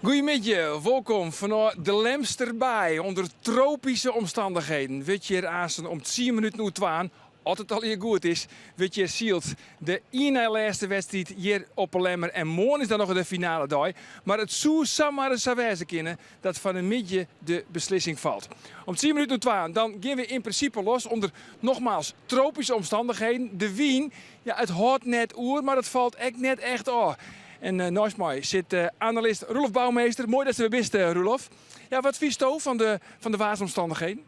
Goeiemiddei, wolkom fanôf de Lemsterbaai. Under tropyske omstannichheden wurdt hjir aansten om tsien minuten oer twaen, as it allegear goed is, wurdt hjir syld. De ien nei lêste wedstriid hjir op 'e Lemmer en moarn is dan noch de finale dei. Mar it soe samar ris sa wêze kinne dat fan 'e middei de beslissing falt. Om tsien minuten oer twaen dan gean we yn prinsipe los ûnder nogmaals tropyske omstannichheden. De wyn, ja, it hâldt net oer, mar it falt ek net echt ôf. En neist my sit analist Roelof Bouwmeester. Moai datst der wer bist, Roelof. Ja, wat fynsto fan de, fan de waarsomstannichheden?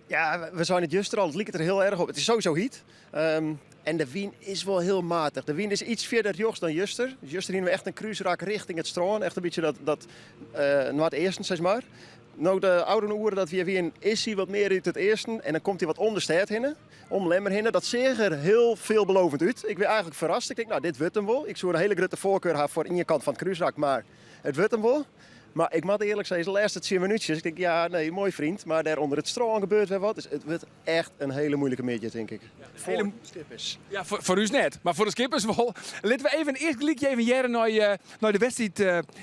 Ja, we seinen it juster al, it liket der hiel erch op. It is sowieso hyt. En de wyn is wol hiel matich. De wyn is iets fierder rjochts dan juster. Dus juster hiene we echt in krúsrak richting it strân. Echt in bytsje dat, dat noardeasten, sis mar. No de ôfrûne oere dat we hjir wiene, is hy wat mear út it easten. En dan komt hy wat om de stêd hinne, om Lemmer hinne. Dat seach der hiel veelbelovend út. Ik wie eigentlik ferrast. Ik tink, no, dit wurdt him wol. Ik soe in hiele grutte foarkar ha foar ien kant fan it krúsrak, mar it wurdt him wol. Mar ik moat earlik sizze, de lêste tsien minútsjes, ik tink, ja, nee, moai freon, mar dêr ûnder it strân gebeurt wer wat. Dus it wurdt echt in hiele muoilike middei, tink ik. Foar de skippers. Ja, foar ús net, mar foar de skippers wol. Litte we even earst gelyk even hearre nei, nei de wedstriid,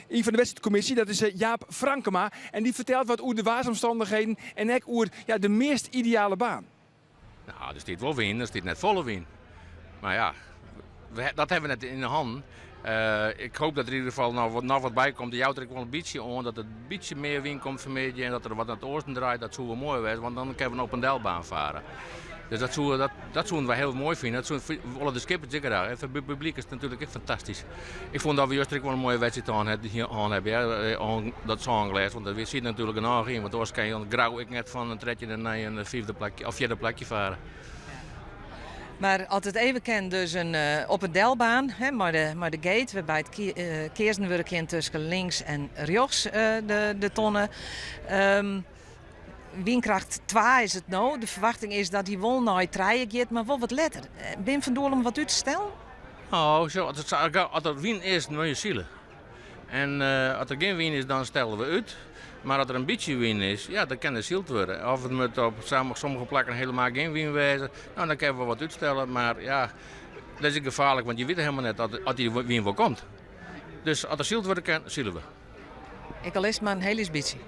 ien fan de wedstriidkommisje, dat is Jaap Frankema. En dy fertelt wat oer de waarsomstannichheden en ek oer ja, de meast ideale baan. No, der stiet wol wyn, der stiet net folle wyn. Mar ja, dat hawwe we net yn de hannen. Ik hoop dat der yn ieder gefal noch wat, noch wat by komt. Der jout der ek wol in bytsje oan dat der in bytsje mear wyn komt fanmiddei en dat der wat nei it oasten draait. Dat soe wol moai wêze, want dan kinne we op in delbaan fare. Dus dat soe, dat, dat soene wy hiel moai fine. Dat soe, wolle de skippers ek graach. En foar it publyk is it natuerlik ek fantastysk. Ik fûn dat we juster ek wol in moaie wedstriid hân hawwe, hear. Dat sânglês, want der siet natuerlik genôch yn. Want oars kin je Grou ek net fan in trettjinde nei in fyfde plakje of fjirde plakje fare. Mar as it even kin, dus in op en delbaan hè, mei de, mei de gate, wêrby't keazen wurde kin tusken links en rjochts de, de tonne. Wynkracht 2 is it no. De ferwachting is dat dy wol nei trije giet, mar wol wat letter. Bin fan doel om wat út te stellen? Oh, zo, as, it, as der wyn is, dan moatte je sile. En as der gjin wyn is, dan stelle we út. Mar as der in bytsje wyn is, ja, dan kin der syld wurde. Of it moat op sommige plakken helemaal gjin wyn wêze, no, dan kinne we wat útstelle. Mar ja, dat is ek gefaarlik, want je witte helemaal net oft dy wyn wol komt. Dus as der syld wurde kin, sile we. Ek al is it mar in hiel lyts bytsje.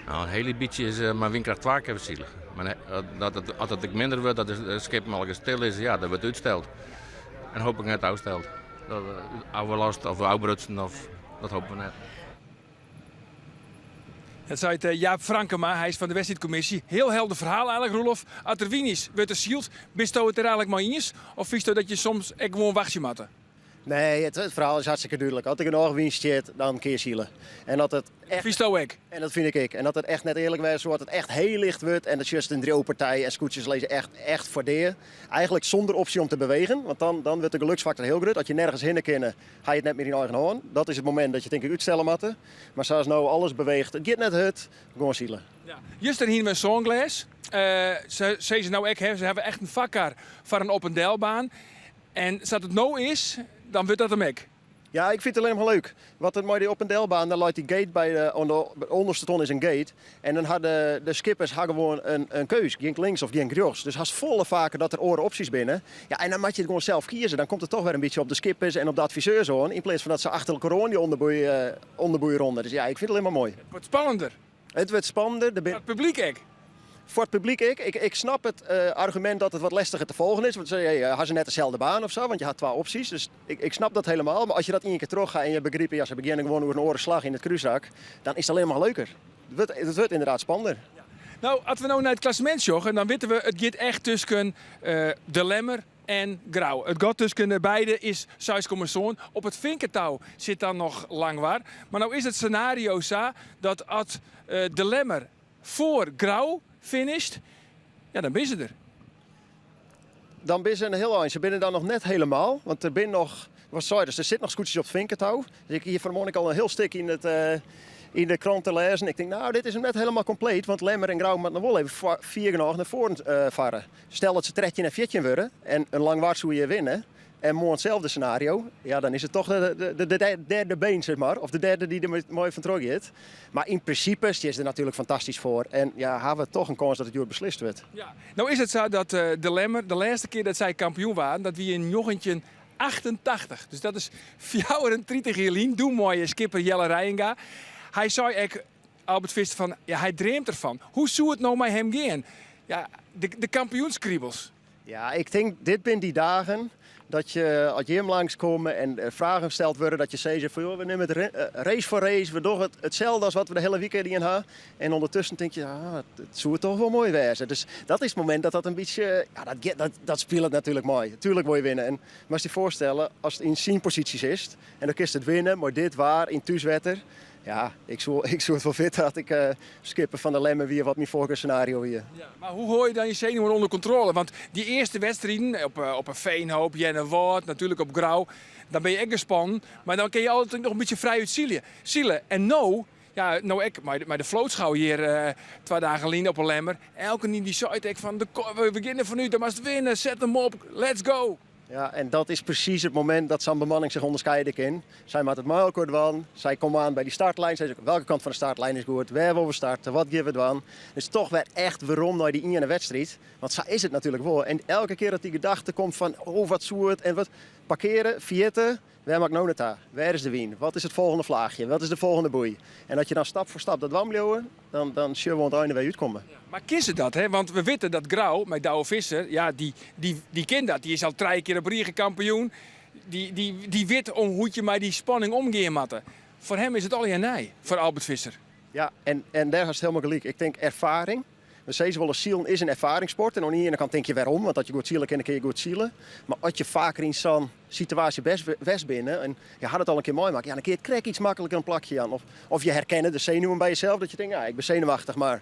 No, in hiel bytsje is mei wynkracht 2 kinne we sile. Mar dat it, as it ek minder wurdt, dat de skippen allegear stil lizze, ja, dan wurdt útsteld. En hoop ik net ôfsteld. Dat ôflast of ôfbrutsen of dat hoopje we net. Dat seit Jaap Frankema, hy is fan de wedstriidkommisje. Hiel helder ferhaal eigentlik, Roelof. As der wyn is, wurdt der syld. Bisto it der eigentlik mei iens? Of fynsto dat je soms ek gewoan wachtsje moatte? Nee, it ferhaal is hartstikke dúdlik. As der genôch wyn stiet, dan kinne je sile. En as it echt. Fynsto ek? En dat fyn ik ek. En as it echt net earlik wêze soe, as it echt hiel licht wurdt en dan sjochst in driuwpartij en skûtsjes lizze echt, echt foar dea. Eigentlik sûnder opsje om te bewegen, want dan, dan wurdt de geluksfaktor hiel grut. As je nergens hinne kinne, ha je it net mear yn eigen hân. Dat is it momint dat je tink ik útstelle moatte. Mar sa as no alles beweecht, it giet net hurd, gewoan sile. Ja. Juster hiene we in sânglês. Se sizze no ek, se hawwe echt in foarkar foar in op en delbaan. En sa't it no is, dan wurdt dat him ek. Ja, ik fyn it allinnich mar leuk. Want it mei dy op en delbaan, dan leit dy gate by de, oan de ûnderste ton is in gate. En dan ha de, de skippers ha gewoan in, in keus, gean ik links of gean ik rjochts. Dus hast folle faker dat der oare opsjes binne. Ja, en dan moat je it gewoan sels kieze. Dan komt it toch wer in bytsje op de skippers en op de adviseurs oan, yn pleats fan dat se achter elkoar oan dy ûnderboei, ûnderboei ronde. Dus ja, ik fyn it allinnich mar moai. It wurdt spannender. It wurdt spannender. Foar it publyk ek? Foar it publyk ek. Ik snap it argumint dat it wat lestiger te folgen is. Want se hey, ha se net deselde baan of sa, want je ha twa opsjes. Dus ik, ik snap dat helemaal. Mar as je dat ien kear troch ha en je begripe, ja, se begjinne gewoan oer in oare slach yn it krúsrak, dan is it allinnich mar leuker. It wurdt, it wurdt ynderdaad spannender. No, as we no nei it klassemint sjogge, dan witte we it giet echt tusken De Lemmer en Grou. It gat tusken de beide is 6,7. Op it Finketou sit dan noch Langwar. Mar no is it senario sa dat as De Lemmer foar Grou finisht, ja, dan binne se der. Dan binne se in hiel ein. Se binne dan noch net helemaal, want der binne noch, wat seidest, der sit noch skûtsjes op it Finketou. Dus ik hie fan 'e moarn ek al in hiel stik yn it yn de krante te lêzen. Ik tink, no, dit is him net helemaal kompleet, want Lemmer en Grou moatte noch wol even fier genôch nei foaren farre. Stel dat se 13 en 14 wurde en in Langwar soe hjir winne en moarn itselde senario, ja, dan is it toch de, de, de derde been, sis mar, of de derde dy't der moai fan troch giet. Mar yn prinsipe stean se der natuerlik fantastysk foar en ja, ha we toch in kâns dat it hjoed beslist wurdt. Ja, no is it sa dat De Lemmer de lêste kear dat sy kampioen waarden, dat wie yn 19. 1988, dus dat is 34 jier lyn, doe mei skipper Jelle Reijenga. Hy sei ek, Albert Visser, fan ja, hy dreamt derfan. Hoe soe it no mei him gean? Ja, de kampioenskriebels. Ja, ik tink dit binne dy dagen dat je, as jim langskomme en eh, fragen steld wurde, dat je sizze fan joh, we nimme it eh, race foar race, we dogge it itselde as wat we de hiele wike dien ha. En ûndertusken tink je, ah, it soe toch wol moai wêze. Dus dat is it momint dat dat in bytsje, ja, dat, dat, dat spilet natuerlik mei. Tuerlik wol je winne. En moatst dy foarstelle, ast yn syn posysje sitst en dan kinst it winne mei dit waar yn thúswetter. Ja, ik soe, ik soe it wol witte as ik uh, skipper fan de Lemmer wie, wat myn foarkeursscenario wie. Ja, mar hoe hâld je dan je senuwen ûnder kontrôle? Want dy earste wedstriden, op, eh, op een Veenhoop, Earnewâld, natuerlik op Grou, dan binne je ek gespannen. Mar dan kinne je altyd noch in bytsje frijút sile. Sile. En no, ja, no ek mei de, mei de floatskou hjir uh, twa dagen lyn op 'e Lemmer. Elkenien dy seit ek fan, de, we begjinne fanút, dan moatst winne, set him op, let's go. Ja, en dat is presys it momint dat sa'n bemanning sich ûnderskeide kin. Sy moatte it mei elkoar dwaan. Sy komme oan by dy startlijn. Sy sizze, welke kant fan de startlijn is goed? Wêr wolle we starte? Wat gean we dwaan? Dus toch wer echt werom nei dy iene wedstriid. Want sa is it natuerlik wol. En elke kear dat dy gedachte komt fan, oh wat soe it en wat. Parkeare, ferjitte, wêr moat ik no nei ta? Wêr is de wyn? Wat is it folgjende flachje? Wat is de folgjende boei? En as je dan stap foar stap dat dwaan bliuwe, dan, dan sjogge we oan it ein wer útkomme. Ja, mar kin se dat? Hè? Want we witte dat Grou mei Douwe Visser, ja, dy, dy, dy kin dat. Dy is al trije kear op rige kampioen. Dy, dy, dy wit om hoe't je mei dy spanning omgean moatte. Foar him is it allegear nij, foar Albert Visser. Ja, en, en dêr hast hielendal gelyk. Ik tink erfaring. We sizze wolris silen is in erfaringssport. En oan de iene kant tink je wêrom, want as je goed sile kinne, kinne je goed sile. Mar as je faker yn sa'n situaasje west binne en je ha it al in kear meimakke, ja, dan kinne je it krekt iets makliker in plakje jaan. Of, of je herkenne de senuwen by jesels, dat je tinke, ja, ik bin senuwachtich, mar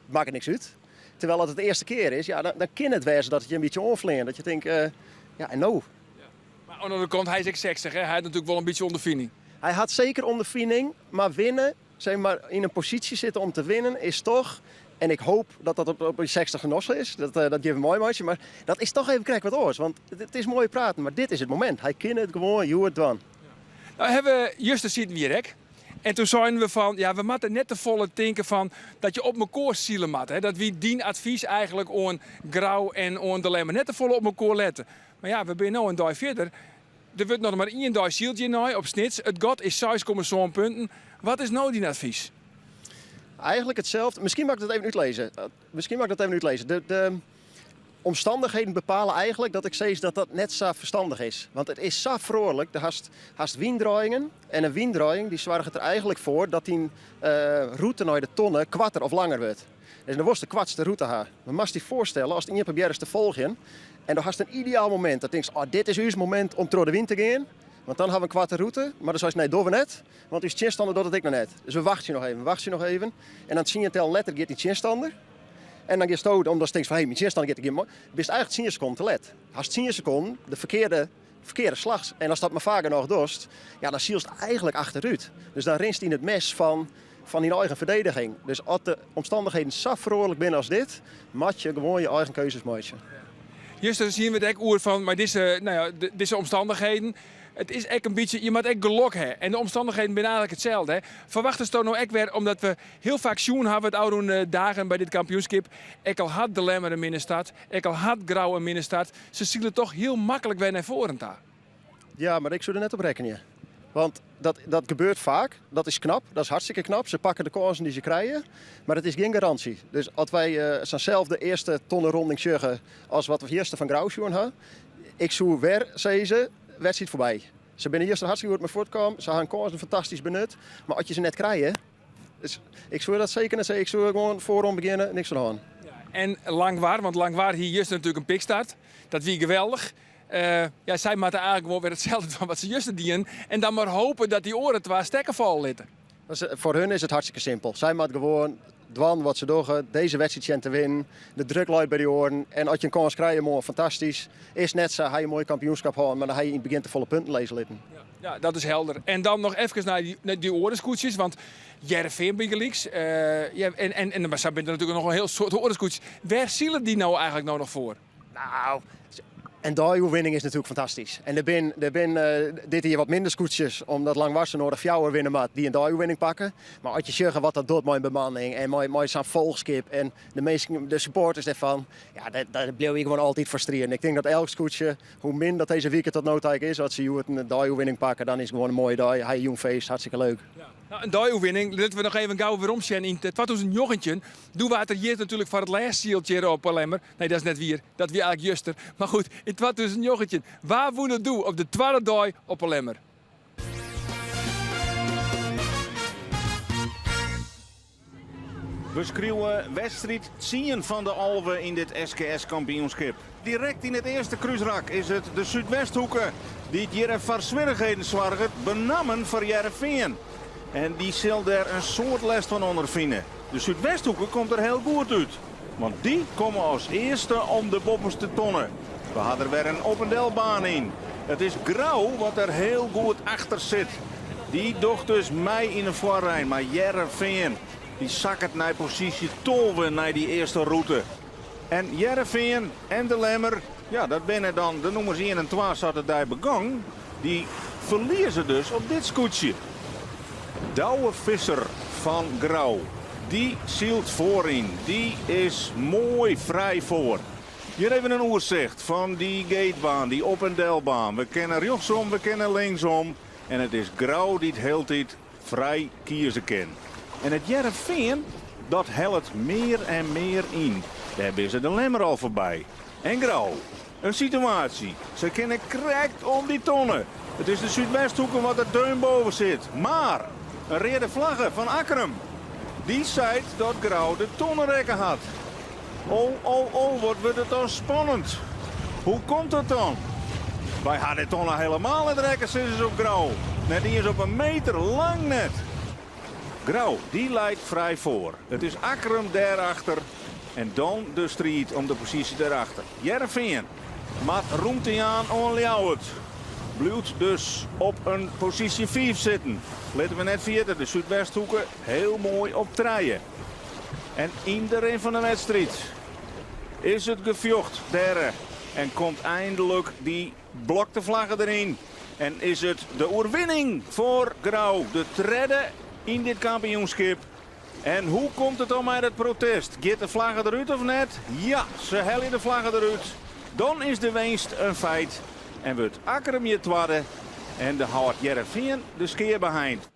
it makket niks út. Terwijl as it de earste kear is, ja, dan, dan kin it wêze dat it je in bytsje oanfleant. Dat je tinke, uh, ja, en no? Ja. Mar oan de oare kant, hy is ek 60, hè? Hy hat natuerlik wol in bytsje ûnderfining. Hy hat seker ûnderfining, mar winne Zeg maar, yn in posysje sitte om te winnen is toch, en ik hoop dat dat op, op je 60 noch sa is, dat, uh, dat gean we meimeitsjen, mar dat is toch even krekt wat oars. Want it is moai praten, mar dit is it momint. Hy kin it gewoan hjoed dwaan. Nou hawwe we juster sieten we hjir ek. En doe seinen we fan, ja, we moatte net te folle tinke fan dat je op mekoar sile moatte. Dat wie dyn advys eigentlik oan Grou en oan De Lemmer. Net te folle op mekoar lette. Mar ja, we binne no in dei fierder. Der wurdt noch mar ien dei syld hjirnei op Snits. It gat is 6,7 punten. Wat is no dyn advys? Eigentlik itselde. Miskien moat ik dat even útlizze. Miskien moat ik dat even útlizze. De, de omstannichheden bepale eigentlik dat ik sis dat dat net sa ferstannich is. Want it is sa feroarlik. Do hast, hast wyndraaiingen. En in wyndraaiing dy soarget der eigentlik foar dat dyn uh, rûte nei de tonne koarter of langer wurdt. Dus dan wolst de koartste rûte ha. Mar moatst dy foarstelle, ast ien probearrest te folgjen en do hast in ideaal momint, dat tinkst, oh, dit is ús momint om troch de wyn te gean, want dan ha we in koarte rûte. Mar dan seist, nee, dogge we net, want ús tsjinstanner docht it ek noch net. Dus we wachtsje noch even, we wachtsje noch even. En dan tsien tellen letter giet dy tsjinstanner. En dan giest omdatst tinkst fan, hé, myn tsjinstanner giet, bist eigentlik tsien sekonden te let. Hast tsien sekonden de ferkearde, ferkearde slach. En ast dat mar faak genôch dochst, ja, dan sylst eigentlik achterút. Dus dan rinst yn it mes fan, fan dyn eigen ferdediging. Dus as de omstannichheden sa feroarlik binne as dit, moat je gewoan je eigen keuzes meitsje. Juster hiene we it ek oer fan mei dizze, no ja, dizze omstannichheden. It is ek in bytsje, je moatte ek gelok ha. En de omstannichheden binne eigentlik itselde. Hè. Ferwachtesto no ek wer, omdat we hiel faak sjoen hawwe it ôfrûne dagen by dit kampioenskip, ek al hat De Lemmer in minne start, ek al hat Grou in minne start, se sile toch hiel maklik wer nei foaren ta. Ja, mar ik soe der net op rekkenje. Want dat, dat gebeurt faak. Dat is knap, dat is hartstikke knap. Se pakke de kânsen dy't se krije, mar it is gjin garânsje. Dus as wy uh, sa'nselde earste tonneronding sjogge as wat we juster fan Grou sjoen ha, ik soe wer sizze, wedstriid foarby. Se binne juster hartstikke goed mei fuortkaam, se ha kânsen fantastysk benut, mar as je se net krije, dus ik soe dat seker net sizze. Ik soe gewoan foaroan begjinne, niks oan de hân. En Langwar, want Langwar hie juster natuerlik in pikstart. Dat wie geweldich. Uh, ja, sy moatte eigentlik wol wer itselde dwaan wat se juster dienen. En dan mar hope dat dy oare twa stekken falle litte. Dus foar hun is it hartstikke simpel. Sy moatte gewoan dwaan wat se dogge, dizze wedstriid sjen te winnen. De druk leit by dy oaren. En as je in kâns krije, moai, fantastysk. Is net sa, ha je in moai kampioenskip hân, mar dan ha je yn it begjin te folle punten lizze litten. Ja, ja, dat is helder. En dan noch efkes nei dy, nei dy oare skûtsjes, want Hearrenfean bygelyks, uh, ja, en, en, en mar sa binne der natuerlik noch in hiel soad oare skûtsjes. Wêr sile dy no eigentlik no noch foar? Nou, In deioerwinning is natuerlik fantastysk. En der bin, der bin dit jier wat minder skûtsjes, omdat Langwar noadich fjouwer winne moat dy't in deioerwinning pakke. Mar as je sjogge wat dat docht mei in bemanning en mei, mei sa'n folchskip en de minsken, de supporters dêrfan, ja, dêr, dêr bliuwe je gewoan altyd foar striden. Ik tink dat elk skûtsje, hoe min dat dizze wike tot no ta ek is, as se hjoed in deioerwinning pakke, dan is it gewoan in moaie dei. Ha je jûn feest, hartstikke leuk. Ja. Nou, in deioerwinning, litte we noch even gau werom sjen yn 2019. Doe waard der hjir natuerlik foar it lêst syld hjir op Lemmer. Nee, dat is net wier. Dat wie eigentlik juster. Mar goed, yn 2019, wa wûn it doe op de twadde dei op 'e Lemmer? We skriuwe wedstriid 10 fan de 11 yn dit SKS-kampioenskip. Direkt yn it earste krúsrak is it de Súdwesthoeke dy't hjir foar swierrichheden soarget, benammen foar Hearrenfean. En dy sil dêr in soad lêst fan ûnderfine. De Súdwesthoeke komt der hiel goed út, want dy komme as earste om de boppeste tonne. We ha der wer in op en delbaan yn. It is Grou wat der hiel goed achter sit. Dy docht dus mei yn 'e foarrein, mar Hearrenfean dy sakket nei posysje 12 nei dy earste rûte. En Hearrenfean en de Lemmer, ja, dat binne dan de nûmers 1 en 2 sa't de dei begûn. Dy ferlieze dus op dit skûtsje. Douwe Visser fan Grou, dy sylt foaryn. Dy is moai frij foar. Hjir even in oersicht fan dy gatebaan, dy op- en delbaan. We kinne rjochtsom, we kinne linksom. En it is Grou dy't hieltyd frij kieze kin. En it Hearrenfean, dat hellet mear en mear yn. Dêr binne se de Lemmer al foarby. En Grou, in situaasje. Se kinne krekt om dy tonne. It is de Súdwesthoeke wat der deun boppe sit. Mar in reade flagge fan Akkrum. Dy seit dat Grou de tonne rekke hat. Oh, oh, oh, wat wurdt it dan spannend. Hoe komt dat dan? Wy ha de tonne hielendal net rekke, sizze se op Grou. Net iens op in meter, lang net. Grou, dy leit frij foar. It is Akkrum dêrachter en dan de striid om de posysje dêrachter. Hearrenfean moat rûmte jaan oan Ljouwert. Bliuwt dus op in posysje 5 sitten. Litte we net ferjitte, de Súdwesthoeke hiel moai op trije. En yn de rin fan de wedstriid is it gefjocht dêr. En komt einlik dy blokte flagge deryn. En is it de oerwinning foar Grou, de tredde yn dit kampioenskip. En hoe komt it dan mei dat protest? Giet de flagge derút of net? Ja, se helje de flagge derút. Dan is de winst in feit. En wurdt Akkrum hjir twadde. En de hâldt Hearrenfean de skea beheind.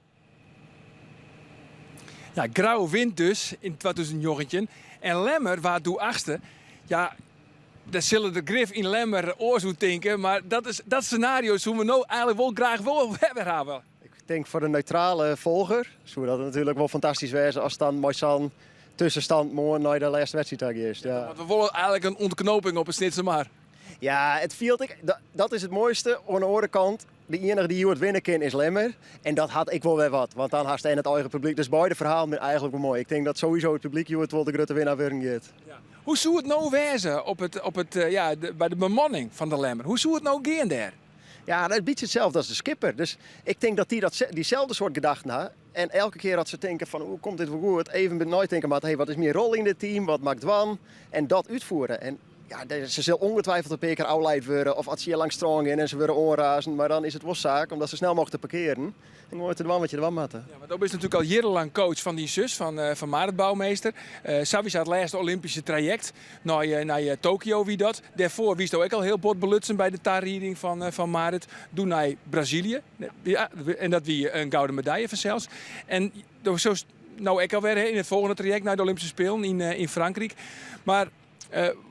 Ja, Grou wint dus yn 2019. En Lemmer waard doe achtste. Ja, dêr sille de grif yn Lemmer oars oer tinke. Mar dat, is, dat senario soene we no eigentlik wol graach wol wer hawwe. Ik tink foar de neutrale folger soe dat natuerlik wol fantastysk wêze as dan mei sa'n tuskenstân moarn nei de lêste wedstriid ta giest. Ja. Want we wolle eigentlik in ûntknoping op 'e Snitsermar. Ja, it fielt ek, dat is it moaiste. Oan de oare kant, de iennige dy't hjoed winne kin is Lemmer. En dat hat ek wol wer wat, want dan hast en it eigen publyk. Dus beide ferhalen binne eigentlik wol moai. Ik tink dat sowieso it publyk hjoed wol de grutte winner wurden giet. Ja. Hoe soe it no wêze op it, op it, ja, de, by de bemanning fan de Lemmer? Hoe soe it no gean dêr? Ja, dat is in bytsje itselde as de skipper. Dus ik tink dat dy dat, dyselde soart gedachten ha. En elke kear dat se tinke fan, hoe komt dit wol goed? Even neitinke moatte, hey, wat is myn rol yn dit team? Wat moat ik dwaan? En dat útfiere. En ja, se sil ongetwijfeld in pear kear ôflaat wurde of as se hjir langs strân gean en se wurde oanrazen. Mar dan is it wol saak om dat sa snel mooglik te parkearen en gewoan te dwaan wat je dwaan moatte. Ja, want do bist natuerlik al jierrenlang coach fan dyn sus, fan, fan Marit Bouwmeester. Sawiesa it lêste Olympyske trajekt nei, nei Tokio wie dat. Dêrfoar wiest do ek al hiel bot belutsen by de tarieding fan, fan Marit. Doe nei Brazilië. Ja, en dat wie in gouden medalje fansels. En do silst no ek alwer yn it folgjende trajekt nei de Olympyske Spelen yn, yn Frankryk. Mar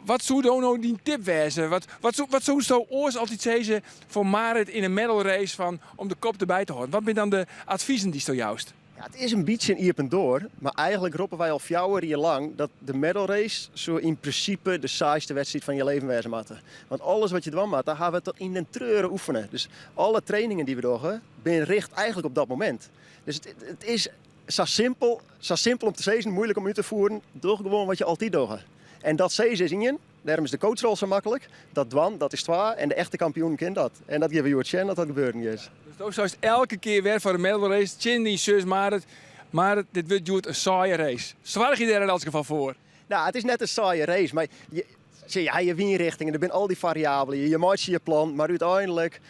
wat soe do no dyn tip wêze? Wat, wat, soe, wat soest do oars altyd sizze foar Marit yn in medal race fan om de kop derby te hâlden? Wat binne dan de advizen dy'tsto joust? Ja, it is in bytsje in iepen doar, mar eigentlik roppe wy al 4 jier lang dat de medal race soe yn prinsipe de saaiste wedstriid fan je leven wêze moatte. Want alles wat je dwaan moatte, ha we tot yn den treuren oefene. Dus alle trainingen dy't we dogge, binne richt eigentlik op dat momint. Dus it, it is sa simpel, sa simpel om te sizzen, muoilik om út te fieren. Doch gewoan wat je altyd dogge. En dat sizze is ien, dêrom is de coachrol sa maklik. Dat dwaan, dat is twa. En de echte kampioen kin dat. En dat gean we hjoed sjen dat dat gebeuren is. Dus do seist elke kear wer foar de medal race tsjin dyn sus Marit. Marit, dit wurdt hjoed in saaie race. Soargje dêr yn elts gefal foar. Nou, it is net in saaie race, mar je, Sjoch, je ha je wynrichtingen, der binne al dy fariabelen, je meitsje je plan, mar úteinlik,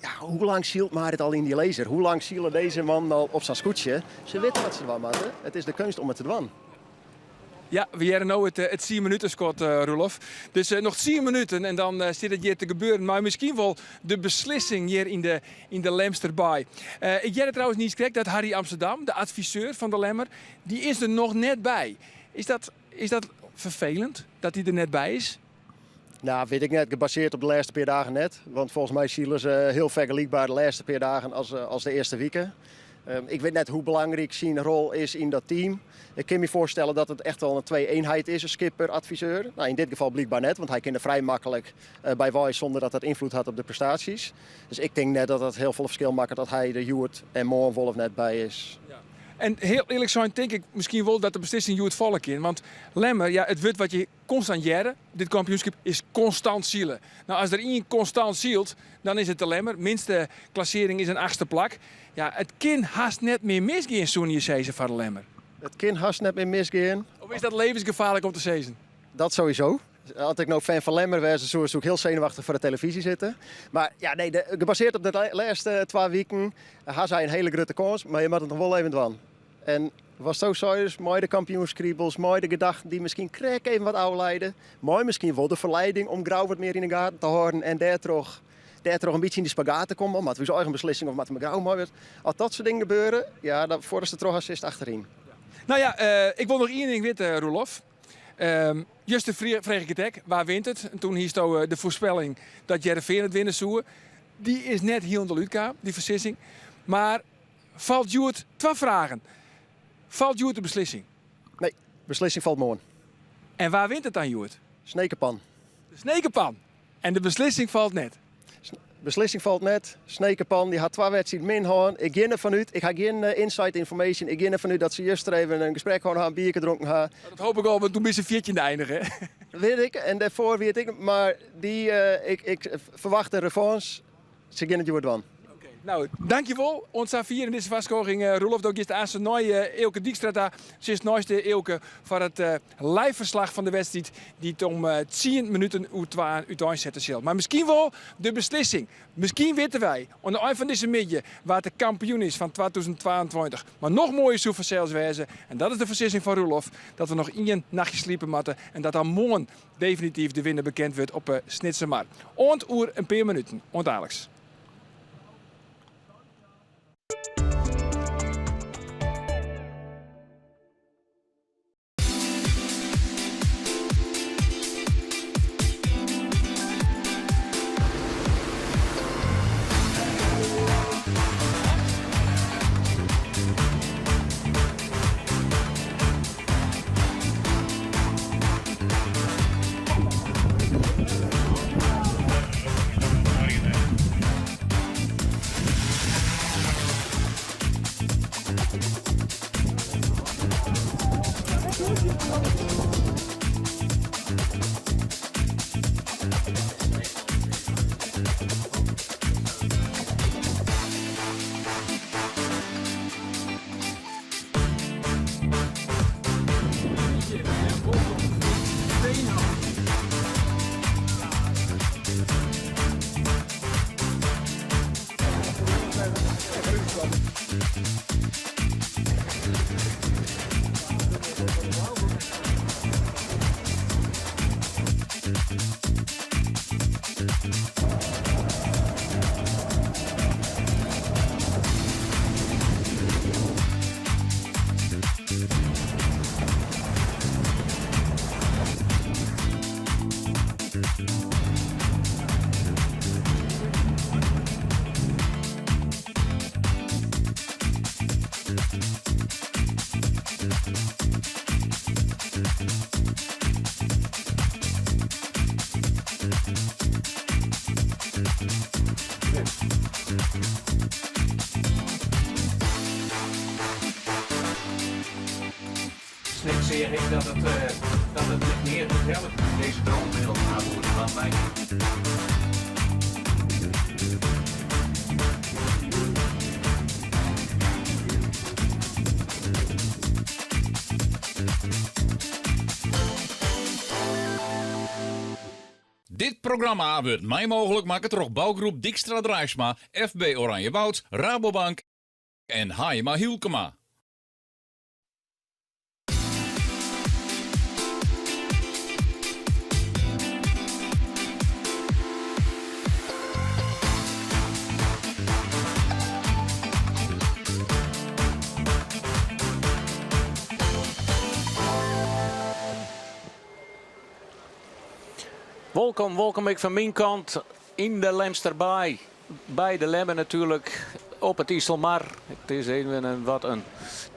ja, hoe lang sylt Marit al yn dy Laser? Hoe lang sile dizze mannen al op sa'n skûtsje? Se witte wat se dwaan moatte, it is de keunst om it te dwaan. Ja, we hearre no it it tsien minutenskot, Roelof. Dus noch tsien minuten en dan stiet it hjir te gebeuren mei miskien wol de beslissing hjir yn de yn de Lemster Baai. Ik hearde trouwens niiskrekt dat Harry Amsterdam, de adviseur fan de Lemmer, dy is der noch net by. Is dat is dat ferfelend dat hy der net by is? Nou, wit ik net. Gebaseerd op de lêste pear dagen net. Want folgens my sile se hiel fergelykber de lêste pear dagen as, as de earste wike. Ik wit net hoe belangryk syn rol is yn dat team. Ik kin my foarstelle dat it echt wel in twee-eenheid is, in skipper, adviseur. Nou, yn dit gefal blykber net, want hy kin der frij maklik by wei sûnder dat dat ynfloed hat op de prestaasjes. Dus ik tink net dat dat hiel folle ferskil makket dat hy der hjoed en moarn wol of net by is. Ja. En hiel earlik sein tink ik miskien wol dat de beslissing hjoed falle kin. Want Lemmer, ja, it wurd wat je konstant hearre, dit kampioenskip, is konstant sile. No, as der ien konstant sylt, dan is it de Lemmer. Minste klassearring is in achtste plak. Ja, it kin hast net mear misgean, soene je sizze, foar de Lemmer. It kin hast net mear misgean. Of is dat levensgefaarlik om te sizzen? Dat sowieso. As ik no fan fan Lemmer wêze soe, soe ik hiel senuwachtich foar de telefyzje sitte. Mar ja, nee, de, gebaseerd op de lêste twa wiken ha sy in hiele grutte kâns, mar je moatte it noch wol even dwaan. En watsto seist, mei de kampioenskriebels, mei de gedachten dy't miskien krekt even wat ôfleide, mei miskien wol de ferleiding om Grou wat mear yn de gaten te hâlden en dêrtroch, dêrtroch in bytsje yn de spagaat te kommen. Moatte we ús eigen beslissing of moatte we Grou mei? As dat soart dingen gebeure, ja, dan foardatst it troch hast sitst achteryn. No ja, ik wol noch ien ding witte, Roelof. Juster frege ik it ek, wa wint it? En toen hiesto de foarspelling dat Hearrenfean it winne soe. Dy is net hielendal útkaam, dy foarsizzing. Mar falt hjoed twa fragen. Falt hjoed de beslissing? Nee, beslissing falt moarn. En wa wint it dan hjoed? Snekerpan. De Snekerpan. En de beslissing falt net? Beslissing falt net. Snekerpan dy hat twa wedstriden min hân. Ik gean derfan út, ik ha gjin inside information, ik gean derfan út dat se juster even in gesprek hân ha, in bierke dronken ha. Dat hoop ik al, want toen binne se fjirtjinde einige. Wit ik, en dêrfoar wie it ek, mar dy, ik, ik ferwacht in revanche. Se gean it hjoed dwaan. No, dankjewol. Oant safier yn dizze warskôging. Roelof, do giest aanst nei Eelke Dykstra ta. Sitst neist Eelke foar it live ferslach fan de wedstriid dy't om tsien minuten oer twaen úteinsette sil. Mar miskien wol de beslissing. Miskien witte wy oan de ein fan dizze middei wa't de kampioen is fan 2022. Mar noch moaier soe fansels wêze, en dat is de foarsizzing fan Roelof, dat we noch ien nachtje sliepe moatte en dat dan moarn definityf de winner bekend wurdt op 'e Snitsermar. Oant oer in pear minuten. Oant daliks. Snik seach ik dat it dat it net mear úthellet. Dizze droombeelden ha oer de wand by. Dit programma wurdt mei mooglik makke troch bougroep Dykstra Draisma, FB Oranjewoud, Rabobank en Haaima Hylkema. Wolkom, wolkom ek fan myn kant yn de Lemsterbaai. By de Lemmer natuerlik, op it Iselmar. It is even in wat in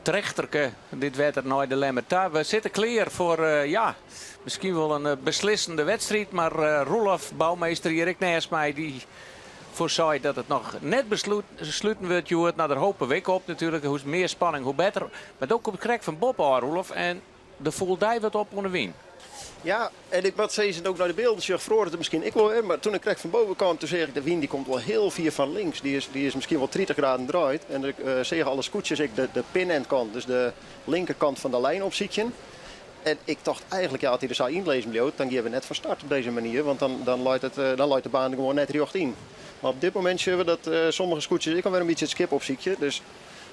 trechterke, dit wetter nei de Lemmer ta. We sitte klear foar, eh, ja, miskien wol in eh, beslissende wedstriid. Mar eh, Roelof Bouwmeester hjir ek nêst my, dy foarseit dat it noch net besluten wurdt hjoed. No, dêr hope we ek op natuerlik. Hoe mear spanning, hoe better. Mar do komst krekt fan boppe ôf, Roelof. En der foel dy wat op oan de wyn. Ja, en ik moat sizzen, ek nei de bylden sjoch, feroaret it miskien ek wol wer. Mar doe't ik krekt fan boven kaam, doe seach ik de wyn dy komt wol hiel fier fan links. Dy is, dy is miskien wol 30 graden draaid. En ik uh, seach alle skûtsjes ek de, de pin-end-kant, dus de linkerkant fan de lijn opsykjen. En ik tocht eigentlik, ja, as dy der sa yn lizzen bliuwt, dan gean we net fan start op dizze manier, want dan, dan, leit, it, eh, dan leit de baan der gewoan net rjocht yn. Mar op dit momint sjogge we dat uh, sommige skûtsjes ek alwer in bytsje it skip opsykje. Dus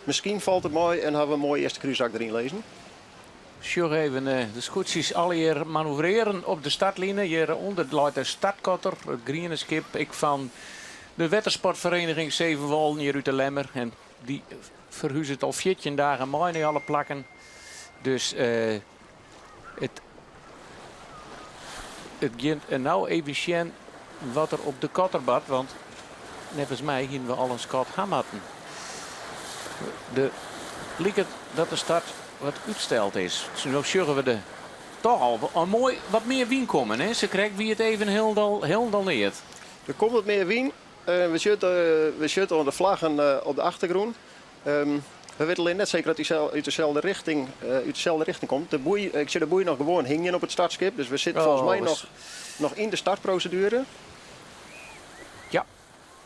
miskien falt it mei en hawwe we in moaie earste krúsrak deryn lizzen. Sjoch even de skûtsjes allegear manoeuvrearjen op de startline. Hjirûnder leit de startkotter, it griene skip, ek fan de wettersportfereniging Sevenwolden hjir út de Lemmer. En dy ferhuzet al 14 dagen mei nei alle plakken. Dus uh, it, it giet en no even sjen wat der op de kotter bart, want neffens my hiene we al in skot ha moatten. It liket dat de start wat útsteld is. No sjogge we de toch al in moai wat mear wyn kommen. Hè? Sakrekt wie it even hielendal, hielendal neat. Der komt wat mear wyn. Uh, we sjogge we sjogge oan de flaggen uh, op de achtergrûn. Um, we witte allinnich net seker dat dy út deselde richting, uh, út deselde richting komt. De boei, ik sjoch de boei noch gewoan hingjen op it startskip. Dus we sitte oh, folgens my noch, noch yn de startproseduere. Ja,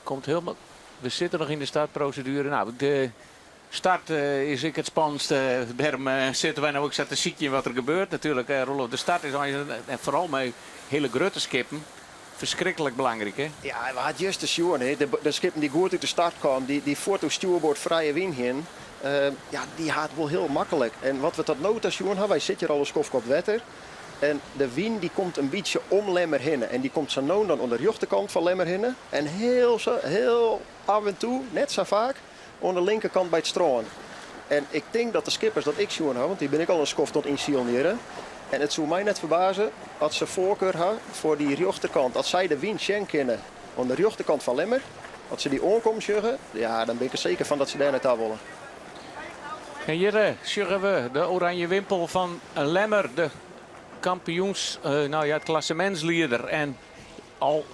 komt hielendal. We sitte noch yn de startproseduere. No, de start uh, is ek it spannendste. Dêrom uh, sitte wy no ek sa te sykjen wat der gebeurt. Natuerlik, uh, Roelof, de start is en foaral mei hiele grutte skippen ferskriklik belangryk, hè? Ja, we ha juster sjoen, hè. De, de skippen dy't goed út de start kamen, dy, dy fuort oer stjoerboard frije wyn hienen, uh, ja, dy ha it wol hiel maklik. En wat we tot no ta sjoen ha, wy sitte hjir al in skoftke op wetter. En de wyn dy komt in bytsje om Lemmer hinne. En dy komt sa no en dan oan de rjochterkant fan Lemmer hinne. En hiel, hiel af en toe, net sa faak, oan de linkerkant by it strân. En ik tink dat de skippers dat ek sjoen ha, want dy binne ek al in skoft oan it ynsilen hjir. En it soe my net ferbaze as se foarkar ha foar dy rjochterkant. As sy de wyn sjen kinne oan de rjochterkant fan Lemmer, as se dy oankommen sjogge, ja, dan bin ik der seker fan dat se dêr nei ta wolle. En hjir eh, sjogge we de oranje wimpel fan Lemmer, de kampioens, eh, no ja, it klassemintslieder. En al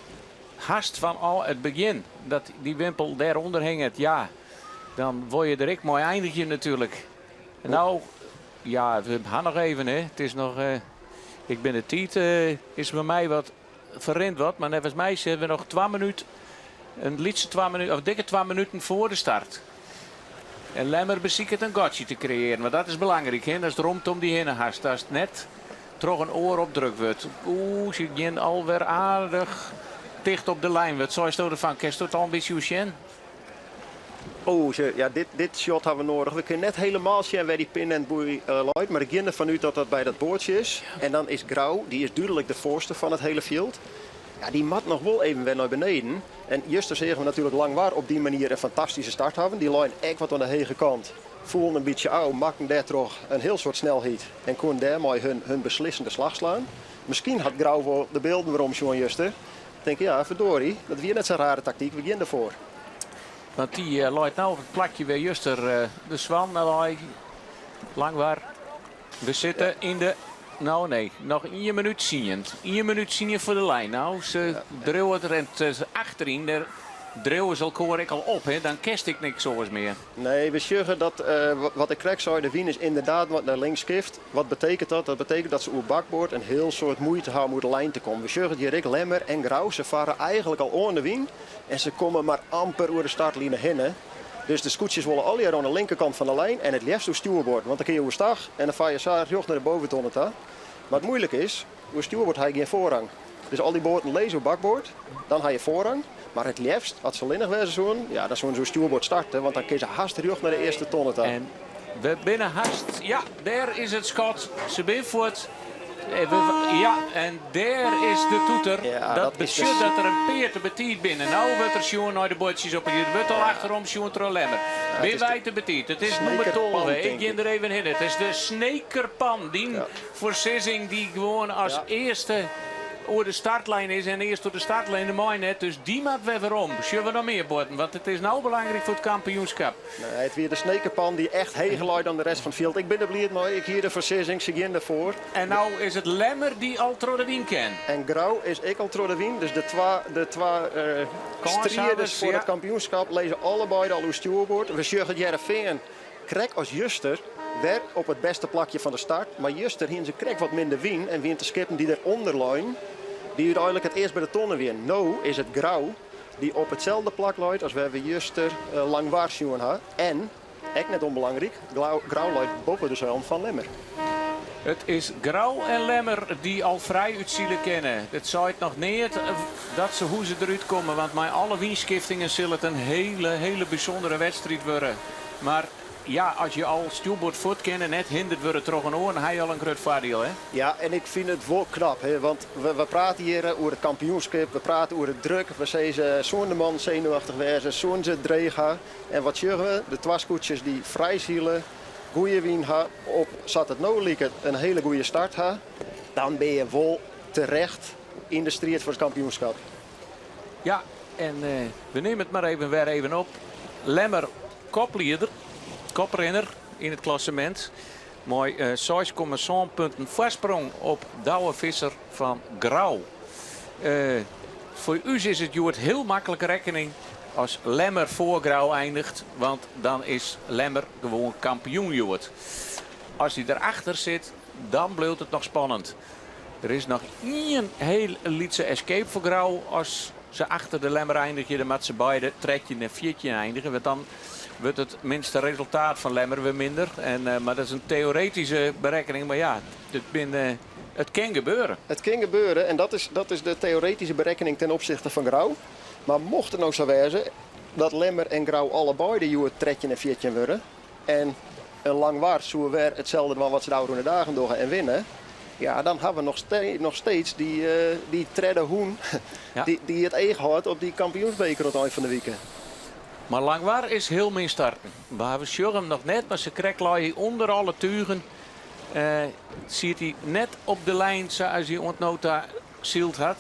hast fan al it begjin dat dy wimpel dêrûnder hinget, ja, dan wol je der ek mei einigje natuerlik. En no, ja, we ha noch even, hè. It is noch, uh, ik bin de tiid uh, is by my wat ferrint wat, mar neffens my sitte we noch 2 minuten, in lytse 2 minuten, of dikke 2 minuten foar de start. En Lemmer besiket in gatsje te kreëarjen, want dat is belangryk. Hè? Dat is romte om dy hinne hast. Dat is net troch in oar opdrukt wurdt. Oeh, se gean alwer aardich ticht op de lijn. Wat seisto derfan? Kinsto it al in bytsje sjen? Oh, ja, dit, dit shot ha we nedich. We kinne net hielendal sjen wêr't dy pin en boei uh, leit, mar ik gean derfan út dat dat by dat boatsje is. En dan is Grou, dy is dúdlik de foarste fan it hiele fjild. Ja, dy moat noch wol even wer nei beneden. En juster seagen we natuerlik Langwar op dy manier in fantastyske start hawwen. Dy leine ek wat oan de hege kant, foelen in bytsje ôf, makken dêrtroch in hiel soad snelheid en koenen dêrmei hun, hun beslissende slach slaan. Miskien hat Grou wol de bylden werom sjoen juster. Tink ja, ferdorie, dat wie net sa'n rare taktyk, we gean derfoar. Want dy uh, leit no op it plakje wêr't juster uh, de Swan lei. Langwar. We sitte ja. yn de. No nee, noch 1 minút 10. 1 minút 10 foar de lijn. No, se ja. driuwe der en achteryn. Dêr driuwe se elkoar ek al op. Hè? Dan kinst ek niks oars mear. Nee, we sjogge dat, uh, wat ik krekt sei, de wyn is ynderdaad wat nei links skift. Wat betekent dat? Dat betekent dat se oer bakboard in hiel soad muoite ha om oer de lijn te kommen. We sjogge it hjir ek, Lemmer en Grou, se farre eigentlik al oan de wyn en se komme mar amper oer de startline hinne. Dus de skûtsjes wolle allegear oan de linkerkant fan de lijn en it leafst oer stjoerboard, want dan kinne je oerstach en dan far je sa rjocht nei de boventonne ta. Mar it muoilike is, oer stjoerboard ha je gjin foarrang. Dus al dy boaten lizze oer bakboard, dan ha je foarrang. Mar it leafst, as se allinnich wêze soenen, ja, dan soenen se oer stjoerboard starte, want dan kinne se hast rjocht nei de earste tonne ta. En we binne hast, ja, dêr is it skot. Se binne fuort. Ja, en dêr is de toeter. Ja, dat dat is betsjut dus dat der in pear te betiid binne. No wurdt der sjoen nei de buordsjes op. Der wurdt al achterom sjoen troch Lemmer. Binne wy te betiid? It is nûmer 12. Ik gean der even hinne. It is de Snekerpan. Dyn foarsizzing dy't gewoan as earste oer de startlijn is en earst oer de startlijn de mei net. Dus dy moat wer werom. Sjogge we noch mear boaten, want it is no belangryk foar it kampioenskip. Nee, it wie de Snekerpan dy't echt heger lei dan de rest fan it fjild. Ik bin der bliid mei. Ik hie de foarsizzing, se gean derfoar. En no is it Lemmer dy't al troch de wyn kin. En Grou is ek al troch de wyn. Dus de twa, de twa striiders foar it kampioenskip lizze allebeide al oer stjoerboard. We sjogge it Hearrenfean krekt as juster wer op it bêste plakje fan de start. Mar juster hiene se krekt wat minder wyn en wiene de skippen dy't derûnder leinen, dy't úteinlik it earst by de tonne wiene. No is it Grou dy't op itselde plak leit as wêr't we juster Langwar sjoen ha. En, ek net ûnbelangryk, Grou leit boppe de seilen fan Lemmer. It is Grou en Lemmer dy't al frij útsile kinne. It seit noch neat dat se hoe se derút komme, want mei alle wynskiftingen sil it in hele, hele bysûndere wedstriid wurde. Mar ja, as je al stjoerboard fuort kinne, net hinderd wurde troch in oar, dan ha je al in grut foardiel, hè? Ja, en ik fyn it wol knap, hè, want we prate hjir oer it kampioenskip, we prate oer de druk. We sizze, soene de mannen senuwachtich wêze, soene se it dreech ha? En wat sjogge we? De twa skûtsjes dy't frij sile, goede wyn ha, op sa't it no liket in hiele goede start ha, dan binne je wol terecht yn de striid foar it kampioenskip. Ja, en we nimme it mar even wer even op. Lemmer koplieder, koprinner yn it klassemint. Mei 6,7 punten foarsprong op Douwe Visser fan Grou. Foar ús is it hjoed hiel maklik rekkening as Lemmer foar Grou einiget, want dan is Lemmer gewoan kampioen hjoed. As hy derachter sit, dan bliuwt it noch spannend. Der is noch ien hiel lytse escape foar Grou as se achter de Lemmer einigje. Dan moatte se beide 13 en 14 einigje, want dan wurdt it minste resultaat fan Lemmer wer minder. En, mar dat is in teoretyske berekkening, mar ja, it bin, it kin gebeure. It kin gebeure en dat is, dat is de teoretyske berekkening ten opsichte fan Grou. Mar mocht it no sa wêze dat Lemmer en Grou allebeide hjoed 13 en 14 wurde en in Langwar soe wer itselde dwaan wat se de ôfrûne dagen dogge en winne, ja, dan ha we noch, noch steeds dy, dy tredde hûn dy't it each hâldt op dy kampioensbeker oan it ein fan de wike. Mar Langwar is hiel min starten. We sjogge him noch net, mar sakrekt lei hy ûnder alle tugen. Siet hy net op de lijn sa as hy oant no ta syld hat.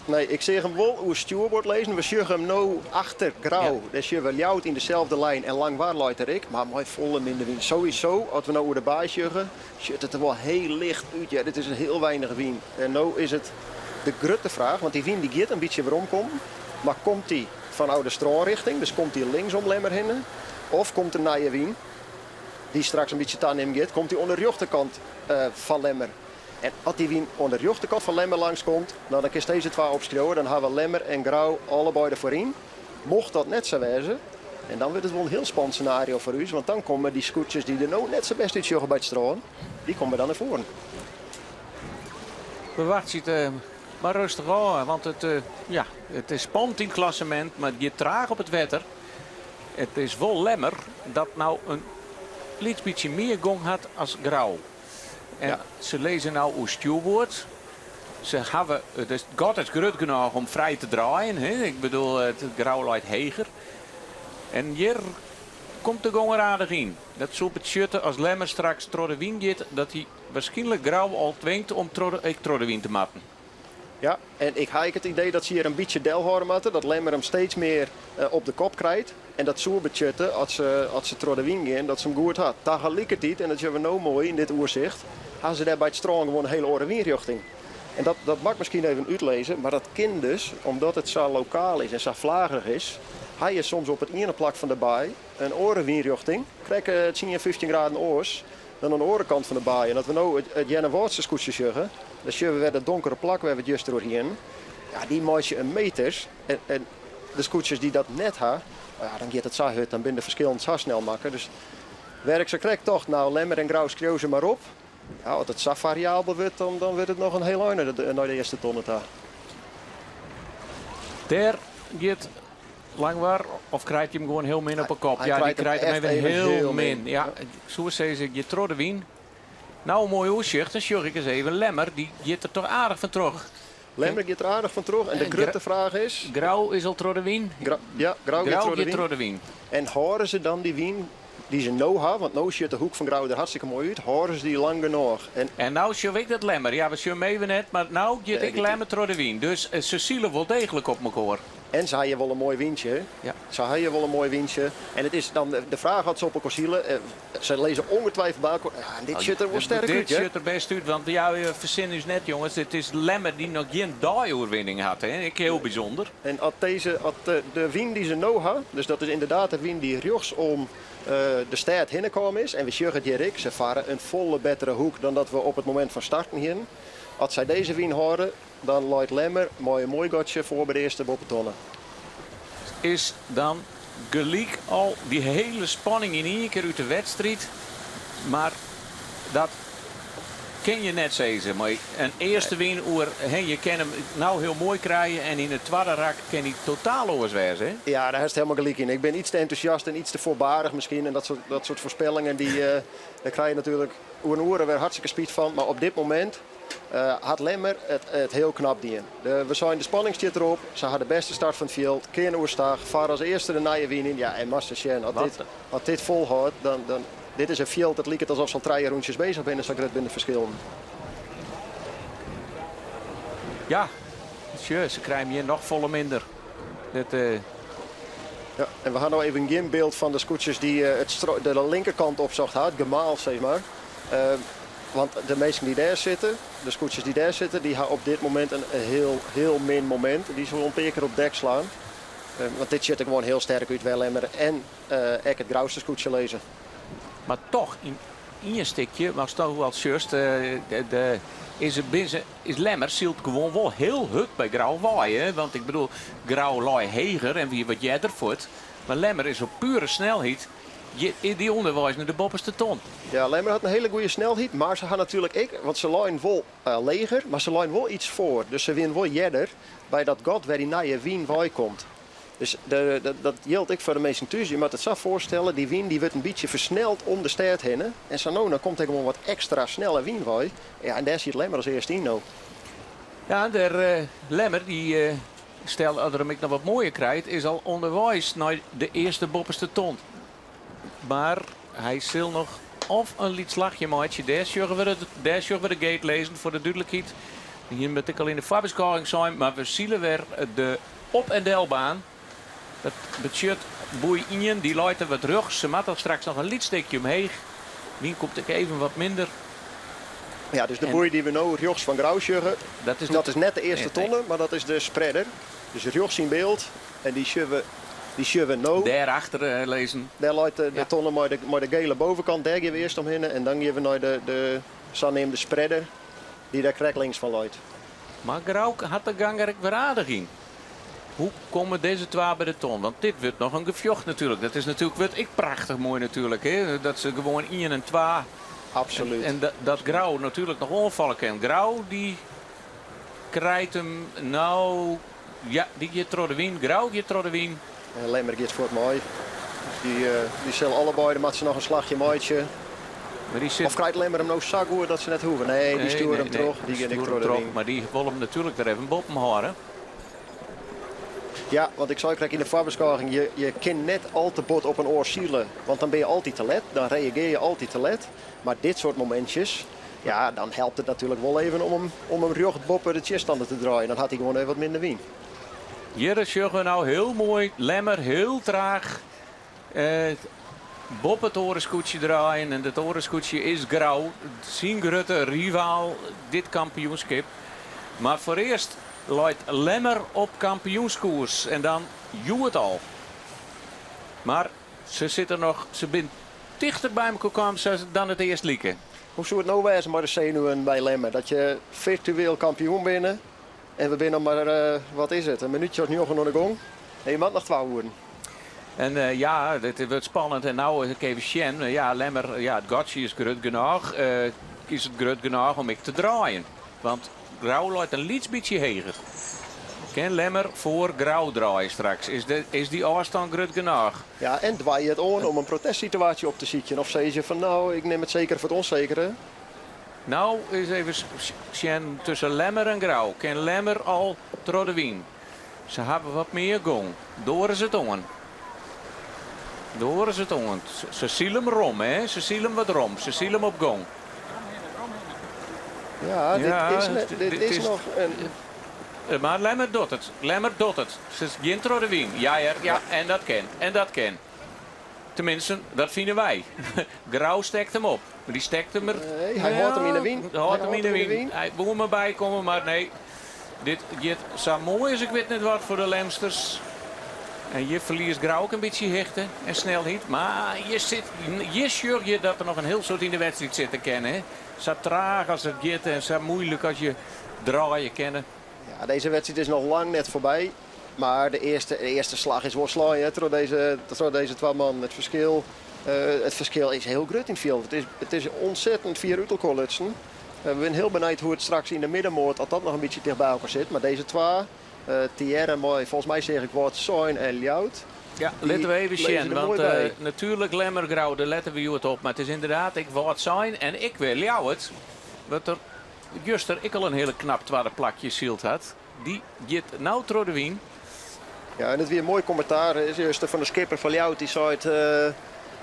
Nee, ik seach him wol oer stjoerboard lizzen. We sjogge him no achter Grou. Dêr sjogge we Ljouwert yn deselde lijn en Langwar leit der ek, mar mei folle minder wyn. Sowieso, as we no oer de baai sjogge, sjocht it der wol hiel licht út. Ja, dit is hiel weinich wyn. En no is it de grutte fraach, want dy wyn dy giet in bytsje weromkommen, mar komt dy fanôf de strânrjochting, dus komt dy linksom Lemmer hinne, of komt der nije wyn, dy't straks in bytsje tanimmen giet, komt dy oan de rjochterkant fan Lemmer. En as dy wyn oan de rjochterkant fan Lemmer langs komt, no dan kinst dizze twa opskriuwe, dan hawwe Lemmer en Grou allebeide foaryn. Mocht dat net sa wêze, en dan wurdt it wol in hiel spannend senario foar ús, want dan komme dy skûtsjes dy't der no net sa bêst útsjogge by it strân, dy komme dan nei foaren. We wachtsje it mar rêstich ôf, want it, ja, it is spannend yn it klassemint, mar it giet traach op it wetter. It is wol Lemmer dat no in lyts bytsje mear gong hat as Grou. En se lizze no oer stjoerboard. Se hawwe, it gat is grut genôch om frij te draaien. Hè? Ik bedoel, it Grou leit heger. En hjir komt de gong er aardich yn. Dat soe betsjutte as Lemmer straks troch de wyn giet, dat hy waarskynlik Grou al twingt om troch de, ek troch de wyn te moatten. Ja, en ik ha ek it idee dat se hjir in bytsje delhâlde moatte, dat Lemmer him steeds mear op de kop krijt. En dat soe betsjutte, as se, as se troch de wyn gean, dat se him goed ha. Tagelikertiid, en dat sjogge we no moai yn dit oersicht, ha se dêr by it strân gewoan in hiele oare wynrjochting. En dat, dat moat ik miskien even útlizze, mar dat kin dus omdat it sa lokaal is en sa flagerich is, ha je soms op it iene plak fan de baai in oare wynrjochting, krekt 10, 15 graden oars, dan oan de oare kant fan de baai. En as we no it Earnewâldse skûtsje sjogge, dan sjogge we wer dat donkere plak wêr't we it juster oer hienen. Ja, dy meitsje in meters. En, en de skûtsjes dy't dat net ha, ja, dan giet it sa hurd, dan binne de ferskillen sa snel makke. Dus wêr ik sa krekt tocht, no, Lemmer en Grou skriuw se mar op. Ja, as it sa fariabel wurdt, dan, dan wurdt it noch in hiel ein nei de earste tonne ta. Dêr giet Langwar, of krijt hy him gewoan hiel min op 'e kop? Hy Ja, dy krijt him krijt him echt even even hiel hiel min. min. Ja, ik soe sizze, giet troch de wyn. Nou, in moai oersicht. Dan sjoch ik ris even. Lemmer, dy giet der toch aardich fan troch. Lemmer giet der aardich fan troch. En de En grutte fraach is... Grou is al troch de wyn. Ja, Grou giet Grou troch de giet wyn. troch de wyn. En hâlde se dan dy wyn dy't se no ha, want no sjocht de hoek fan Grou der hartstikke moai út, hâlde se dy lang genôch? En En no sjoch ik dat Lemmer. Ja, we sjogge him even net, mar no giet Dêr ek giet hy. Lemmer troch de wyn. Dus eh, se sile wol deeglik op mekoar. En se ha hjir wol in moai wyntsje. hè? Ja. Se ha hjir wol in moai wyntsje. En it is dan de fraach oft se op elkoar sile. Se lizze ongetwijfeld by elkoar. Ja, en dit sjocht der wol sterk Dit út, hè? sjocht der bêst út, want ja, we fersinne ús net, jonges. It is Lemmer dy't noch gjin deioerwinning hat. Hè? Ek hiel bysûnder. En as dizze, as de wyn dy't se no ha, dus dat is ynderdaad de wyn dy't rjochtsom de stêd hinne kaam is, en we sjogge it hjir ek, se farre in folle bettere hoek dan dat we op it momint fan starten hienen. As sy dizze wyn hâlde, dan leit Lemmer mei in moai gatsje foar by de earste boppetonne. Is dan gelyk al dy hiele spanning yn ien kear út de wedstriid. Mar dat kin je net sizze. Mar in earste wyn oer, hè, je kinne him no hiel moai krije en yn it twadde rak kin hy totaal oars wêze. Hè? Ja, dêr hast hielendal gelyk yn. Ik bin iets te entûsjast en iets te foarbarich miskien. En dat soart foarspellingen, dêr krije je natuerlik oer in oere wer hartstikke spyt fan. Mar op dit momint hat Lemmer it hiel knap dien. We seinen, de spanning stiet derop. Se ha de bêste start fan it fjild. Kearn oerstach. Far as earste de nije wyn yn. Ja, en moatst sjen, as Wat? dit folhâldt, dan dit is in fjild dat liket asof se al trije rûntsjes beuzich binne, sa grut binne de ferskillen. Ja, sjoch, se krije him hjir noch folle minder. Dat, Ja, en we ha no even gjin byld fan de skûtsjes dy't de linkerkant opsocht ha, it gemaal sis mar. Want de minsken dy't dêr sitte, de skûtsjes dy't dêr sitte, dy ha op dit momint in hiel, hiel min momint. Dy sille in pear kear op dek slaan. Want dit sjocht der gewoan hiel sterk út, wêr't Lemmer en ek it Grouster skûtsje lizze. Mar dochs, yn ien stikje, watsto al sjochst, is, it binne is Lemmer sylt gewoan wol hiel hurd by Grou wei. Hè? Want ik bedoel, Grou lei heger en wie wat earder fuort. Mar Lemmer is op pure snelheid dy ûnderweis nei de boppeste ton. Ja, Lemmer hat in hiele goede snelheid, mar se ha natuerlik ek, want se leinen wol leger, mar se leinen wol iets foar. Dus se wiene wol earder by dat gat wêr't dy nije wyn wei komt. Dus dat jildt ek foar de minsken thús. Je moatte it sa foarstelle, dy wyn dy wurdt in bytsje fersneld om de stêd hinne. En sa no, dan komt der gewoan wat ekstra snelle wyn wei. Ja, en dêr sit Lemmer as earste yn no. Ja, de Lemmer, dy, stel dat er him ek noch wat moaier krijt, is al ûnderweis nei de earste boppeste ton. Mar hy sil noch of in lyts slachje meitsje. Dêr sjogge we de gate lizzen foar de dúdlikheid. Hjir moat ik al yn de foarbeskôging sein, mar we sile wer de op- en delbaan. Dat betsjut boei 1, dy leit der wat rjochts. Se moatte straks noch in lyts stikje omheech. Wyn komt ek even wat minder. Ja, dus de boei dy't we no rjochts fan Grou sjogge, Dat is dat is net de earste Nee, nee. tonne, mar dat is de spreader. Dus rjochts yn byld en dy sjogge we no. Dêrachter lizzen. Dêr leit de tonne mei de gele bovenkant, dêr geane we earst omhinne. En dan geane we nei de saneamde spreader, dy't dêr krekt links fan leit. Mar Grou hat de gong der ek wer aardich yn. Hoe komme dizze twa by de ton? Want dit wurdt noch in gefjocht natuerlik. Dat is natuerlik wurdt ek prachtich moai natuerlik. Hè? Dat se gewoan 1 en 2. Absoluut. En dat Grou natuerlik noch oanfalle kin. Grou dy krijt him no. Ja, dy giet troch de wyn. Grou giet troch de wyn. En Lemmer giet fuort mei. Dus dy sille allebeide moatte se noch in slachje meitsje. Mar dy sit... Of krijt Lemmer him no sa goed dat se net hoege? Nee, dy Nee, stjoert nee, him troch. nee. Dy giet ek Stjoert troch him de troch. wyn. Mar dy wol him natuerlik der even boppen hâlde. Ja, want ik sei krekt yn de foarbeskôging, je kin net al te bot op in oar sile, want dan binne je altyd te let, dan reagearje je altyd te let. Mar dit soart momintsjes, ja, dan helpt it natuerlik wol even om him rjocht boppe de tsjinstanner te draaien. Dan hat hy gewoan even wat minder wyn. Hjir sjogge we no hiel moai. Lemmer hiel traach. Boppe it oare skûtsje draaien. En dat oare skûtsje is Grou. Syn grutte rivaal dit kampioenskip. Mar foarearst leit Lemmer op kampioenskoers. En dan hjoed al. Mar se sitte noch, se binne tichter by elkoar kaam dan it earst like. Hoe soe it no wêze mei de senuwen by Lemmer? Dat je firtueel kampioen binne en we binne noch mar, wat is it, in minútsje of njoggen oan de gong. En je moatte noch 2 oeren. En ja, dit wurdt spannend. En no ik even sjen. Ja, Lemmer, ja, it gatsje is grut genôch. Is it grut genôch om ek te draaien? Want Grou leit in lyts bytsje heger. Kin Lemmer foar Grou draaie straks? Is, de, is dy ôfstân grut genôch? Ja, en doar je it oan om in protestsituaasje op te sykjen? Of sizze je fan no, ik nim it sekere foar it ûnsekere? No is even sjen tusken Lemmer en Grou. Kin Lemmer al troch de wyn? Se hawwe wat mear gong. Doare se it oan? Doare se it oan? Se sile him rom, hè? Se sile him wat rom. Se sile him op gong. Ja, dit Ja, is, net, dit dit is is- noch in... Maar Lemmer docht it. Lemmer docht it. Se gean troch de wyn. Ja, hear, ja, en dat kin. En dat kin. Teminsten, dat fine wy. Grou stekt him op. Mar dy stekt him er. Nee, hy hâldt him yn 'e wyn. Hy hâldt him yn 'e wyn. Hy woe mar bykomme, mar nee. Dit giet sa moai as ik wit net wat foar de Lemsters. En hjir ferliest Grou ek in bytsje hichte en snelheid. Mar hjir, sit, hjir sjoch je dat der noch in hiel soad yn de wedstriid sitte kin. Hè? Sa traach as it giet en sa muoilik as je draaie kinne. Ja, dizze wedstriid is noch lang net foarby. Mar de earste, de earste slach is wol slein hè, troch dizze, troch dizze twa mannen. It ferskil, eh, it ferskil is hiel grut yn it fjild. It is ûntsettend fier út elkoar lutsen. Eh, we binne hiel benijd hoe't it straks yn de middenmoat, as dat noch in bytsje ticht by elkoar sit. Mar dizze twa, uh, Tierre mei, folgens my seach ik Wâldsein en Ljouwert. Ja, Die litte we even lizze sjen, der want moai by. natuerlik Lemmer Grou, dêr lette we hjoed op. Mar it is ynderdaad ek Wâldsein en ek wer Ljouwert. Wat der juster ek al in hiele knap twadde plakje syld hat. Dy giet no troch de wyn. Ja, en it wie in moai kommentaar is juster fan de skipper fan Ljouwert. Dy sei,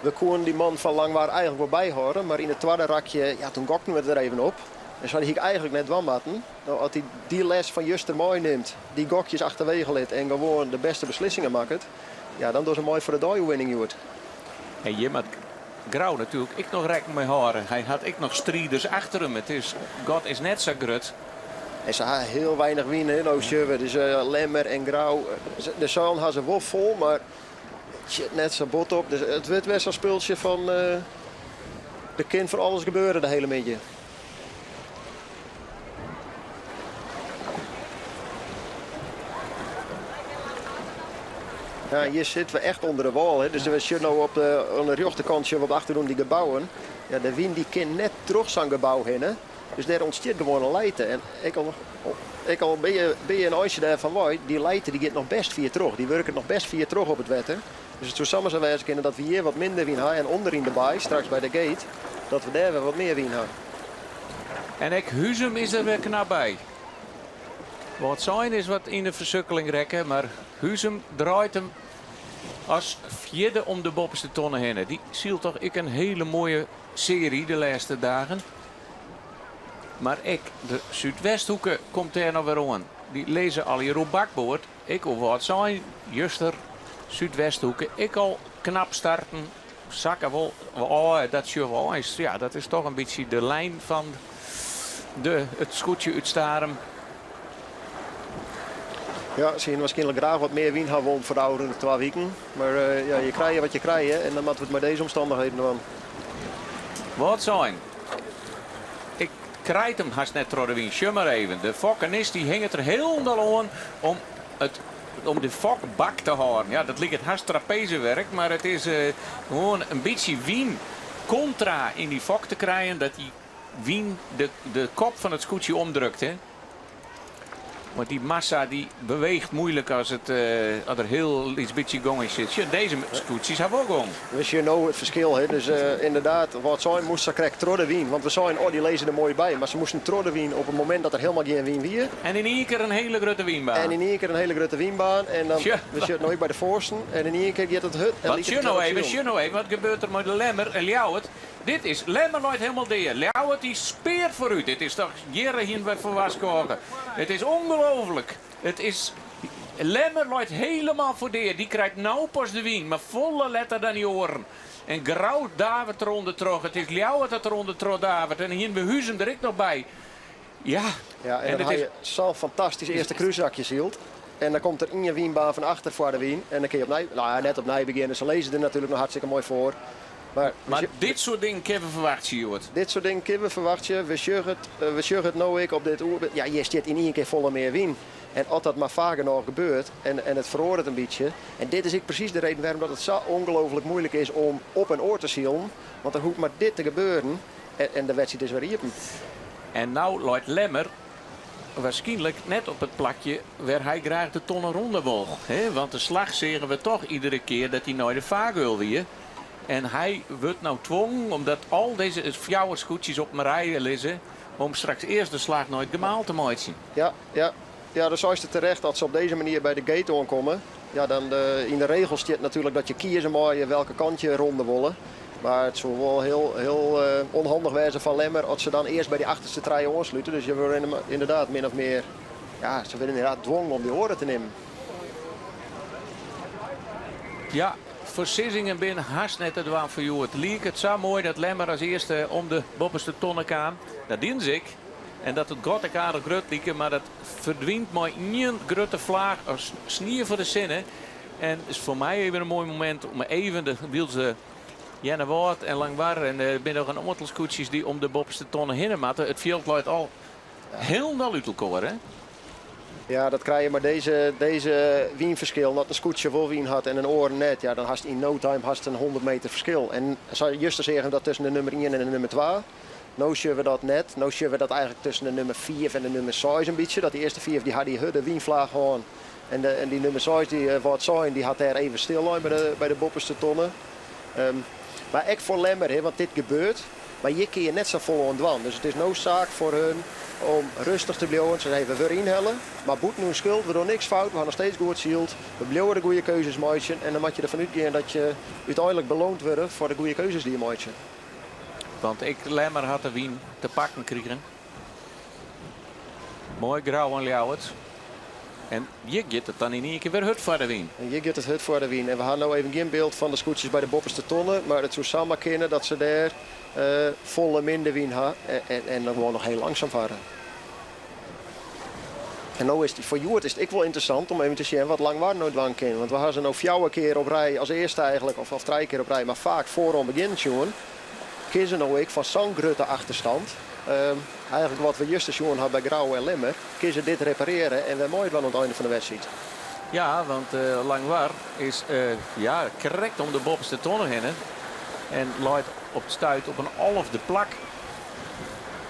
we koenen dy man fan Langwar eigentlik wol byhâlde, mar yn it twadde rakje, ja, doe gokten we der even op. En sei, dat hie ik eigentlik net dwaan moatten. No, as hy dy les fan juster meinimt, dy gokjes achterwege lit en gewoan de bêste beslissingen makket, ja, dan dogge se mei foar de deioerwinning hjoed. En hjir moat Grou natuerlik ek noch rekken mei hâlde. Hy hat ek noch striders achter him. It is, gat is net sa grut. En se ha hiel weinich wyn, hè, no sjogge we. Dus Lemmer en Grou, de seilen ha se wol fol, mar it sit net sa bot op. Dus it wurdt wer sa'n spultsje fan der kin fan alles gebeure de hiele middei. Ja, hjir sitte we echt ûnder de wâl. Hè. Dus we sjogge no op de, oan de rjochterkant sjogge we op de achtergrûn dy gebouwen. Ja, de wyn dy kin net troch sa'n gebou hinne. Dus dêr ûntstiet gewoan in lijte. En ek al, ek al binne je, binne je in eintsje dêrfan wei, dy lijte dy giet noch bêst fier troch. Dy wurket noch bêst fier troch op it wetter. Dus it soe samar sa wêze kinne dat we hjir wat minder wyn ha en ûnder yn de baai, straks by de gate, dat we dêr wer wat mear wyn ha. En ek Huzum is der wer knap by. Wâldsein is wat yn de fersukkeling rekke, mar Huzum draait him as fjirde om de boppeste tonne hinne. Dy sylt toch ek in hiele moaie searje de lêste dagen. Mar ek de Súdwesthoeke komt dêr noch wer oan. Dy lizze allegear oer bakboard. Ek oer Wâldsein, juster, Súdwesthoeke ek al knap starten. Sakke wol ôf, dat sjogge we eins. Ja, dat is toch in bytsje de lijn fan de, it skûtsje út Starum. Ja, se hiene wierskynlik graach wat mear wyn ha wollen foar de ôfrûne twa wiken. Mar eh, ja, je krije wat je krije en dan moatte we it mei dizze omstannichheden dwaan. Wâldsein. Ik krijt him hast net troch de wyn. Sjoch mar even. De fokkenist dy hinget der hielendal oan om, it, om de fok bak te hâlden. Ja, dat liket hast trapezewerk, mar it is eh, gewoan in bytsje wyn kontra yn dy fok te krijen dat dy wyn de, de kop fan it skûtsje omdrukt. Hè. Want dy massa dy beweecht muoilik as, it, eh, as der hiel lyts bytsje gong yn sit. Sjoch, dizze skûtsjes ha wol gong. We sjogge no it ferskil. Hè. Dus eh, ynderdaad, Wâldsein moast sa krekt troch de wyn. Want we seinen, oh, dy lizze der moai by. Mar se moasten troch de wyn op it momint dat der hielendal gjin wyn wie. En yn ien kear in hiele grutte wynbaan. En yn ien kear in hiele grutte wynbaan. En dan, Sjoch. we sjogge it no ek by de foarsten. En yn ien kear giet it hurd. En Wat liket sjoch it no wer op even, silen. sjoch no even, wat gebeurt der mei de Lemmer en Ljouwert? Dit is, Lemmer leit hielendal dea. Ljouwert dy speart foarút. Dit is toch, hjir hiene wy foar warskôge. It is ûngelooflik. It is, Lemmer leit hielendal foar dea. Dy krijt no pas de wyn, mar folle letter dan dy oaren. En Grou davert derûnder troch. It is Ljouwert dat derûnder troch davert. En hiene we Huzum der ek noch by. Ja, Ja, en en dan it ha is je sa'n fantastysk earste krúsrakje syld. En dan komt der ien wynbaan fan achter foar de wyn. En dan kinne je opnij, no ja, net opnij begjinne. Se lizze der natuerlik noch hartstikke moai foar. Mar, Mar dit soart dingen kinne we ferwachtsje hjoed. Dit soart dingen kinne we ferwachtsje. We sjogge it, we sjogge it no ek op dit oer. Ja, hjir stiet yn ien kear folle mear wyn. En as dat mar faak genôch gebeurt en it feroaret in bytsje. En dit is ek presys de reden wêrom dat it sa ongelooflik muoilik is om op en oar te silen. Want der hoecht mar dit te gebeuren en de wedstriid is wer iepen. En no leit Lemmer. Waarskynlik net op it plakje wêr hy graach de tonne ronde wol. Want de slach seagen we toch iedere kear dat hy nei de fargeul wie. En hy wurdt no twongen, omdat al dizze fjouwer skûtsjes op in rij lizze, om straks earst de slach nei it gemaal te meitsjen. Ja, ja. Ja, dan seist it terecht dat se op dizze manier by de gate oankomme. Ja, dan de, yn de regels stiet natuerlik dat je kieze meie welke kant je ronde wolle. Mar it soe wol hiel, hiel ûnhandich wêze foar Lemmer as se dan earst by dy achterste trije oanslute. Dus je wurde ynderdaad min of mear, ja, se wurde ynderdaad dwongen om dy oare te nimmen. Ja, foarsizzingen binne hast net te dwaan foar hjoed. Liek it sa moai dat Lemmer as earste om de boppeste tonne kaam. Dat dienen se ek. En dat it gat ek aardich grut like, mar dat ferdwynt mei ien grutte flaach as snie foar de sinne. En is foar my even in moai momint om even de wylse Earnewâld en Langwar en der binne noch in oantal skûtsjes dy't om de boppeste tonne hinne moatte. It fjild leit al hielendal út elkoar, hè? Ja, dat krije je mei dizze, dizze wynferskil. As in skûtsje wol wyn hat en in oar net, ja, dan hast yn no time hast in 100 meter ferskil. En sa juster seagen we dat tusken de nûmer ien en de nûmer twa. No sjogge we dat net. No sjogge we dat eigentlik tusken de nûmer fiif en de nûmer seis in bytsje. Dat dy earste fiif dy ha dy hurde wynflaach hân. En, de, en dy nûmer seis, dy eh, Wâldsein, dy hat dêr even stil lein by de boppeste tonne. Mar ek foar Lemmer, hè, want dit gebeurt. Mar hjir kinne je net safolle oan dwaan. Dus it is no saak foar hun om rêstich te bliuwen. Se sizze, we wurde ynhelle, mar bûten ús skuld, we dogge niks fout, we ha noch steeds goed syld. We bliuwe de goede keuzes meitsjen en dan moatte je derfan útgean dat je úteinlik beloand wurde foar de goede keuzes dy't je meitsje. Want ek Lemmer hat de wyn te pakken krigen. Moai Grou en Ljouwert. En hjir giet it dan yn ien kear wer hurd foar de wyn. En hjir giet it hurd foar de wyn. En we ha no even gjin byld fan de skûtsjes by de boppeste tonne. Mar it soe samar kinne dat se dêr folle minder wyn ha en dan gewoan noch hiel langsum farre. En no is it, foar hjoed is it ek wol ynteressant om even te sjen wat Langwar no dwaan kin. Want we ha se no fjouwer kear op rij as earste eigentlik, of trije kear op rij, mar faak foaroan begjinnen sjoen. Kinne se no ek fan sa'n grutte achterstand, eigentlik wat we juster sjoen ha by Grou en Lemmer, kinne se dit reparearje en wer meidwaan oan it ein fan de wedstriid? Ja, want Langwar is ja, krekt om de boppeste tonne hinne en leit op it stuit op in alfde plak.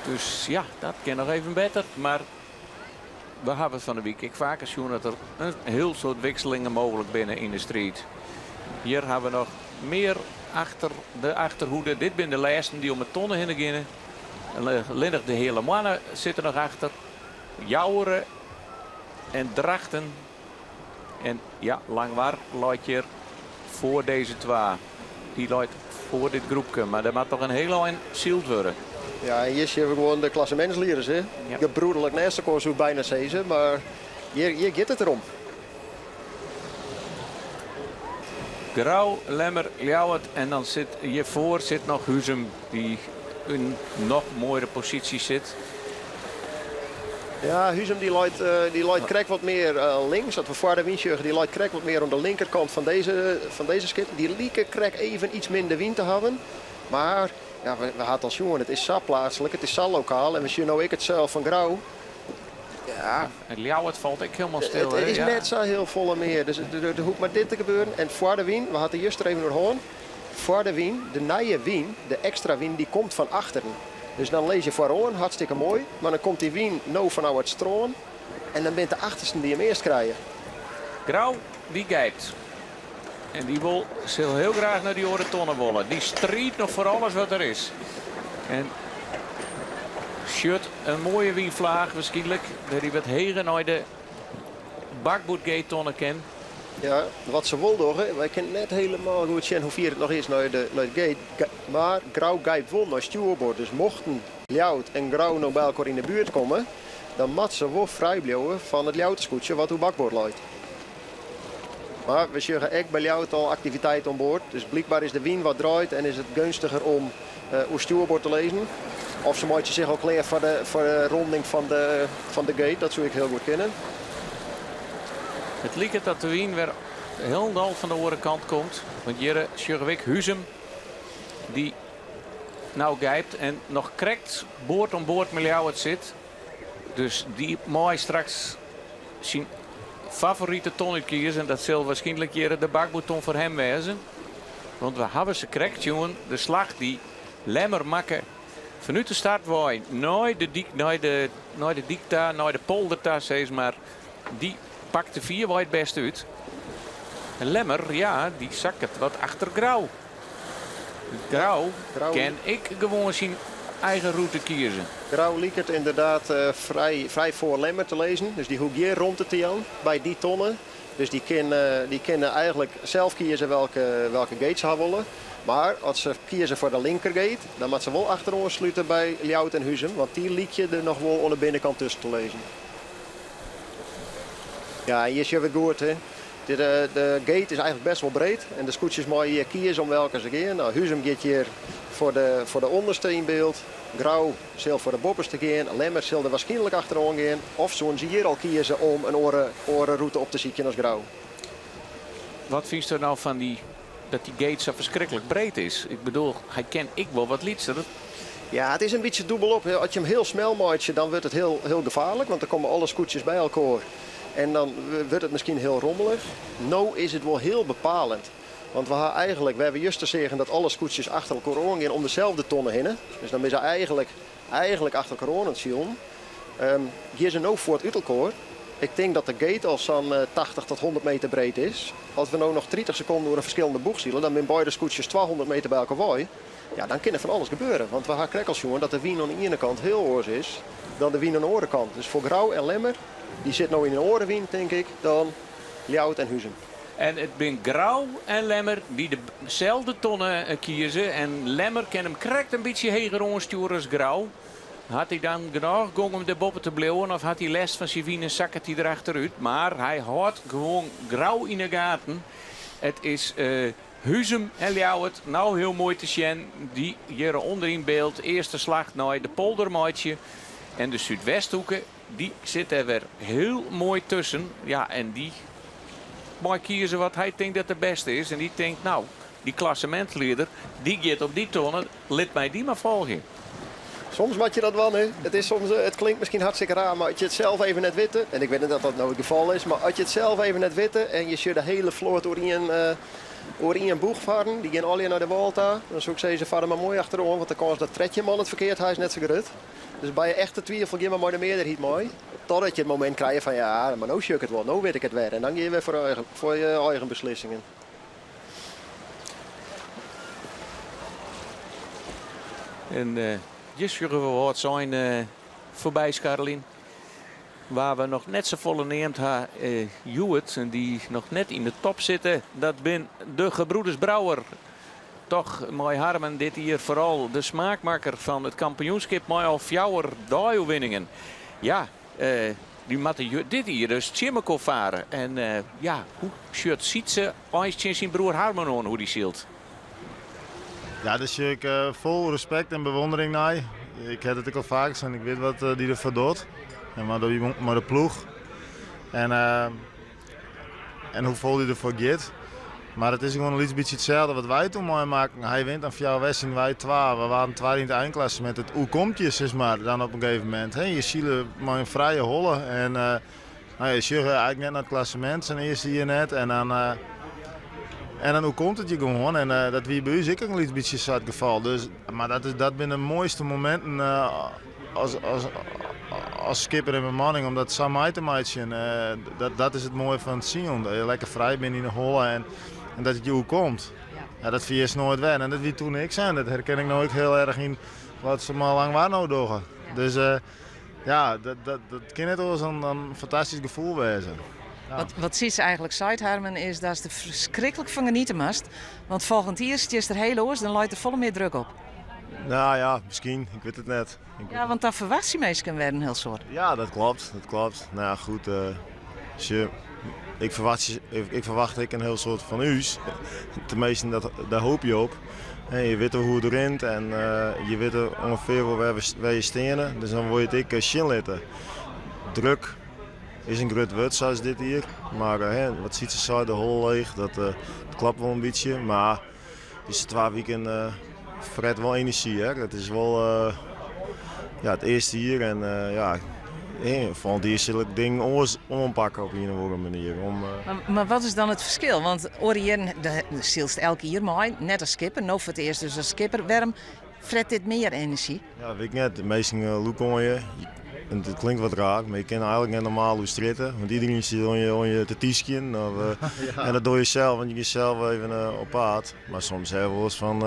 Dus ja, dat kin noch even better. Mar we hawwe fan 'e wike ek faker sjoen dat der in hiel soad wikselingen mooglik binne yn de striid. Hjir hawwe we noch mear achter de achterhoede. Dit binne de lêsten dy't om 'e tonne hinne geane. Allinnich de Heale Moanne sit der noch achter. Joure en Drachten. En ja, Langwar leit hjir foar dizze twa. Dy leit foar dit groepke, mar der moat noch in hiel ein syld wurde. Ja, en hjir sjogge we gewoan de klassemintslieders, hè. Ja. Gebroederlik nêst elkoar soe ik byna sizze, mar hjir, hjir giet it derom. Grou, Lemmer, Ljouwert en dan sit hjirfoar sit noch Huzum dy't yn noch moaiere posysje sit. Ja, Huzum dy leit, dy leit krekt wat mear links. As we foar de wyn sjogge, dy leit krekt wat mear oan de linkerkant fan dizze, fan dizze skippen. Dy like krekt even iets minder wyn te hawwen. Mar ja, we, we ha it al sjoen, it is sa pleatslik, it is sa lokaal. En we sjogge no ek it seil fan Grou. Ja. En Ljouwert falt ek hielendal stil. It is ja. net sa hiel folle mear. Dus der hoecht mar dit te gebeuren. En foar de wyn, we ha it der juster even oer hân. Foar de wyn, de nije wyn, de ekstra wyn, dy komt fan achteren. Dus dan lizze je foaroan, hartstikke moai. Mar dan komt dy wyn no fanôf it strân en dan binne it de achtersten dy't him earst krije. Grou, dy gijpt. En dy wol, sil hiel graach nei dy oare tonne wolle. Dy striidt noch foar alles wat der is. En sjocht in moaie wynflaach waarskynlik. Dêr't hy wat heger nei de bakboardgate-tonne kin. Ja, wat se wol dogge, wy kinne net hielendal goed sjen hoe fier it noch is nei de, nei de gate. Mar Grou gijpt wol nei stjoerboard. Dus mochten Ljouwert en Grou no by elkoar yn de buert komme, dan moat se wol frij bliuwe fan it Ljouwerter skûtsje wat oer bakboard leit. Mar we sjogge ek by Ljouwert al aktiviteit oan board. Dus blykber is de wyn wat draaid en is it geunstiger om oer stjoerboard te lizzen. Of se meitsje sich al klear foar de, foar de ronding fan de, fan de gate. Dat soe ek hiel goed kinne. It liket dat de wyn wer hielendal fan de oare kant komt. Want hjir sjogge we ek Huzum dy't no gijpt en noch krekt board oan board mei Ljouwert sit. Dus dy mei straks syn favorite ton útkieze. En dat sil waarskynlik hjir de bakboardton foar him wêze. Want we hawwe se krekt sjoen, de slach dy't Lemmer makke. Fanút de startwei nei de dyk, nei de, nei de dyk ta, nei de polder ta, sis mar. Dy pakt de fierwei it bêste út. En Lemmer, ja, dy sakket wat achter Grou. Grou kin ek gewoan syn eigen rûte kieze. Grou liket ynderdaad frij, frij foar Lemmer te lizzen. Dus dy hoecht gjin romte te jaan by dy tonne. Dus dy kin, dy kinne eigenlik sels kieze welke, welke gate se ha wolle. Mar as se kieze foar de linkergate, dan moat se wol achteroan slute by Ljouwert en Huzum, want dy lykje der noch wol oan de binnenkant tusken te lizzen. Ja, en hjir sjogge we it goed. Hè. De, de gate is eigenlik best wol breed en de skûtsjes meie hjir kieze om welke se gean. Nou, Huzum giet hjir foar de, foar de ûnderste yn byld. Grou sil foar de boppeste gean. Lemmer sil der wierskynlik achteroan gean. Of soene se hjir al kieze om in oare, oare rûte op te sykjen as Grou. Wat fynst der no fan dy, dat dy gate sa ferskriklik breed is? Ik bedoel, hy kin ek wol wat lytser. Ja, it is in bytsje dûbelop. As je him hiel smel meitsje, dan wurdt it hiel, hiel gefaarlik, want dan komme alle skûtsjes by elkoar en dan wurdt it miskien hiel rommelich. No is it wol hiel bepalend. Want we ha eigenlik, wêr we juster seagen dat alle skûtsjes achter elkoar oan gean om deselde tonne hinne. Dus dan binne se eigenlik, eigenlik achter elkoar oan it silen. Um, gean se no fuort út elkoar. Ik tink dat de gate al sa'n 80 tot 100 meter breed is. As we no noch 30 sekonden oer in ferskillende boech sile, dan binne beide skûtsjes 200 meter by elkoar wei. Ja, dan kin der fan alles gebeure. Want we ha krekt al sjoen dat de wyn oan de iene kant hiel oars is dan de wyn oan de oare kant. Dus foar Grou en Lemmer, dy sit no yn in oare wyn, tink ik, dan Ljouwert en Huzum. En it binne Grou en Lemmer dy't deselde tonne kieze. En Lemmer kin him krekt in bytsje heger oanstjoere as Grou. Hat hy dan genôch gong om dêr boppe te bliuwen of hat hy lêst fan syn wyn en sakket hy der achterút? Mar hy hâldt gewoan Grou yn 'e gaten. It is Huzum en Ljouwert no hiel moai te sjen. Dy hjir ûnder yn byld. Earste slach nei de polder meitsje. En de Súdwesthoeke dy sit dêr wer hiel moai tusken. Ja, en dy mei kieze wat hy tinkt dat de bêste is. En dy tinkt, no, dy klassemintslieder, dy giet op dy tonne, lit my dy mar folgje. Soms moat je dat dwaan, hè. It is soms, it klinkt miskien hartstikke raar, mar as je it sels even net witte, en ik wit net oft dat no it gefal is, mar as je it sels even net witte en je sjogge de hiele float oer ien, oer ien boech farren, dy gean allegear nei de wâl ta, dan soe ik sizze, far der mar moai achteroan, want de kâns dat 13 man it ferkeard ha is net sa grut. Dus by echte twivel gean mar mei de mearderheid mei, totdat je it momint krije fan ja, mar no sjoch ik it wol, no wit ik it wer. En dan gean je wer foar eigen, foar je eigen beslissingen. En uh, hjir sjogge we Wâldsein uh, foarby skarreljen. Wêr't we noch net safolle neamd ha, uh, hjoed, en dy noch net yn de top sitte, dat binne de gebroeders Brouwer. Toch mei Harmen dit jier foaral de smaakmakker fan it kampioenskip mei al fjouwer deioerwinningen. Ja, uh, dy moatte dit jier dus tsjin mekoar farre. En uh, ja, hoe sjocht Sytse eins tsjin syn broer Harmen oan hoe dy sylt? Ja, dêr sjoch ik uh, fol respekt en bewûndering nei. Ik ha it ek al faak sein, ik wit wat dy derfoar docht. En mei de, mei de ploech. En, uh, en hoefolle dy derfoar giet. Mar it is gewoan in lyts bytsje itselde wat wy doe meimakken. Hy wint dan fjouwer wedstriden, wy twa. We waarden twadde yn it einklassemint. It oerkomt je, sis mar, dan op in gegeven momint. Hè, je sile mei in frije holle. En uh, nou, je sjogge eigenlik net nei it klassemint, sa'n earste jier net. En dan, uh, en dan oerkomt it je gewoan. En uh, dat wie by ús ek in lyts bytsje sa it gefal. Dus, mar dat, is, dat binne de moaiste mominten as, as, as skipper en bemanning om dat sa mei te meitsjen. Dat, dat is it moaie fan it silen. Dat je lekker frij binne yn de holle en, en dat it je oerkomt. Ja, dat ferjitst noait wer. En dat wie doe ek sa. En dat herken ik no ek hiel erch yn wat se mei Langwar no dogge. Dus uh, ja, dat, dat, dat kin net oars dan, dan in fantastysk gefoel wêze. Ja. Wat, wat Sytse eigenlik seit, Harmen, is datst der ferskriklik fan geniete moatst. Want folgjend jier stiest der hiel oars, dan leit der folle mear druk op. Nou ja, miskien. Ik wit it net. Ik ja, want dan ferwachtsje minsken wer in hiel soad. Ja, dat kloppet. Dat kloppet. Nou ja, goed. Uh, sjoch, ik ferwachtsje, ik, ik ferwacht ek in hiel soad fan ús. Teminsten, dat, dêr hoopje je op. En je witte hoe't it rint en uh, je witte ûngefear wol wêr, we, wêr je steane. Dus dan wol je it ek uh, sjen litte. Druk is in grut wurd sa as dit jier. Mar uh, wat Sytse sei, de holle leech, dat, uh, dat kloppet wol in bytsje. Mar dizze twa wiken uh, fret wol enerzjy. Hè? Dat is wol uh, ja, it earste jier en uh, ja, folgjend jier sil ik dingen oars oanpakke op ien of oare manier. Om, mar, mar wat is dan it ferskil? Want oare jierren sylst elk jier mei, net as skipper, no foar it earst dus as skipper. Wêrom? Fret dit mear enerzjy? Ja, wit ik net. De minsken lûke oan je. En it klinkt wat raar, mar je kinne eigenlik net normaal oer strjitte. Want iderien sit oan je te tyskjen. Of, En dat doe je sels, want je gean sels even op paad. Mar soms ha we wolris fan,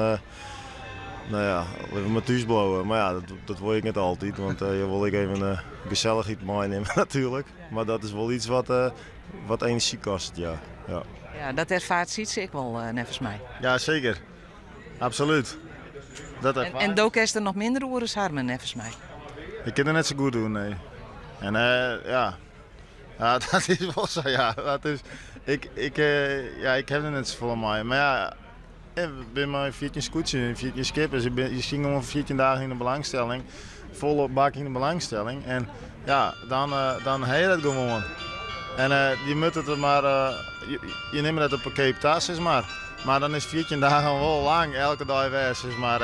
no ja, lit we mar thús bliuwe. Mar ja, dat wol ik net altyd, want je wol ek even gesellichheid meinimme natuerlik. Mar dat is wol iets wat enerzjy kostet, ja. Ja. Ja, dat erfaart Sytse ek wol, neffens my. Ja, seker. Absolút. Dat En do kinst der noch minder oer as Harmen, neffens my. Ik kin der net sa goed oer, nee. En ja, ja, dat is wol sa, ja. Dat is, ik, ja, ik ha der net safolle mei. Mar ja, ik bin mei 14 skûtsjes en 14 skippers. Ik bin, je stean gewoan 14 dagen yn de belangstelling. Folle bak yn de belangstelling. En ja, dan ha je dat gewoan. En je moatte it mar, je nimme dat op 'e keap ta, sis mar. Mar dan is 14 dagen wol lang, elke dei wer, sis mar.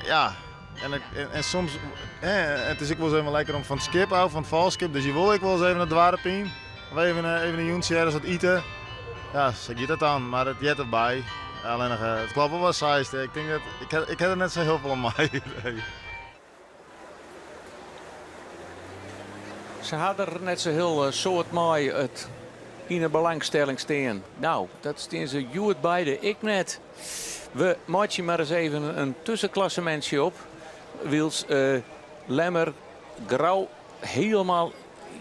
Ja, en soms, it is ek wolris even lekker om fan it skip ôf, fan it folchskip. Dus je wolle ek wolris even it doarp yn. Of even in jûntsje ergens wat ite. Ja, sa giet dat dan. Mar it heart derby. Allinnich, it kloppet wol wat seist. Ik tink dat, ik ha der net sa hiel folle mei. Se ha der net sa hiel soad mei it yn 'e belangstelling stean. Nou, dat stean se hjoed beide ek net. We meitsje mar ris even in tuskenklassemintsje op. Wylst Lemmer Grou hielendal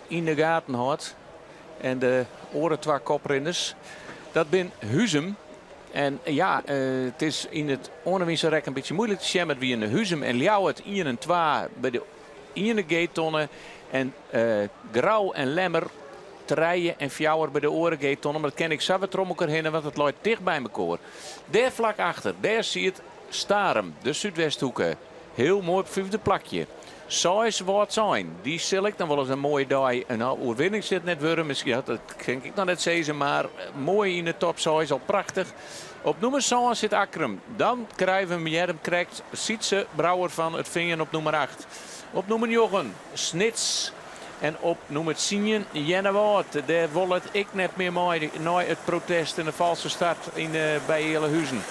yn de gaten hâldt. En de oare twa koprinners, dat bin Huzum. En ja, it is yn it oanewynse rek in bytsje muoilik te sjen, mar it wiene Huzum en Ljouwert ien en twa by de iene gatetonne. En Grou en Lemmer trije en fjouwer by de oare gatetonne. Mar dat kin ik sa wer troch elkoar hinne, want it leit ticht by mekoar. Dêr flak achter, dêr siet Starum, de Súdwesthoeke. Hiel moai op fyfde plakje. Seis Wâldsein, dy sil ek noch wolris in moaie dei in oerwinning sil it net wurde, miskien, dat kin ik noch net sizze, mar moai yn de top seis, al prachtich. Op nûmer sân sit Akkrum. Dan krije we him krekt Sytse Brouwer fan It Fean op nûmer acht. Op nûmer njoggen Snits en op nûmer tsien Earnewâld. Dêr wol it ek net mear mei nei it protest en de falske start yn by Ealahuzen.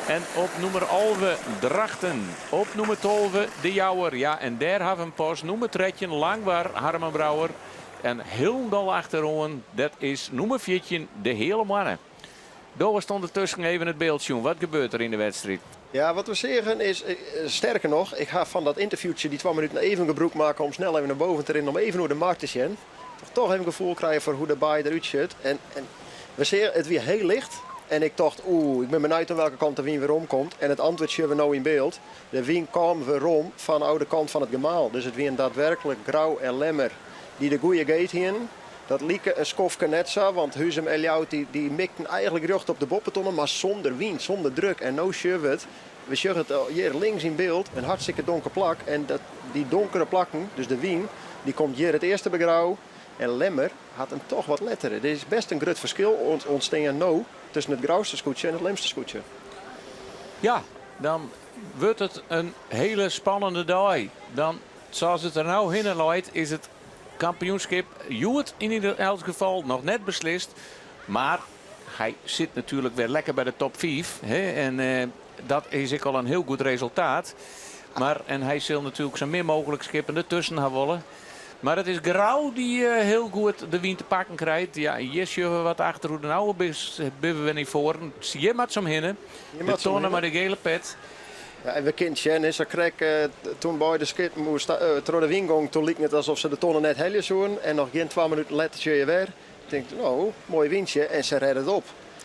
En op nûmer 11 Drachten. Op nûmer 12 De Jouwer. Ja, en dêr hawwe we him pas. Nûmer 13 Langwar, Harmen Brouwer. En hielendal achteroan, dat is nûmer 14 De Heale Moanne. Do hast ûndertusken even it byld sjoen. Wat gebeurt der yn de wedstriid? Ja, wat we seagen is, sterker noch, ik ha fan dat ynterviewtsje dy twa minuten even gebrûk makke om snel even nei boven te rinnen om even oer de mar te sjen. Toch even gefoel krije foar hoe't de baai derút sjocht. En we seagen, it wie hiel licht en ik tocht, oeh, ik bin benijd oan welke kant de wyn werom komt. En it antwurd sjogge we no yn byld. De wyn kaam werom fanôf de kant fan it gemaal. Dus it wienen daadwerklik Grou en Lemmer dy't de goede gate hienen. Dat like in skoftke net sa, want Huzum en Ljouwert dy mikten eigenlik rjocht op de boppetonne, mar sûnder wyn, sûnder druk. En no sjogge we it, we sjogge it hjir links yn byld, in hartstikke donker plak. En dat, dy donkere plakken, dus de wyn, dy komt hjir it earste by Grou. En Lemmer hat him toch wat letter. Der is best in grut ferskil ûntstean no tusken it Grouster skûtsje en it Lemster skûtsje. Ja, dan wurdt it in hiele spannende dei. Dan, sa as it der no hinne leit, is it kampioenskip hjoed yn elts gefal noch net beslist. Mar hy sit natuerlik wer lekker by de top 5. En dat is ek al in hiel goed resultaat. Mar, en hy sil natuerlik sa min mooglik skippen dertusken ha wolle. Mar it is Grou dy't hiel goed de wyn te pakken krijt. Ja, hjir sjogge we wat achter hoe de no binne we wer nei foaren. Hjir moat se omhinne. De tonne mei de gele pet. Ja, en we kinne sjen, hè, sa krekt toen beide skippen troch de wyn gongen, toen like it asof se de tonne net helje soenen. En noch gjin twa minuten letter sjogge je wer. Tink, no, moai wyntsje en se rêde it op.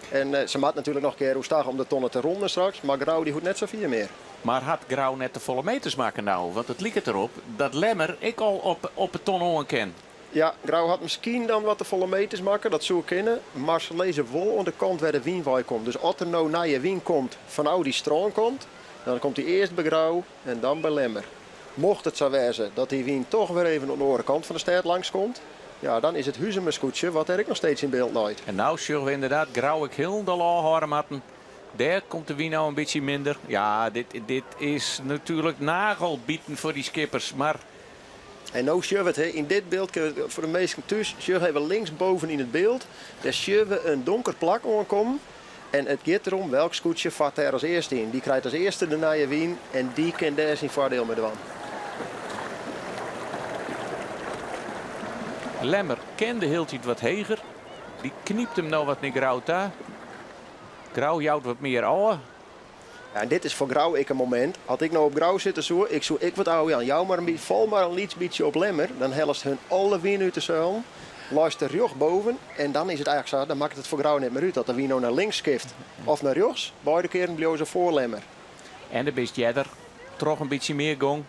En se moat natuerlik noch in kear oerstag om de tonne te ronden straks, mar Grou dy hoecht net sa fier mear. Mar hat Grou net te folle meters makke no? Want it liket derop dat Lemmer ek al op de tonne oan kin. Ja, Grou hat miskien dan wat te folle meters makke, dat soe kinne. Mar se lizze wol oan de kant wêr de wyn wei komt. Dus as der no nije wyn komt fanôf dy strânkant, dan komt dy earst by Grou en dan by Lemmer. Mocht it sa wêze dat dy wyn toch wer even oan de oare kant fan de stêd langskomt, ja, dan is it Huzumer skûtsje wat dêr ek noch steeds yn byld leit. En no sjogge we ynderdaad Grou ek hielendal ôfhâlde moatten. Dêr komt de wyn no in bytsje minder. Ja, dit is natuerlik nagelbiten foar dy skippers, mar En no sjogge we it, hè, yn dit byld, foar de minsken thús, sjogge even linksboven yn it byld. Dêr sjogge we in donker plak oankommen. En it giet derom welk skûtsje fart dêr as earste yn. Dy krijt as earste de nije wyn en dy kin dêr syn foardiel mei dwaan. Lemmer kin de hieltyd wat heger. Dy knypt him no wat nei Grou ta. Grou jout wat mear ôf. Ja, en dit is foar Grou ek in momint. As ik no op Grou sitte soe, ik soe ek wat ôfjaan. Jou mar in, fal mar in lyts bytsje op Lemmer, dan hellest hun alle wyn út de seilen, leist der rjocht boven en dan is it eigentlik sa, dan makket it foar Grou net mear út dat de wyn no nei links skift of nei rjochts. Beide kearen bliuwe se foar Lemmer. En dan bist earder troch in bytsje mear gong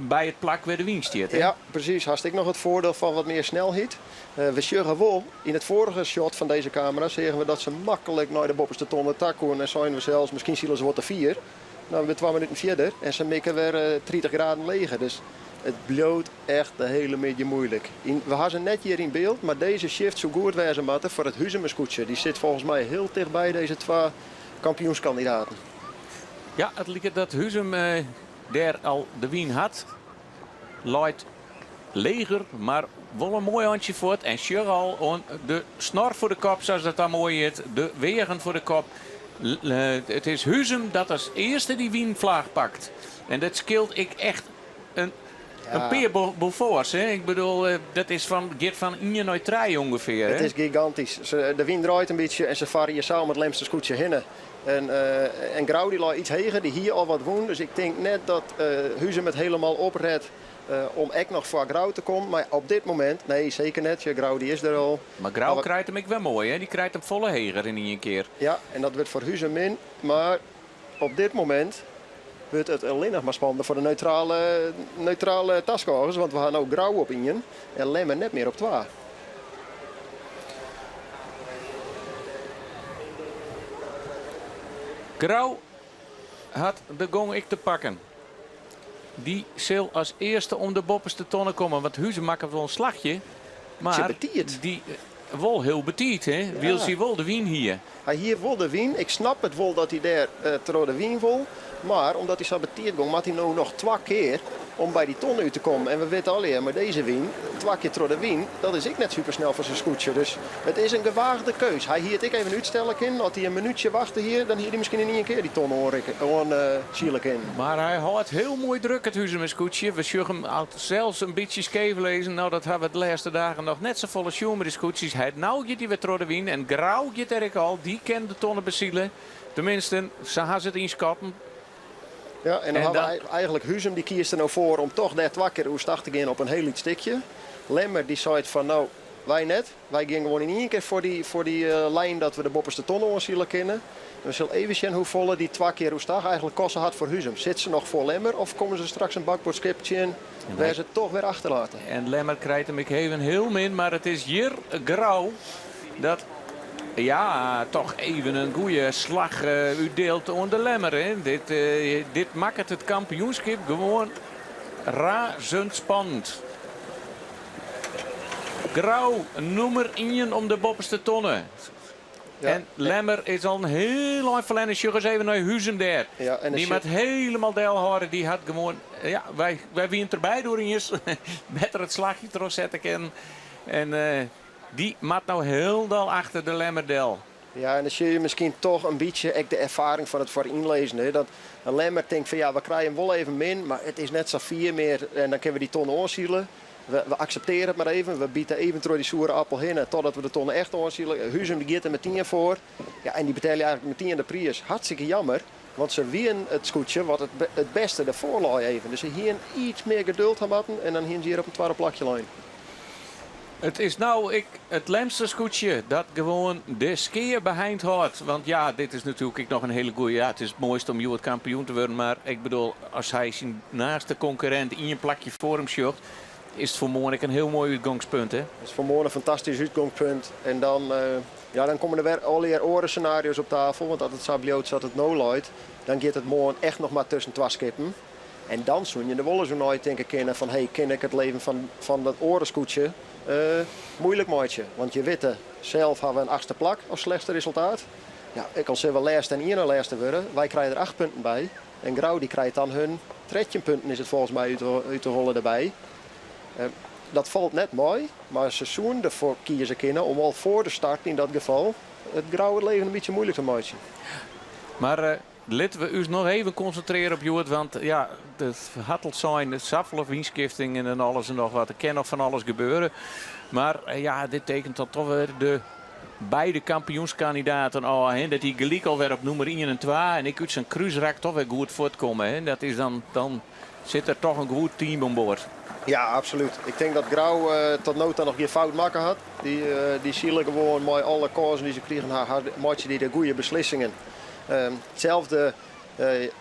by it plak wêr de wyn stiet. Ja, presys. Hast ek noch it foardiel fan wat mear snelheid. We sjogge wol, yn it foarige shot fan dizze kamera seagen we dat se maklik nei de boppeste tonne ta koene en seinen we sels, miskien sile se wol te fier. No, we binne twa minuten fierder en se mikke wer 30 graden leger. Dus it bliuwt echt de hiele middei muoilik. We ha se net hjir yn byld, mar dizze shift soe goed wêze moatte foar it Huzumer skûtsje. Dy sit folgens my hiel tichtby dizze twa kampioenskandidaten. Ja, it liket dat Huzum dêr al de wyn hat. Leit leger, mar wol in moai eintsje fuort. En sjoch al oan de snor foar de kop, sa't dat dan moai hjit. De weagen foar de kop. It is Huzum dat as earste dy wynflaach pakt. En dat skeelt ek echt in pear beauforts. Ik bedoel, dat is fan, giet fan ien nei trije ûngefear. It is gigantysk. De wyn draait in bytsje en se farre hjir sa om it Lemster skûtsje hinne. En, en Grou dy lei iets heger, dy hie al wat wûn. Dus ik tink net dat Huzum it hielendal opret om ek noch foar Grou te kommen. Mar op dit momint, nee seker net. Grou dy is der al. Mar Grou krijt him ek wer moai, hè? Dy krijt him folle heger yn ien kear. Ja, en dat wurdt foar Huzum min. Mar op dit momint wurdt it allinnich mar spannender foar de neutrale, neutrale taskôgers. Want we ha no Grou op ien en Lemmer net mear op twa. Grou hat de gong ek te pakken. Dy sil as earste om de boppeste tonne komme, want Huzum makket wol in slachje. Mar dy wol hiel betiid, hè? Ja. Wylst hy wol de wyn hie. Hy hie wol de wyn. Ik snap it wol dat hy dêr troch de wyn wol. Mar omdat hy sa betiid gong, moat hy no noch twa kear om by dy tonne út te kommen. En we witte allegear, mei dizze wyn, twa kear troch de wyn, dat is ek net supersnel foar sa'n skûtsje. Dus it is in gewaagde keus. Hy hie it ek even útstelle kinnen. As hy in minútsje wachte hie, dan hie hy miskien yn ien kear dy tonne oanrikke, oansile kinnen. Mar hy hâldt hiel moai druk, it Huzumer skûtsje. We sjogge him al sels in bytsje skeef lizzen. No, dat hawwe we de lêste dagen noch net safolle sjoen mei de skûtsjes. Hy no giet hy wer troch de wyn en Grou giet der ek al. Dy kin de tonne besile. Teminsten, sa ha se it ynskatten. Ja, en dan hawwe we eigentlik Huzum, dy kiest der no foar om toch dêr twa kear oerstach te gean op in hiel lyts stikje. Lemmer dy seit fan no, wy net. Wy gean gewoan yn ien kear foar dy, foar dy lijn dat we de boppeste tonne oansile kinne. En we sille even sjen hoefolle dy twa kear oerstach eigentlik koste hat foar Huzum. Sit se noch foar Lemmer of komme se straks in bakboardskip tsjin wêr se toch wer achterlate? En Lemmer krijt him ek even hiel min, mar it is hjir Grou dat ja, toch even in goede slach útdielt oan de Lemmer. Hè. Dit, dit makket it kampioenskip gewoan razend spannend. Grou nûmer ien om de boppeste tonne. Ja. En Lemmer is al in hiel ein ferlern. Sjoch ris even nei Huzum dêr. Ja, en dy moat hielendal delhâlde. Dy hat gewoan, ja, wy, wy wienen derby doe iens. Better it slachje trochsette kinnen. En dy moat no hielendal achter de Lemmer del. Ja, en dan sjogge je miskien toch in bytsje ek de erfaring fan it foarynlizzen. Hè? Dat in Lemmer tinkt fan ja, we krije him wol even min, mar it is net sa fier mear en dan kinne we dy tonne oansile. We, we akseptearje it mar even, we bite even troch dy soere appel hinne totdat we de tonne echt oansile. Huzum dy giet der metien foar. Ja, en dy betelje eigentlik metien de priis. Hartstikke jammer, want se wienen it skûtsje wat it, it bêste derfoar lei even. Dus se hienen iets mear geduld ha moatten en dan hienen se hjir op in twadde plakje lein. It is no ek it Lemster skûtsje dat gewoan de skea beheind hâldt. Want ja, dit is natuerlik ek noch in hiele goeie. Ja, it is it moaiste om hjoed kampioen te wurden. Mar ik bedoel, as hy syn naaste konkurrint ien plakje foar him sjocht, is it foar moarn ek in hiel moai útgongspunt. Hè? It is foar moarn in fantastysk útgongspunt. En dan, ja, dan komme der wer allegear oare senario's op tafel. Want as it sa bliuwt sa't it no leit, dan giet it moarn echt noch mar tusken twa skippen. En dan soene je der wol ris oer neitinke kinne fan hey, kin ik it leven fan, fan dat oare skûtsje moeilik meitsje? Want je witte, sels hawwe we in achtste plak as slechtste resultaat. Ja, ek al sille we lêste en ien nei lêste wurde, wy krije der 8 punten by. En Grou dy krijt dan hun 13 punten is it folgens my út de holle derby. Dat falt net mei, mar se soene derfoar kieze kinne om al foar de start yn dat gefal it Grou it leven in bytsje muoilik te meitsjen. Mar litte we ús noch even konsintrearje op hjoed, want ja, it hat al sein, safolle wynskiftingen en alles en noch wat. Der kin noch fan alles gebeure. Mar ja, dit tekent dan toch wer de beide kampioenskandidaten ôf. Hè? Dat dy gelyk al wer op nûmer ien en twa en ek út sa'n krúsrak toch wer goed fuortkomme. Hè? Dat is dan, dan sit der toch in goed team oan board. Ja, absolút. Ik tink dat Grou tot no ta noch gjin fout makke hat. Dy, dy sile gewoan mei alle kânsen dy't se krigen ha, meitsje dy de goede beslissingen. Itselde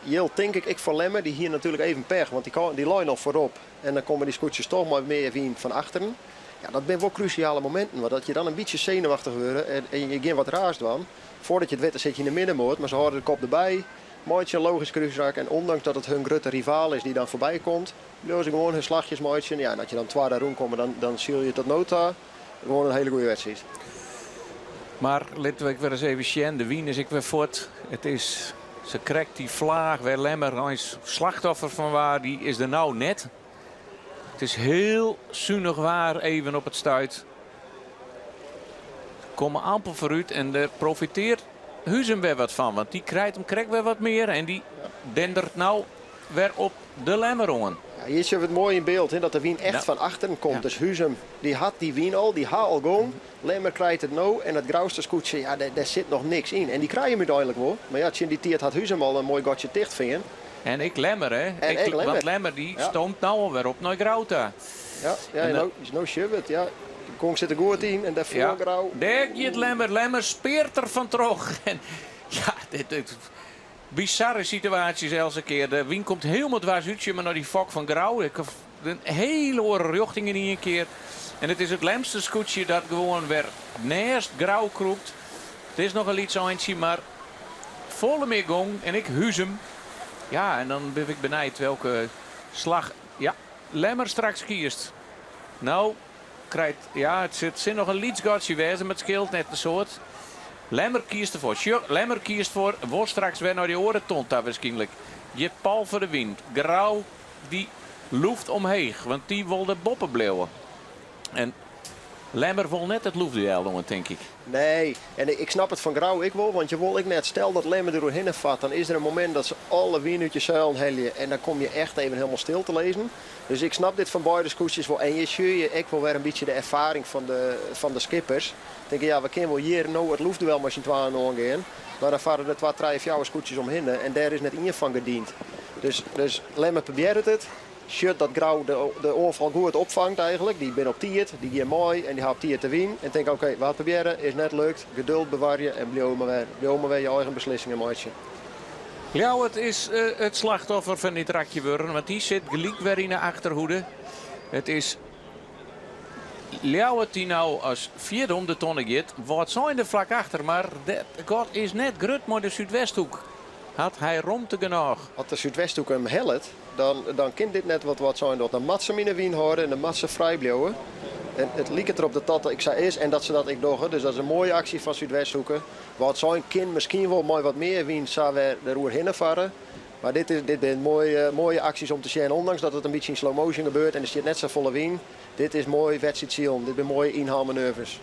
jildt tink ik ek foar Lemmer. Dy hie natuerlik even pech, want dy, dy lei noch foarop. En dan komme dy skûtsjes toch mei mear wyn fan achteren. Ja, dat binne wol krúsjale mominten, want as je dan in bytsje senuwachtich wurde en je gean wat raars dwaan, foardat je it witte sit je yn de middenmoat, mar se hâlde de kop derby, meitsje in logysk krúsrak en ûndanks dat it hun grutte rivaal is dy't dan foarby komt, bliuwe se gewoan hun slachjes meitsjen. Ja, en as je dan twadde rûn komme, dan, dan sile je tot no ta gewoan in hiele goede wedstriid. Mar litte we ek wer ris even sjen. De wyn is ek wer fuort. It is sa krekt dy flaach wêr Lemmer eins slachtoffer fan waar, dy is der no net. It is hiel sunich waar even op it stuit. Komme amper foarút en dêr profiteart Huzum wer wat fan, want dy krijt him krekt wer wat mear en dy dendert no wer op de Lemmer oan. Ja, hjir sjogge we it moai yn byld, hè, dat de wyn echt fan achteren komt. Dus Huzum dy hat dy wyn al, dy ha al gong. Lemmer krijt it no en dat Grouster skûtsje, ja, dêr sit noch niks yn. En dy krije him úteinlik wol. Mar ja, tsjin dy tiid hat Huzum al in moai gatsje ticht fearn. En ek Lemmer, hè? En ek Lemmer. Want Lemmer dy stoomt no alwer op nei Grou ta. Ja, ja, no, no sjogge we it. Ja, de gong sit der goed yn en dêrfoar Grou. Dêr giet Lemmer. Lemmer speart der fan troch. En ja, dit, dit, bizarre situaasjes eltse kear. De wyn komt hielendal dwers út, mar nei dy fok fan Grou. In hiele oare rjochting yn ien kear. En it is it Lemster skûtsje dat gewoan wer neist Grou krûpt. It is noch in lyts eintsje, mar folle mear gong en ek Huzum. Ja, en dan bin ik benijd welke slach ja, Lemmer straks kiest. No krijt, ja, it sit, sil noch in lyts gatsje wêze, mar it skeelt net in soad. Lemmer kiest derfoar. Sjoch, Lemmer kiest foar, wol straks wer nei dy oare ton ta wierskynlik. Giet pal foar de wyn. Grou dy lûft omheech, want dy wol der boppe bliuwe. En Lemmer wol net it loefduel oan, tink ik. Nee, en ik snap it fan Grou ek wol, want je wol ek net, stel dat Lemmer der oerhinne fart, dan is der in momint dat se alle wyn út je seilen helje en dan kom je echt even helemaal stil te lizzen. Dus ik snap dit fan beide skûtsjes wol. En hjir sjoch je ek wol wer in bytsje de erfaring fan de, fan de skippers. Tinke, ja, we kinne wol hjir no it loefduel mei syn twaen oangean, mar dan farre der twa, trije, fjouwer skûtsjes omhinne en dêr is net ien fan gediend. Dus, dus Lemmer probearret it. Sjocht dat Grou de, de oanfal goed opfangt eigenlik. Dy binne op tiid, dy gean mei en dy ha op tiid de wyn. En tinke, oké, we ha it probearre, is net lukt. Geduld bewarje en bliuw mar wer, bliuw mar wer je eigen beslissingen meitsjen. Ljouwert is it slachtoffer fan dit rakje wurden, want dy sit gelyk wer yn 'e achterhoede. It is Ljouwert dy't no as fjirde om de tonne giet. Wâldsein der flak achter, mar dat gat is net grut mei de Súdwesthoek. Hat hy romte genôch? As de Súdwesthoek him hellet, dan, dan kin dit net wat Wâldsein docht. Dan moat se him yn 'e wyn hâlde en dan moat se frij bliuwe. En it liket derop dat dat ek sa is en dat se dat ek dogge. Dus dat is in moaie aksje fan Súdwesthoeke. Wâldsein kin miskien wol mei wat mear wyn sa wer deroerhinne farre. Mar dit, is, dit binne moaie, moaie aksjes om te sjen, ondanks dat it in bytsje yn slow motion gebeurt en der stiet net safolle wyn. Dit is moai wedstriidsilen, dit binne moaie ynhaalmanoeuvres.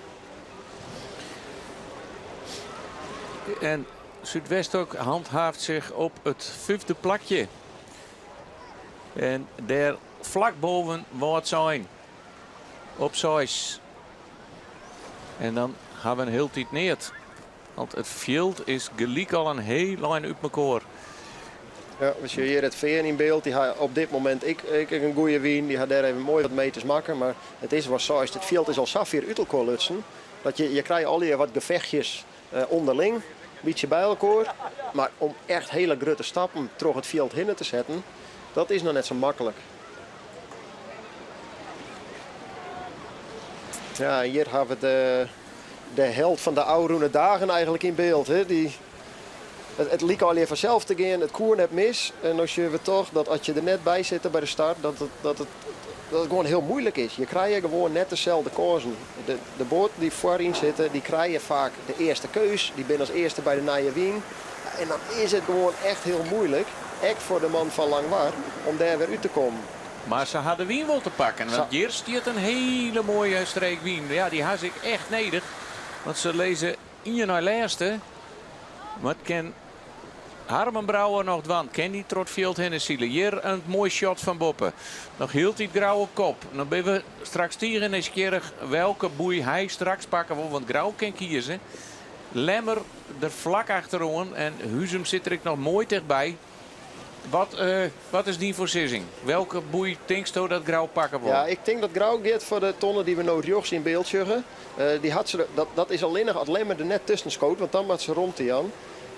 En Súdwesthoek handhaaft zich op it fyfde plakje. En dêr flak boven Wâldsein op seis. En dan ha we in hiel tiid neat. Want it fjild is gelyk al in hiel ein út mekoar. Ja, we sjogge hjir it Fean yn byld. Dy ha op dit momint ek, ek in goede wyn. Dy ha dêr even moai wat meters makke. Mar it is wat seist, it fjild is al sa fier út elkoar lutsen. Dat je, je krije allegear wat gefechtjes ûnderling, in bytsje by elkoar. Mar om echt hiele grutte stappen troch it fjild hinne te setten, dat is noch net sa maklik. Ja, en hjir ha we de, de held fan de ôfrûne dagen eigentlik yn byld. Hè? Dy, it, it like allegear fansels te gean, it koe net mis. En no sjogge we toch dat as je der net by sitte by de start, dat it, dat it, dat it gewoan hiel muoilik is. Je krije gewoan net deselde kânsen. De, de boaten dy't foaryn sitte, dy krije faak de earste keus. Dy binne as earste by de nije wyn. En dan is it gewoan echt hiel muoilik, ek foar de man fan Langwar, om dêr wer út te kommen. Mar se ha de wyn wol te pakken, want hjir stiet in hiele moaie streek wyn. Ja, dy ha se ek echt nedich, want se lizze. Ien nei lêste. Wat kin Harmen Brouwer noch dwaan? Kin dy troch it fjild hinne sile? Hjir in moai shot fan boppe. Noch hieltyd Grou op kop. Dan binne we straks tige nijsgjirrich welke boei hy straks pakke wol, want Grou kin kieze. Lemmer der flak achteroan en Huzum sit der ek noch moai tichtby. Wat, uh, wat is dyn foarsizzing? Welke boei tinksto dat Grou pakke wol? Ja, ik tink dat Grou giet foar de tonne dy't we no rjochts yn byld sjogge. Uh, dy hat se, dat, dat is allinnich as Lemmer der net tusken skoot, want dan moat se romte jaan.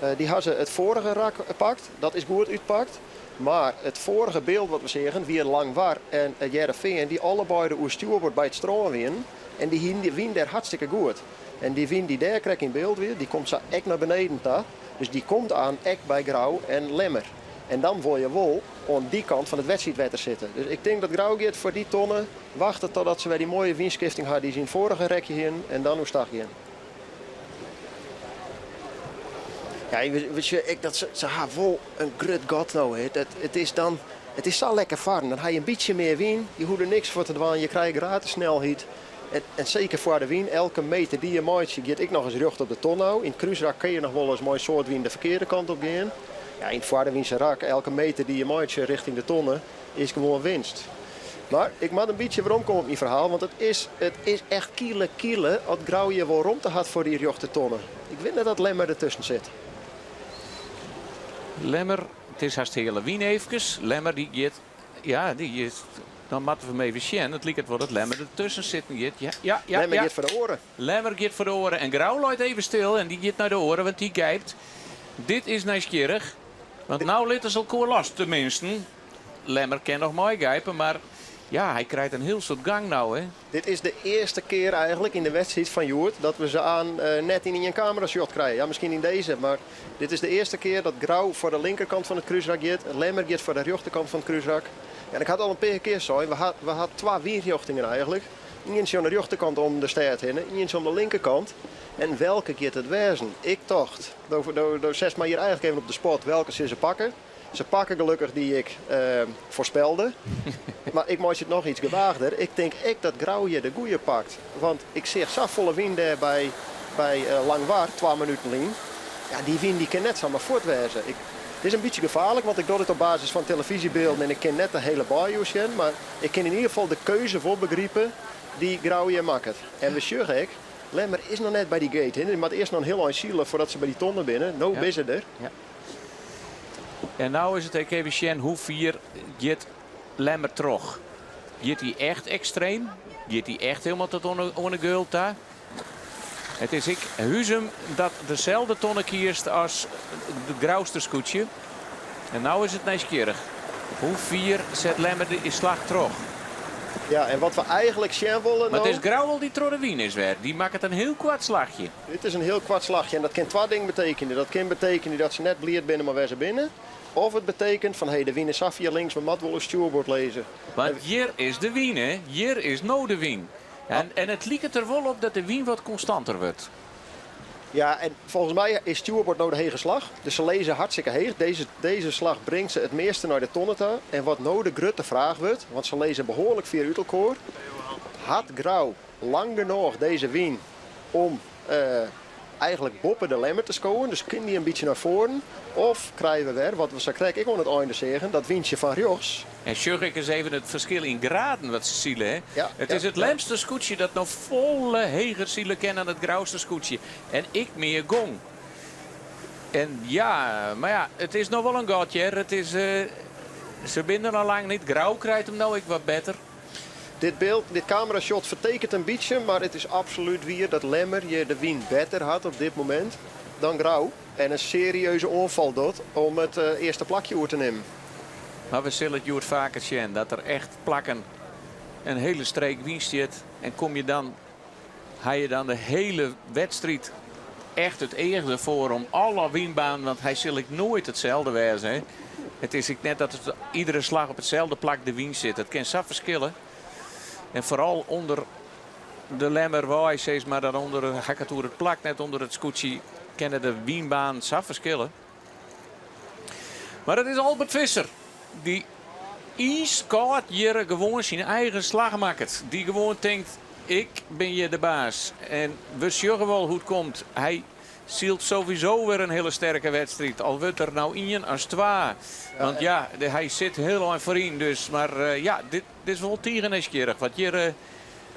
Uh, dy ha se it foarige rak pakt, dat is goed útpakt. Mar it foarige byld wat we seagen wie Langwar en it Hearrenfean dy't allebeide oer stjoerboard by it strân wienen. En dy hienen dy wyn dêr hartstikke goed. En dy wyn dy't dêr krekt yn byld wie, dy komt sa ek nei beneden ta. Dus dy komt aan ek by Grou en Lemmer. En dan wol je wol oan dy kant fan it wedstriidwetter sitte. Dus ik tink dat Grou giet foar dy tonne, wachtet totdat se wer dy moaie wynskifting ha dy't se yn it foarige rekje hienen en dan oerstach gean. Ja, weet je, ik, dat, se, se ha wol in grut gat no. Hè. Dat, it is dan, it is sa lekker farren. Dan ha je in bytsje mear wyn, je hoege der niks foar te dwaan, je krije gratis snelheid. En, en seker foar de wyn, elke meter dy't je meitsje giet ek noch ris rjocht op de ton no. Yn it krúsrak kin je noch wol ris mei in soad wyn de ferkearde kant op gean. Ja, yn it foardewynse rak, elke meter dy't je meitsje rjochting de tonne is gewoan winst. Mar ik moat in bytsje weromkomme op myn ferhaal, want it is, it is echt kiele kiele as Grou hjir wol romte hat foar dy rjochte tonne. Ik wit net oft Lemmer dertusken sit. Lemmer, it is hast heale wyn eefkes. Lemmer dy giet, ja, dy giet, dan moatte we him even sjen. It liket wol dat Lemmer dertusken sitten giet. Ja, ja, ja, Lemmer ja. giet foar de oare. Lemmer giet foar de oare en Grou leit even stil en dy giet nei de oare, want dy gijpt. Dit is nijsgjirrich, want no litte se elkoar los, teminsten. Lemmer kin noch meigijpe, mar ja, hy krijt in hiel soad gang no. Hè. Dit is de earste kear eigentlik yn de wedstriid fan hjoed dat we se aan eh, net yn ien kamerashot krije. Ja, miskien yn dizze, mar dit is de earste kear dat Grou foar de linkerkant fan it krúsrak giet, Lemmer giet foar de rjochterkant fan it krúsrak. Ja, en ik ha it al in pear kear sein, we ha, we ha twa wynrjochtingen eigentlik. Ientsje oan de rjochterkant om de stêd hinne, ientsje oan de linkerkant. En welke giet it wêzen? Ik tocht, do, do, do setst my hjir eigentlik even op de spot, welke sille se pakke? Se pakke gelokkich dy't ik uh, foarspelde. Mar ik meitsje it noch iets gewaagder. Ik tink ek dat Grou hjir de goeie pakt. Want ik seach safolle wyn dêr by, by uh, Langwar, twa minuten lyn. Ja, dy wyn dy kin net samar fuort wêze. Ik, it is in bytsje gefaarlik, want ik doch dit op basis fan telefyzjebylden en ik kin net de hiele baai oersjen. Mar ik kin yn ieder gefal de keuze wol begripe dy't Grou hjir makket. En we sjogge ek, Lemmer is noch net by dy gate hinne. Dy moat earst noch in hiel ein sile foardat se by dy tonne binne. No Ja. binne se der. Ja. En no is it ek even sjen hoe fier giet Lemmer troch. Giet hy echt ekstreem? Giet hy echt hielendal tot oan de, oan de geul ta? It is ek Huzum dat deselde tonne kiest as de Grouster skûtsje. En no is it nijsgjirrich. Hoe fier set Lemmer de slach troch? Ja, en wat we eigentlik sjen wolle Mar no... it is Grou wol dy't troch de wyn is wer. Dy makket in hiel koart slachje. Dit is in hiel koart slachje en dat kin twa dingen betekenje. Dat kin betekenje dat se net bliid binne mei wêr't se binne. Of it betekent fan hé, de wyn is sa fier links, we moatte wol in stjoerboard lizze. Want hjir is de wyn, hè? Hjir is no de wyn. En, en it liket der wol op dat de wyn wat konstanter wurdt. Ja, en folgens my is stjoerboard no de hege slach. Dus se lizze hartstikke heech. Dizze, dizze slach bringt se it measte nei de tonne ta. En wat no de grutte fraach wurdt, want se lizze behoarlik fier út elkoar. Hat Grou lang genôch dizze wyn om uh, eigentlik boppe de Lemmer te skowen? Dus kin dy in bytsje nei foaren? Of krije we wer, wat we sa krekt ek oan it einde seagen, dat wyntsje fan rjochts? En sjoch ik ris even it ferskil yn graden wat se sile. Hè? Ja, It ja, is it ja. Lemster skûtsje dat noch folle heger sile kin dan it Grouster skûtsje. En ek mear gong. En ja, mar ja, it is noch wol in gat hear. It is, eh, se binne der al lang net. Grou krijt him no ek wat better. Dit byld, dit kamerashot fertekent in bytsje, mar it is absolút wier dat Lemmer hjir de wyn better hat op dit momint dan Grou. En in serieuze oanfal docht om it eh, earste plakje oer te nimmen. Mar we sille it hjoed faker sjen dat der echt plakken in hiele streek wyn stiet. En kom je dan, ha je dan de hiele wedstriid echt it each derfoar om alle wynbanen, want hy sil ek noait itselde wêze. Hè? It is ek net dat it iedere slach op itselde plak de wyn sit. It kin sa ferskille. En foaral ûnder de Lemmer wei, sis mar, dan ûnder ha ik it oer it plak, net ûnder it skûtsje, kinne de wynbanen sa ferskille. Mar it is Albert Visser dy't iiskâld hjir gewoan syn eigen slach makket. Dy't gewoan tinkt, ik bin hjir de baas. En we sjogge wol hoe't it komt. Hy. Sylt sowieso wer in hiele sterke wedstriid. Al wurdt er no ien as twa. Want ja, hy sit hiel ein foaryn. Dus, mar eh, ja, dit, dit is wol tige nijsgjirrich. Wat hjir... Eh,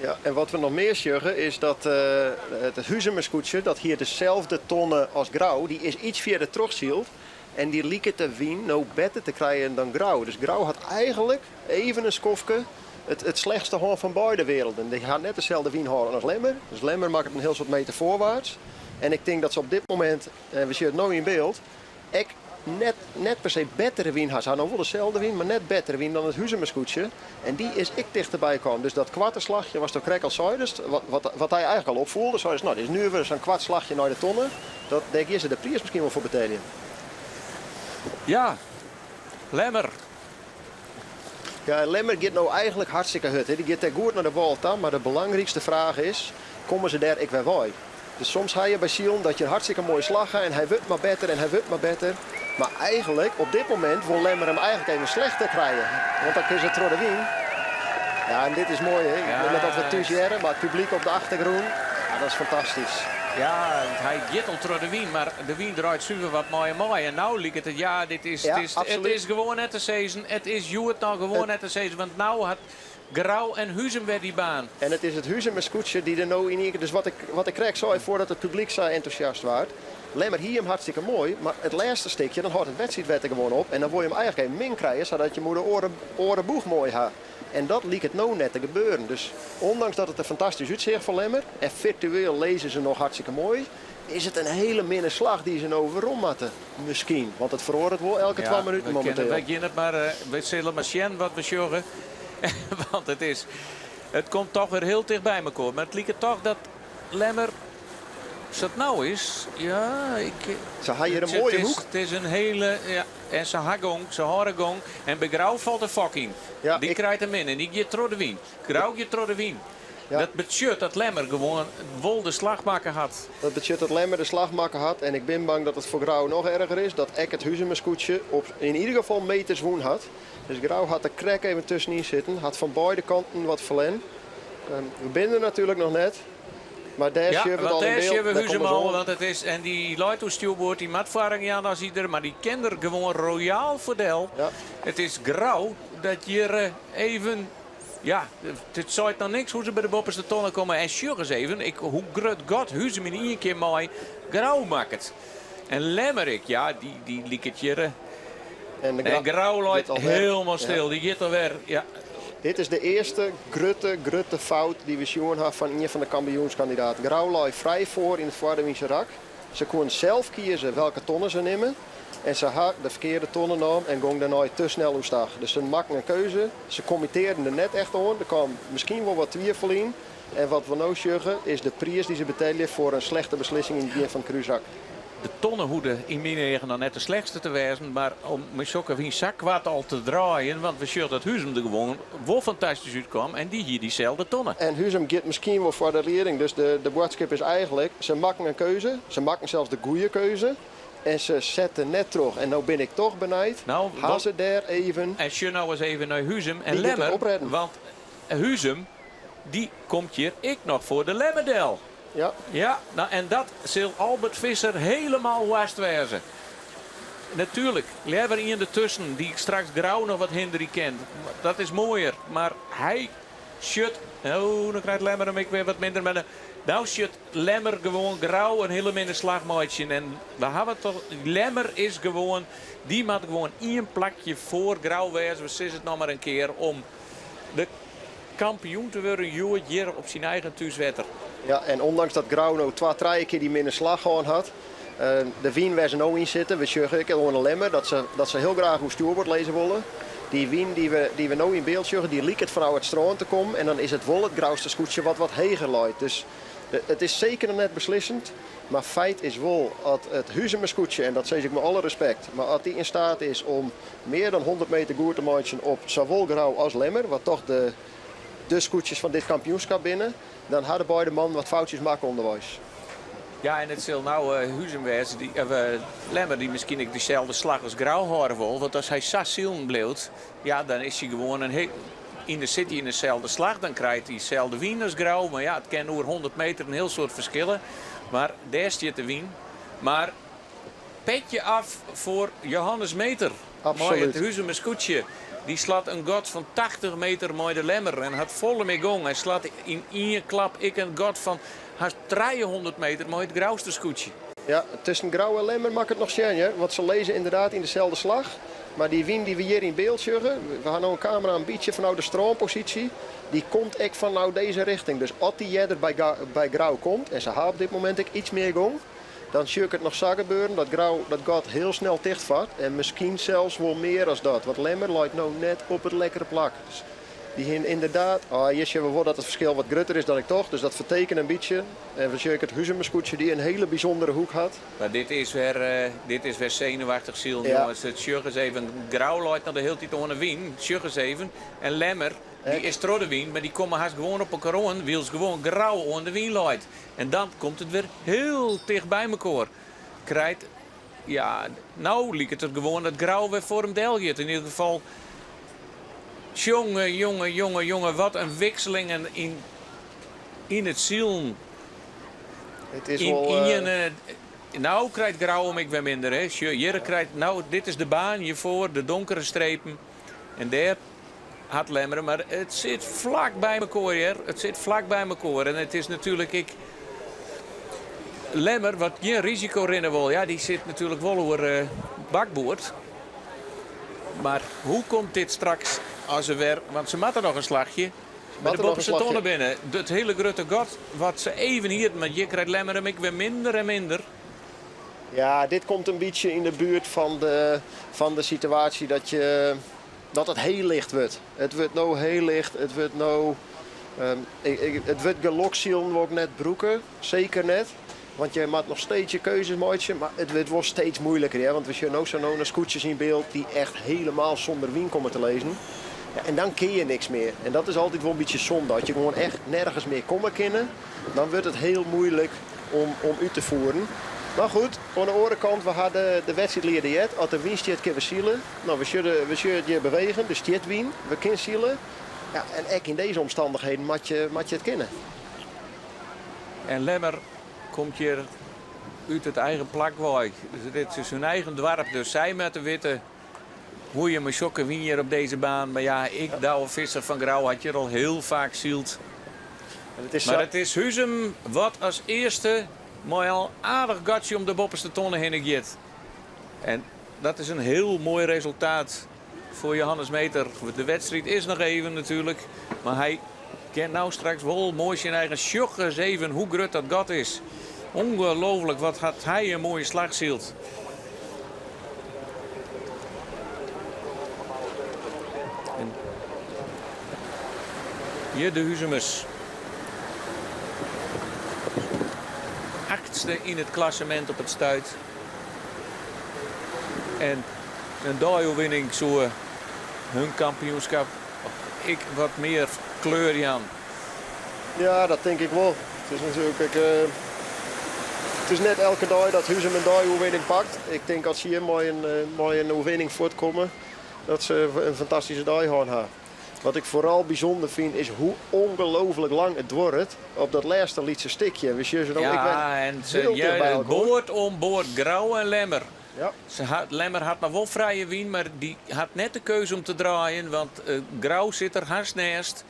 ja, en wat we noch mear sjogge is dat uh, it Huzumer skûtsje, dat hie deselde tonne as Grou, dy is iets fierder trochsyld. En dy liket de wyn no better te krijen dan Grou. Dus Grou hat eigentlik even in skoftke it, it slechtste hân fan beide werelden. Dy hat net deselde wyn hân as Lemmer. Dus Lemmer makket in hiel soad meter foarwaarts. En ik tink dat se op dit momint, en we sjogge it no yn byld, ek net, net per se bettere wyn ha. Se ha no wol deselde wyn, mar net bettere wyn dan it Huzumer skûtsje. En dy is ek tichterby kaam. Dus dat koarte slachje, watsto krekt al seidest, wat, wat, wat hy eigentlik al opfoelde, seidest, no, dit is nuver, sa'n koart slachje nei de tonne, dat, dêr gean se de priis miskien wol foar beteljen. Ja, Lemmer. Ja, Lemmer giet no eigentlik hartstikke hurd. Dy giet dêr goed nei de wâl ta, mar de belangrykste fraach is, komme se dêr ek wer wei? Dus soms ha je by silen dat je in hartstikke moaie slach ha en hy wurdt mar better en hy wurdt mar better. Mar eigentlik, op dit momint, wol Lemmer him eigentlik even slechter krije. Want dan kin se troch de wyn. Ja, en dit is moai, hè? Ik wit net oft we it thús hearre, mar it publyk op de achtergrûn, ja, dat is fantastysk. Ja, want hy giet al troch de wyn, mar de wyn draait suver wat mei him mei. En no liket it, ja, dit is, Ja, it is, it absolút. is gewoan net te sizzen. It is hjoed noch gewoan It net te sizzen, want no hat Grou en Huzum wer dy baan. En it is it Huzumer skûtsje dy't der no yn ien kear. Dus wat ik, wat ik krekt sei foardat it publyk sa entûsjast waard. Lemmer hie him hartstikke moai, mar it lêste stikje, dan hâldt it wedstriidwetter gewoan op en dan wol je him eigentlik even min krije, sadat je him oer de oare, oare boech moai ha. En dat liket no net te gebeuren. Dus ondanks dat it der fantastysk útseach foar Lemmer, en firtueel lizze se noch hartstikke moai, is it in hiele minne slach dy't se no werom moatte. Miskien, want it feroaret wol elke twa Ja, minuten we kinne, mominteel. we gean it mar, eh, we sille mar sjen wat we sjogge. Want it is, it komt toch wer hiel ticht by mekoar. Mar it liket toch dat Lemmer, sa't it no is, ja, ik, Se ha hjir in it, it moaie is, hoek. it is in hiele, ja, en se ha gong, se hâlde gong. En by Grou falt de fok yn. Ja, Dy ik, krijt him yn en dy giet troch de wyn. Grou giet troch de wyn. ja, Dat betsjut dat Lemmer gewoan wol de slach makke hat. dat betsjut dat Lemmer de slach makke hat. En ik bin bang dat it foar Grou noch erger is. Dat ek it Huzumer skûtsje op yn ieder gefal meters wûn hat. Dus Grou hat der krekt even tuskenyn sitten. Hat fan beide kanten wat ferlern. We binne der natuerlik noch net. Mar dêr Ja, sjogge we it want al yn dêr byld. sjogge we Dêr Huzum komme se al, oan. want it is, en dy leit oer stjoerboard, dy moat foarrang jaan as hy der, mar dy kin der gewoan royaal foar del. Ja. It is Grou dat hjir eh, even, ja, it seit noch niks hoe se by de boppeste tonne komme. En sjoch ris even, ik, hoe grut gat Huzum yn ien kear mei Grou makket. En Lemmer ek, ja, dy, dy liket hjir. Eh, En de En Gra Grou leit giet alwer. hielendal Ja. stil, dy giet alwer. Ja. Dit is de earste grutte, grutte fout dy't we sjoen ha fan ien fan de kampioenskandidaten. Grou lei frij foar yn it foarderwynse rak. Se koenen sels kieze welke tonne se nimme. En se ha de ferkearde tonne naam en gong dêrnei te snel oerstach. Dus se makken in keuze. Se committearden der net echt oan. Der kaam miskien wol wat twivel yn. En wat we no sjogge is de priis dy't se betelje foar in slechte beslissing yn it begjin fan it krúsrak. De tonne hoegde yn myn eagen dan net de slechtste te wêzen, mar om mei sokke wyn sa koart al te draaien, want we sjogge dat Huzum der gewoan wol fantastysk útkwam en dy hie dyselde tonne. En Huzum giet miskien wol foar de lieding, dus de, de boadskip is eigentlik, se makken in keuze, se makken sels de goede keuze en se setten net troch. En no bin ik toch benijd, No, ha wat, se dêr even, en sjoch no ris even nei Huzum en dy giet it Lemmer, oprêden. want Huzum dy komt hjir ek noch foar de Lemmer del. Ja. Ja, no en dat sil Albert Visser hielendal woarst wêze. Natuerlik, leaver ien dertusken dy't straks Grou noch wat hinderje kin. Dat is moaier, mar hy sjocht... Oh, dan krijt Lemmer him ek wer wat minder. Mar no sjocht Lemmer gewoan Grou in hiele minne slach meitsjen. En we hawwe toch... Lemmer is gewoan... Dy moat gewoan ien plakje foar Grou wêze. We sizze it noch mar in kear om de kampioen te wurden hjoed hjir op syn eigen thúswetter. Ja, en ondanks dat Grou no twa, trije kear dy minne slach hân hat, de wyn wêr't se no yn sitte, we sjogge ek oan de Lemmer dat se, dat se hiel graach oer stjoerboard lizze wolle. Dy wyn dy't we, dy't we no yn byld sjogge, dy liket fanôf it strân te kommen en dan is it wol it Grouster skûtsje wat wat heger leit. Dus it is seker noch net beslissend, mar feit is wol at it Huzumer skûtsje, en dat sis ik mei alle respekt, mar at dy yn steat is om mear dan 100 meter goed te meitsjen op sawol Grou as Lemmer, wat toch de, de skûtsjes fan dit kampioenskip binne, dan ha de beide mannen wat foutsjes makke ûnderweis. Ja, en it sil no Huzum wêze, dy, uh, Lemmer, dy't miskien ek dyselde slach as Grou hâlde wol. Want as hy sa silen bliuwt, ja, dan is hy gewoan in heel, yn de sit hy yn deselde slach, dan krijt hy deselde wyn as Grou. Mar ja, it kin oer 100 meter in hiel soad ferskille. Mar dêr stiet de wyn. Maar petje af voor Johannes Meter. Mei it Huzumer skûtsje. Dy slacht in gat fan 80 meter mei de Lemmer en hat folle mear gong. Hy slacht yn ien klap ek in gat fan hast 300 meter mei it Grouster skûtsje. Ja, tusken Grou en Lemmer moat ik it noch sjen hear, want se lizze ynderdaad yn deselde slach. Mar dy wyn dy't we hjir yn byld sjogge, we ha no in kamera in bytsje fanôf de strânposysje, dy komt ek fanôf dizze richting. Dus as dy earder by Grou komt, en se ha op dit momint ek iets mear gong, dan sjoch ik it noch sa gebeuren dat Grou dat gat hiel snel tichtfart. En miskien sels wol mear as dat, want Lemmer leit no net op it lekkere plak. Dus dy hiene ynderdaad, ah, hjir sjogge we wol dat it ferskil wat grutter is dan ik tocht, dus dat fertekene in bytsje. En we sjogge ek it Huzumer skûtsje dy't in hiele bysûndere hoek hat. Mar dit is wer, dit is wer senuwachtich silen, jonges. It sjoch ris even, Grou leit noch de hiele tiid oan 'e wyn, sjoch ris even. En Lemmer, dy is troch de wyn, mar dy komme hast gewoan op elkoar oan, wylst gewoan Grou oan de wyn leit. En dan komt it wer hiel ticht by mekoar. Krijt, ja, no liket it gewoan dat Grou wer foar him del giet. Yn ieder gefal, jonge, jonge, jonge, jonge, wat in wikselingen yn Yn it silen. It is wol. Yn ien, no krijt Grou him ek wer minder. Hè. Sjoch, hjir krijt, no, dit is de baan hjirfoar, de donkere strepen. En dêr hat Lemmer, mar it sit flak by mekoar hear. It sit flak by mekoar. En it is natuerlik ek Lemmer wat gjin risiko rinne wol. Ja, dy sit natuerlik wol oer bakboard. Mar hoe komt dit straks as se wer, want se moatte noch in slachje. By de boppeste tonne binne. It hiele grutte gat wat se even hienen, want hjir krijt Lemmer him ek wer minder en minder. Ja, dit komt in bytsje yn de buert fan de, fan de situaasje dat, je, dat it hiel licht wurdt. It wurdt no hiel licht, it wurdt no. Um, ik, ik, it wurd geloksilen wol ik net brûke, seker net. Want je moat noch steeds je keuzes meitsje, mar it wurdt wol steeds moeiliker. Hear. Want we sjogge no sa no skûtsjes yn byld dy't echt hielendal sûnder wyn komme te lizzen. Ja, en dan kin je niks mear. En dat is altyd wol in bytsje sonde. As je gewoan echt nergens mear komme kinne, dan wurdt it hiel muoilik om, om út te fieren. Mar goed, oan de oare kant, we ha de, de wedstriidlieder heard. As der wyn stiet, kinne we sile. No, we sjogge, we sjogge it hjir bewegen. Der stiet wyn, we kinne sile. Ja, en ek yn dizze omstannichheden moat je, moat je it kinne. En Lemmer komt hjir út it eigen plak wei. Dus dit is hun eigen doarp, dus sy moatte witte hoe je mei sokke wyn hjir op dizze baan. Mar ja, ek Douwe Visser fan Grou hat hjir al hiel faak syld. Mar it is Huzum wat as earste mei al aardich gatsje om de boppeste tonne hinne giet. En dat is in hiel moai resultaat foar Johannes Meter. De wedstriid is noch even natuerlik, mar hy kin no straks wol moai syn eigen sjoch ris even hoe grut dat gat is. Ongelooflik, wat hat hy in moaie slach syld. En hjir de Huzumers. Achtste yn it klassemint op it stuit. En in deioerwinning soe hun kampioenskip ek wat mear kleur jaan. Ja, dat tink ik wol. It is natuerlik ek, it is net elke dei dat Huzum in deioerwinning pakt. Ik tink as se hjir mei in, mei in oerwinning fuortkomme, dat se in fantastyske dei hân ha. Wat ik foaral bysûnder fyn is hoe ongelooflik lang it duorret op dat lêste lytse stikje. We sjogge se no ek wer Ja, en se hiel ticht by elkoar. board oan board, Grou en Lemmer. Ja. Se hat, Lemmer hat noch wol frije wyn, mar dy hat net de keuze om te draaien, want Grou sit der hast neist.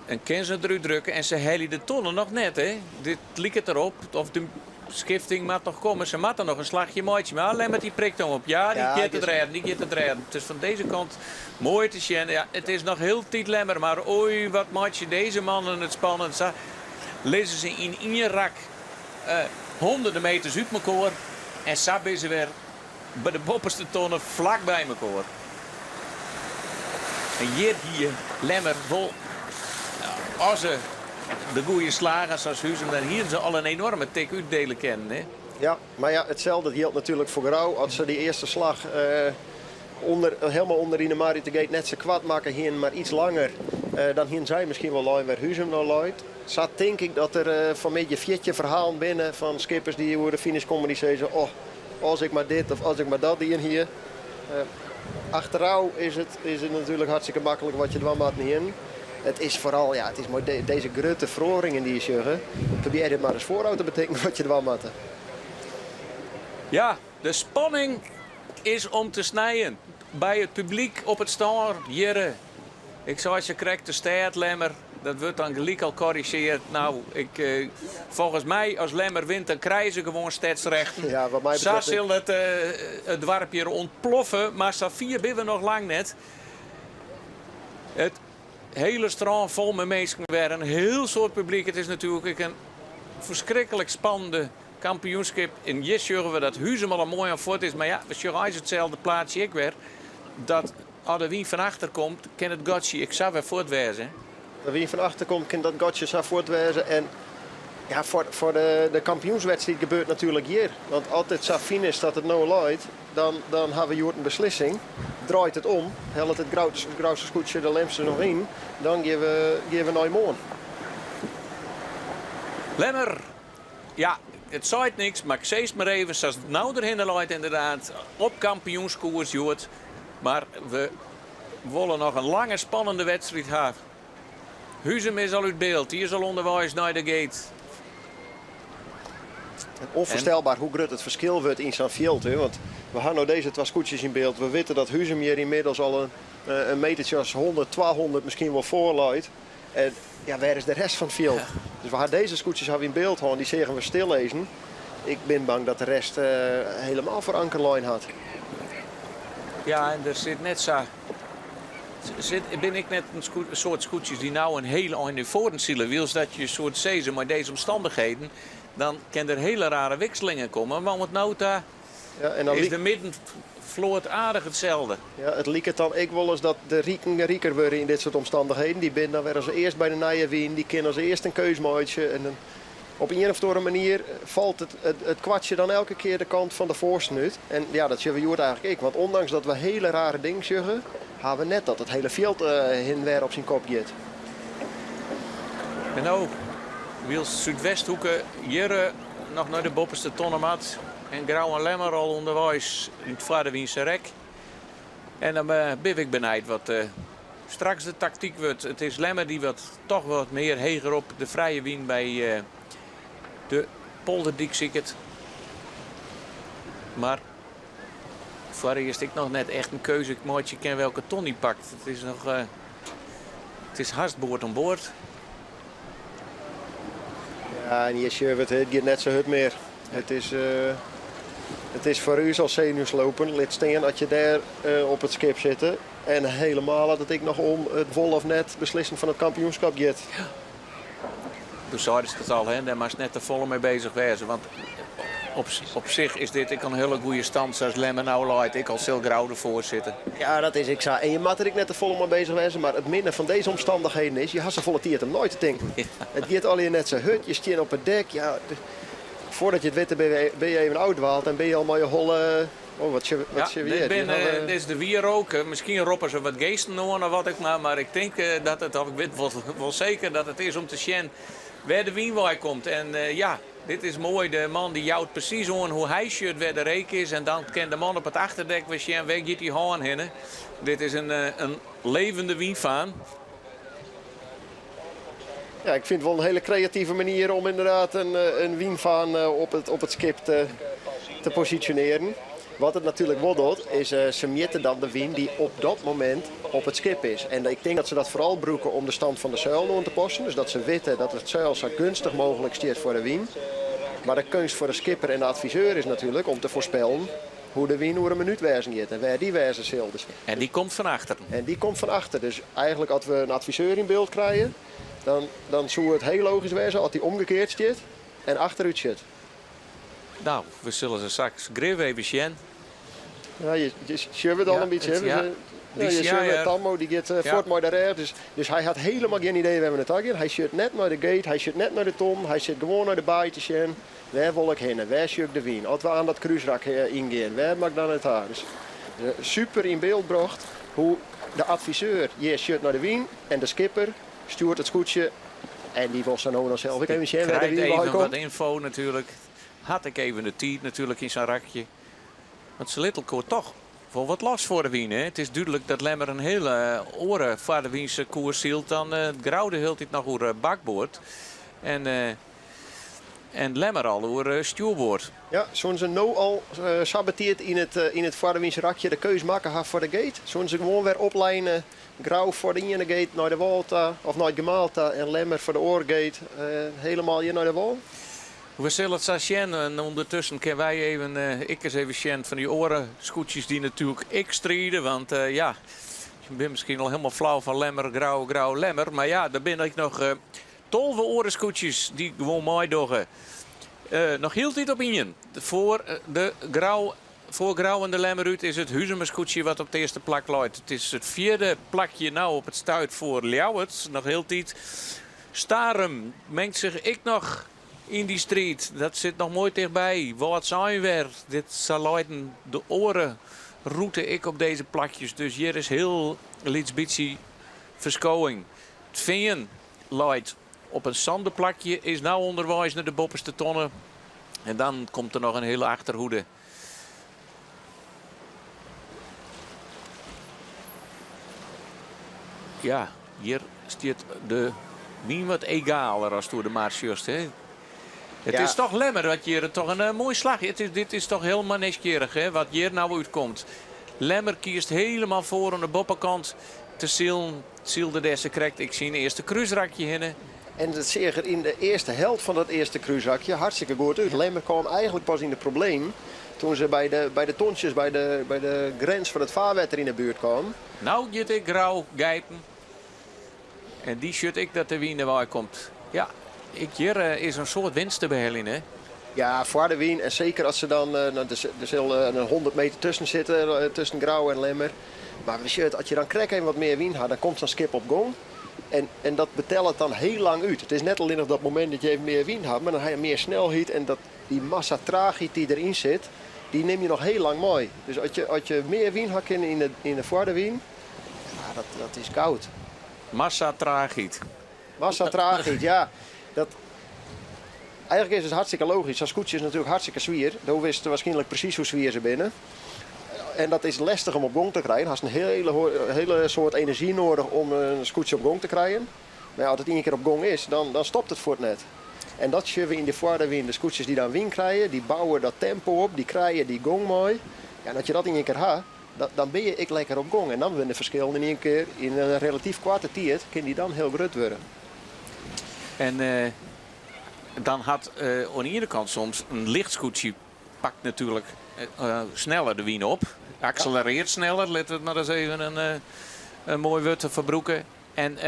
En kin se derút drukke en se helje de tonne noch net, hè. Dit liket derop of de skifting moat noch komme. Se moatte noch in slachje meitsje, mar Lemmer dy prikt him op. Ja, dy Ja, giet it rêden, dy giet it rêden. It is fan dizze kant moai te sjen. Ja, it is noch hieltyd Lemmer, mar oei, wat meitsje dizze mannen it spannend. Sa lizze se yn ien rak honderden meters út mekoar en sa binne se wer by de boppeste tonne flak by mekoar. En hjir hie Lemmer wol, as se de goede slagen sa as Huzum, dan hiene se al in enoarme tik útdele kinnen. Hè? Ja, mar ja, itselde jildt natuerlik foar Grou. As se dy earste slach ûnder, hielendal ûnder yn de mar út de gate net sa koart makke hiene, mar iets langer, dan hiene sy miskien wol lein wêr Huzum no leit. Sa tink ik dat der fanmiddei 14 ferhalen binne fan skippers dy't oer de finish komme dy't sizze, oh, as ik mar dit of as ik mar dat dien hie. Achterôf is it, is it natuerlik hartstikke maklik wat je dwaan moatten hienen. It is foaral, ja, it is mei dizze grutte feroaringen dy't je sjogge, probearje it mar ris foarôf te betinken wat je dwaan moatte. Ja, de spanning is om te snijen by it publyk op it strân hjirre. Ik sei sakrekt de stêd Lemmer, dat wurdt dan gelyk al korrizjeard. No, ik, eh, folgens my as Lemmer wint, dan krije se gewoan stedsrechten. Ja, wat my Sa betreft sil it, eh, it doarp hjir ûntploffe, mar safier binne we noch lang net. It hiele strân fol mei minsken, wer in hiel soad publyk. It is natuerlik ek in ferskriklik spannende kampioenskip. En hjir sjogge we dat Huzum al in moai ein fuort is. Mar ja, we sjogge eins itselde plaatsje ek wer. Dat as de wyn fan achter komt, kin it gatsje ek sa wer fuort wêze. De wyn fan achter komt, kin dat gatsje sa fuort wêze. En ja, foar de kampioenswedstriid gebeurt natuerlik hjir. Want as it sa fyn is dat it no leit, dan ha we hjoed in beslissing. Draait it om, hellet it Grouster skûtsje de Lemster noch yn, dan gean we nei moarn. Lemmer, ja, it seit niks, mar ik sis it mar even, sa't it no derhinne leit ynderdaad, op kampioenskoers hjoed. Mar we wolle noch in lange spannende wedstriid ha. Huzum is al út byld, dy is al ûnderweis nei de gate. En ûnfoarstelber hoe grut it ferskil wurdt yn sa'n fjild. Hè? Want we ha no dizze twa skûtsjes yn byld. We witte dat Huzum hjir ynmiddels al in metertsje as 100, 200 miskien wol foar leit. En ja, wêr is de rest fan it fjild? Dus we ha dizze skûtsjes ha we yn byld hân, dy seagen we stillizzen. Ik bin bang dat de rest hielendal foar anker lein hat. Ja, en der sit net sa. Sit, bin ek net in soad skûtsjes dy't no in hiel ein nei foaren sile. Wylst dat je soe sizze mei dizze omstannichheden, dan kin der hiele rare wikselingen komme. Mar oant no ta Ja, en dan is de middenfloat aardich itselde. Ja, it liket dan ek wolris dat de riken riker wurde yn dit soart omstannichheden. Dy binne dan wer as earst by de nije wyn, dy kinne as earst in keus meitsje. En dan op ien of oare manier falt it kwartsje dan elke kear de kant fan de foarsten út. En ja, dat sjogge we hjoed eigentlik ek. Want ûndanks dat we hiele rare dingen sjogge, ha we net dat it hiele fjild hin wer op syn kop giet. En no, wylst Súdwesthoeke hjir noch nei de boppeste tonne moat en Grou en Lemmer al ûnderweis yn it foarderwynse rek. En dan bin ik benijd wat straks de taktyk wurdt. It is Lemmer dy't wat, toch wat mear heger op de frije wyn by de Polderdyk siket. Mar foarearst ek noch net echt in keuze meitsje kin welke ton hy pakt. It is noch, it is hast board oan board. Ja, en hjir sjogge we it, it giet net sa hurd mear. It is, it is foar ús al senuwslopen. Lit stean as je dêr op it skip sitte. En hielendal as it ek noch om it wol of net beslissen fan it kampioenskip giet. Doe seidest it al, hè, dêr moatst net te folle mei beuzich wêze. Want op sich is dit ek in hiele goede stand sa't Lemmer no leit. Ek al sil Grou derfoar sitte. Ja, dat is ek sa. En je moatte der ek net te folle mei beuzich wêze. Mar it minne fan dizze omstannichheden is, je ha safolle tiid om nei te tinken. It giet allegear net sa hurd. Je stean op it dek. Ja, foardat je it witte binne je even ôfdwaald en binne je al mei je holle... Oh, wat sjogge Ja, we dit, hjir? bin, dit is de wierook. Miskien roppe se wat geasten oan of wat ek mar. Mar ik tink dat it, of ik wit wol seker dat it is om te sjen wêr't de wyn wei komt. En ja, dit is moai. De man dy jout presys oan hoe't hy sjocht wêr't de reek is. En dan kin de man op it achterdek wer sjen wêr giet dy hân hinne. Dit is in levende wynfaan. Ja, ik fyn it wol in hiele kreative manier om ynderdaad in wynfaan op it skip te posisjonearjen. Wat it natuerlik wol docht, is se mjitte dan de wyn dy't op dat momint op it skip is. En ik tink dat se dat foaral brûke om de stand fan de seil oan te passen. Dus dat se witte dat it seil sa geunstich mooglik stiet foar de wyn. Mar de keunst foar de skipper en de adviseur is natuerlik om te foarspellen hoe't de wyn oer in minút wêzen giet en wêr dy wêze sil. Dus, En dy komt fan achteren. En dy komt fan achter. Dus eigentlik as we in adviseur yn byld krije, dan soe it hiel logysk wêze as dy omgekeard stiet en achterút sjocht. No, we sille se straks grif even sjen. Ja, je sjogge it al in bytsje. Ja, Ja, je sjogge Tammo, dy giet fuort mei de rêch. Dus hy hat hielendal gjin idee wêr't we nei ta gean. Hy sjocht net nei de gate, hy sjocht net nei de ton. Hy sit gewoan nei de baai te sjen. Wêr wol ik hinne? Wêr sjoch ik de wyn? As we oan dat krúsrak yngean, wêr moat ik dan nei ta? Dus super yn byld brocht hoe't de adviseur hjir sjocht nei de wyn en de skipper stjoert it skûtsje en dy wol sa no en dan sels ek even sjen wêr de wyn Krijt wei even komt. wat ynfo natuerlik. Hat ek even de tiid natuerlik yn sa'n rakje. Want se litte elkoar toch wol wat los foar de wyn. Hè? It is dúdlik dat Lemmer in hiele oare foar de wynse koers sylt dan it Grou de hiele tiid noch oer bakboard. En. En Lemmer al oer stjoerboard. Ja, soene se no al sa betiid yn it yn it foardewynsrakje de keus makke ha foar de gate? Soene se gewoan wer opline Grou foar de iene gate nei de wâl ta of nei it gemaal ta en Lemmer foar de oare gate helemaal hjir nei de wâl? We sille it sa sjen en ûndertusken kinne wy even ek ris even sjen fan dy oare skûtsjes dy't natuerlik ek stride. Want ja, je binne miskien al helemaal flau fan Lemmer, Grou, Grou, Lemmer. Mar ja, der binne ek noch 12 oare skûtsjes dy't gewoan meidogge. Noch hieltyd op ien. Foar de Grou, foar Grou en de Lemmer út is it Huzumer skûtsje wat op it earste plak leit. It is it fjirde plakje no op it stuit foar Ljouwert. Noch hieltyd. Starum mengt sich ek noch yn dy striid. Dat sit noch moai tichtby. Wâldsein wer. Dit sa leiden de oare rûte ek op dizze plakjes. Dus hjir is hiel lyts bytsje ferskowing. It Fean leit op in sânde plakje, is no ûnderweis nei de boppeste tonne. En dan komt der noch in hiele achterhoede. Ja, hjir stiet de wyn wat egaler as oer de mar sjochst. Hè? It Ja. is toch Lemmer wat hjir toch in eh, moai slach. It is, dit is toch helemaal nijsgjirrich hè, wat hjir no útkomt. Lemmer kiest helemaal foar oan de boppekant te silen. Sylde dêr sakrekt ek syn earste krúsrakje hinne. En dat seach er yn de earste helte fan dat earste krúsrakje hartstikke goed út. Lemmer kaam eigentlik pas yn de problemen toen se by de, by de tontsjes, by de, by de grins fan it faarwetter yn de buert kamen. No giet ek Grou gijpen. En dy sjocht ek dat de wyn derwei komt. Ja, ek hjir eh, is in soad winst te beheljen, hè? Ja, foar de wyn. En seker as se dan, eh, nou, der sil eh, in 100 meter tusken sitte, tusken Grou en Lemmer. Mar we sjogge, as je dan krekt even wat mear wyn ha, dan komt sa'n skip op gong. En, en dat betellet dan hiel lang út. It is net allinnich dat momint dat je even mear wyn ha, mar dan ha je mear snelheid en dat, dy massa traachheid dy't deryn sit, dy nim je noch hiel lang mei. Dus as je, as je mear wyn ha kinne yn de, yn de foarde wyn, ja, dat, dat is goud. Massa traachheid. Massa traachheid, ja. Dat, eigentlik is it hartstikke logysk. Sa'n skûtsje is natuerlik hartstikke swier. Do witst wierskynlik presys hoe swier se binne. En dat is lestich om op gong te krijen. Hast in hiele, hiele soad enerzjy nedich om in skûtsje op gong te krijen. Mar ja, as it ien kear op gong is, dan, dan stopt it fuort net. En dat sjogge we yn de foarde wyn. De skûtsjes dy't dan wyn krije, dy bouwe dat tempo op, dy krije dy gong mei. Ja, en as je dat ien kear ha, dan bin je ek lekker op gong. En dan wurde de ferskillen yn ien kear yn in relatyf koarte tiid, kin dy dan hiel grut wurde. En eh, dan hat eh, oan de iene kant soms in licht skûtsje pakt natuerlik eh, sneller de wyn op. Akselerearret sneller, lit it mar ris even in moai wurd te ferbrûken. En,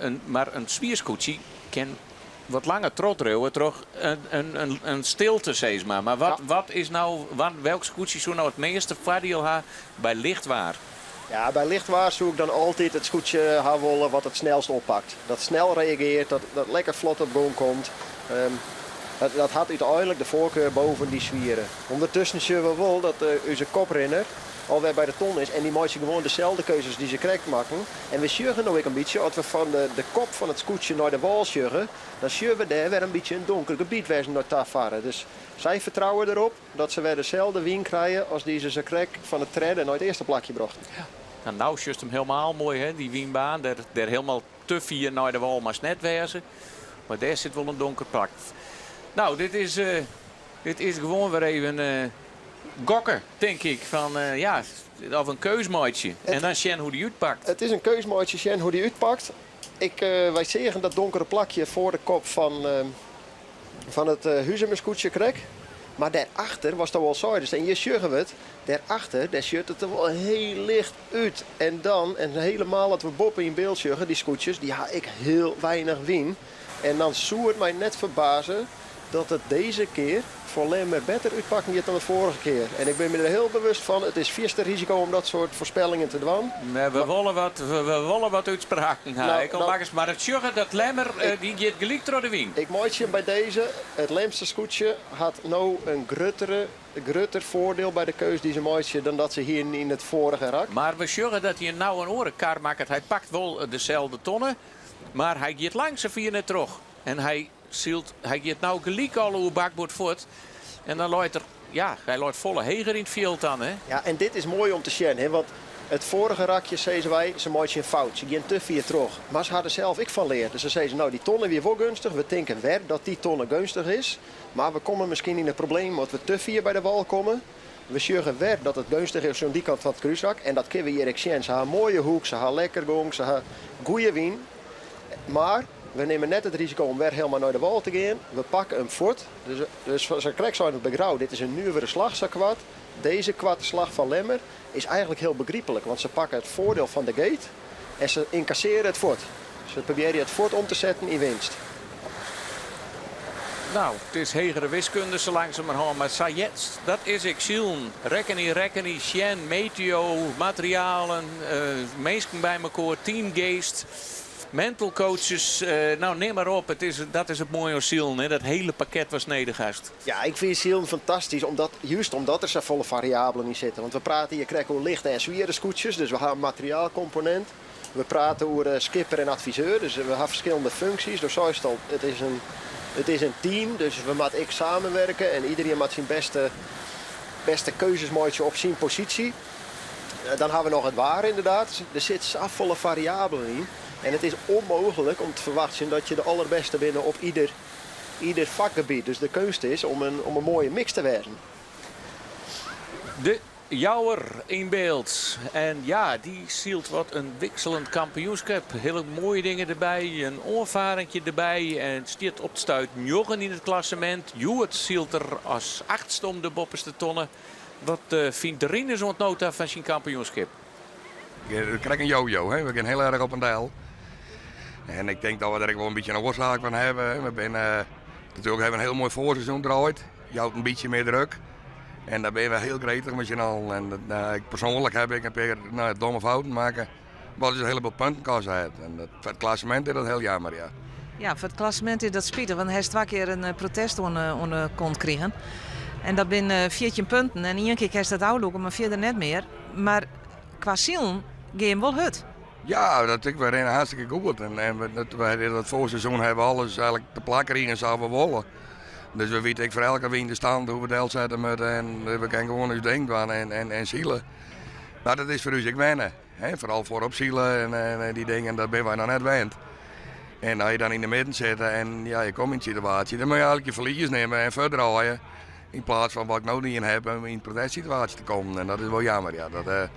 in, mar in swier skûtsje kin wat langer trochtriuwe troch in stilte, sis mar. Mar wat, wat is no, wat, welk skûtsje soe no it measte foardiel ha by licht waar? Ja, by licht waar soe ik dan altyd it skûtsje ha wolle wat it snelst oppakt. Dat snel reagearret, dat, dat lekker flot op gong komt. Dat, dat hat úteinlik de foarkar boppe dy swiere. Ûndertusken sjogge we wol dat uh, ús koprinner alwer by de ton is en dy meitsje gewoan deselde keuzes dy't se krekt makken. En we sjogge no ek in bytsje, as we fan de, de kop fan it skûtsje nei de wâl sjogge, dan sjogge we dêr wer in bytsje in donker gebiet wêze nei ta farre. Dus sy fertrouwe derop dat se wer deselde wyn krije as dy't se sakrekt fan it tredde nei it earste plakje brochten. Ja. Nou, sjochst him helemaal moai, hè? Dy wynbaan, dêr, dêr helemaal te fier nei de wâl moatst net wêze. Mar dêr sit wol in donker plak. No, dit is, eh, dit is gewoan wer even eh, gokke, tink ik. Fan, eh, ja, of in keus meitsje. En dan sjen hoe't dy útpakt. It is in keus meitsje, sjen hoe't dy útpakt. Ik, wy seagen dat donkere plakje foar de kop fan, fan it Huzumerskûtsje krekt. Mar dêrachter, watsto al seidest, en hjir sjogge we it, dêrachter, dêr sjocht it der wol hiel licht út. En dan, en helemaal as we boppe yn byld sjogge, dy skûtsjes, dy ha ek hiel weinich wyn. En dan soe it my net ferbaze dat it dizze kear foar Lemmer better útpakken giet dan de foarige kear. En ik bin my der hiel bewust fan, it is fierste risiko om dat soart foarspellingen te dwaan. Nee, we wolle wat, we, we wolle wat útspraken ha. Nou, Ik al nou- makkers, mar it sjogge dat Lemmer, eh, dy giet gelyk troch de wyn. Ik meitsje him by dizze. It Lemster skûtsje hat no in gruttere, grutter foardiel by de keus dy't se meitsje dan dat se hienen yn it foarige rak. Mar we sjogge dat hy no in oare kar makket. Hy pakt wol deselde tonne, mar hy giet lang sa fier net troch. En hy sylt, hy giet no gelyk al oer bakboard fuort. En dan leit er, ja, hy leit folle heger yn it fjild dan, hè? Ja, en dit is moai om te sjen, hè, want It foarige rakje sizze wy, se meitsje in fout, se gean te fier troch. Mar se ha der sels ek fan leard. Dus se sizze, no dy tonne wie wol geunstich, we tinke wer dat dy tonne geunstich is. Mar we komme miskien yn 'e problemen as we te fier by de wal komme. We sjogge wer dat it geunstich is oan dy kant fan it krúsrak en dat kinne we hjir ek sjen. Se ha in moaie hoek, se ha lekker gong, se ha goede wyn. Mar we nimme net it risiko om wer helemaal nei de wal te gean. We pakke him fuort. Dus, dus sa krekt sein by Grou, dit is in nuvere slach sa koart. Deze koarte slach fan Lemmer is eigentlik hiel begryplik, want se pakke it foardiel fan de gate en se ynkassearje it fuort. Se probearje it fuort om te setten yn winst. Nou, it is hegere wiskunde sa langsumerhân, mar sa heart dat is ek silen. Rekkenje, rekkenje, sjen, meteo, materialen, minsken by mekoar, teamgeast, mental coaches, nou neam mar op. It is, dat is it moaie oan silen, hè? Dat hiele pakket watst nedich hast. Ja, ik fyn silen fantastysk, omdat, just omdat der safolle fariabelen yn sitte. Want we prate hjir krekt oer lichte en swiere skûtsjes, dus we ha in materiaalkomponint. We prate oer skipper en adviseur, dus we ha ferskillende funksjes. Do seist al, it is in, it is in team, dus we moatte ek samenwerke en iderien moat syn bêste, bêste keuzes meitsje op syn posysje. Dan ha we noch it waar ynderdaad. Der sit safolle fariabelen yn en it is ûnmooglik om te ferwachtsjen dat je de allerbêste binne op ieder, ieder fakgebiet. Dus de keunst is om in, om in moaie mix te wêzen. De Jouwer yn byld. En ja, dy sylt wat in wikseljend kampioenskip. Hiele moaie dingen derby, in oanfarinkje derby. En stiet op it stuit njoggen yn it klassemint. Hjoed sylt er as achtste om de boppeste tonne. Wat fynt Rinus oant no ta fan syn kampioenskip? We krije in jojo, hè? We gean hiel erch op en del. En ik tink dat we der ek wol in bytsje in oarsaak fan hawwe. We binne natuerlik hawwe in hiel moai foarseizoen draaid. Jout in bytsje mear druk. En dêr binne we hiel gretich mei syn allen. En nou, ik persoanlik ha ik in pear nou, domme fouten makke. Wat ús in hieleboel punten koste hat. En dat, foar it klassemint is dat hiel jammer, ja. Ja, foar it klassemint is dat spitich, want hast twa kear in protest oan de, oan de kont krigen. En dat binne 14 punten. En ien kear kinst dat ôflûke, mar fierder net mear. Mar kwa silen gean jim wol hurd. Ja, dat ik, we rinne hartstikke goed. En, en we, dat, we, dat foarseizoen hawwe we alles eigentlik te plak krigen sa't we wolle. Dus we witte ek foar elke wyn de stand hoe't we delsette moatte. En we kinne gewoan ús ding dwaan en, en, en sile. Mar dat is foar ús ek wenne. Hè? Foaral foarop sile en, en dy dingen, dat binne wy noch net wend. En as je dan yn de midden sitte en ja, je komme yn in situaasje, dan moatte je eigentlik je ferlies nimme en fuortdraaie. Yn plaats fan wat ik no dien ha, om yn in protestsituaasje te kommen. En dat is wol jammer, ja. Dat,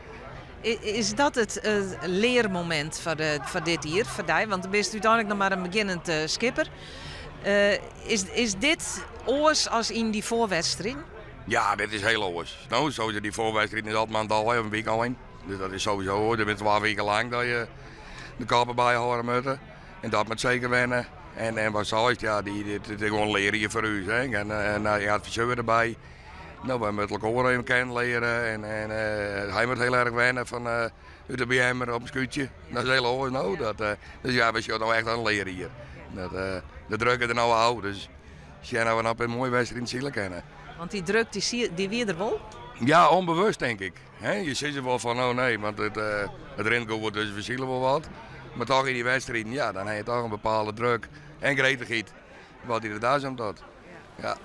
Is dat it learmomint foar, de, foar dit jier, foar dy? Want do bist úteinlik noch mar in begjinnend skipper. Is, is dit oars as yn dy foarwedstriden? Ja, dit is hiel oars. No, sowieso dy foarwedstriden is altyd mar in dei of in wykein. Dus dat is sowieso oars. Dat binne twa wiken lang dat je de koppen byhâlde moatte. En dat moat seker wenne. En, en wat seist, ja, dy, dit is gewoan learjier foar ús. Hè. En, en, en adviseur derby. No, wy moatte elkoar even kennen leare. En, en uh, hy moat hiel erch wenne fan uh, út de BM'er op in skûtsje. Dat is hiel oars no. Dat, uh, dus ja, we sjogge no echt in learjier. Dat, uh, de druk is der no ôf, dus sjen oft we noch in moaie wedstriid sile kinne. Want dy druk dy, dy wie der wol? Ja, ûnbewust tink ik. Hè, je sizze wol fan oh nee, want it, uh, it rint goed, dus we sile wol wat. Mar toch yn dy wedstriden, ja, dan ha je toch in bepaalde druk en gretichheid wat dy der das om docht. Ja.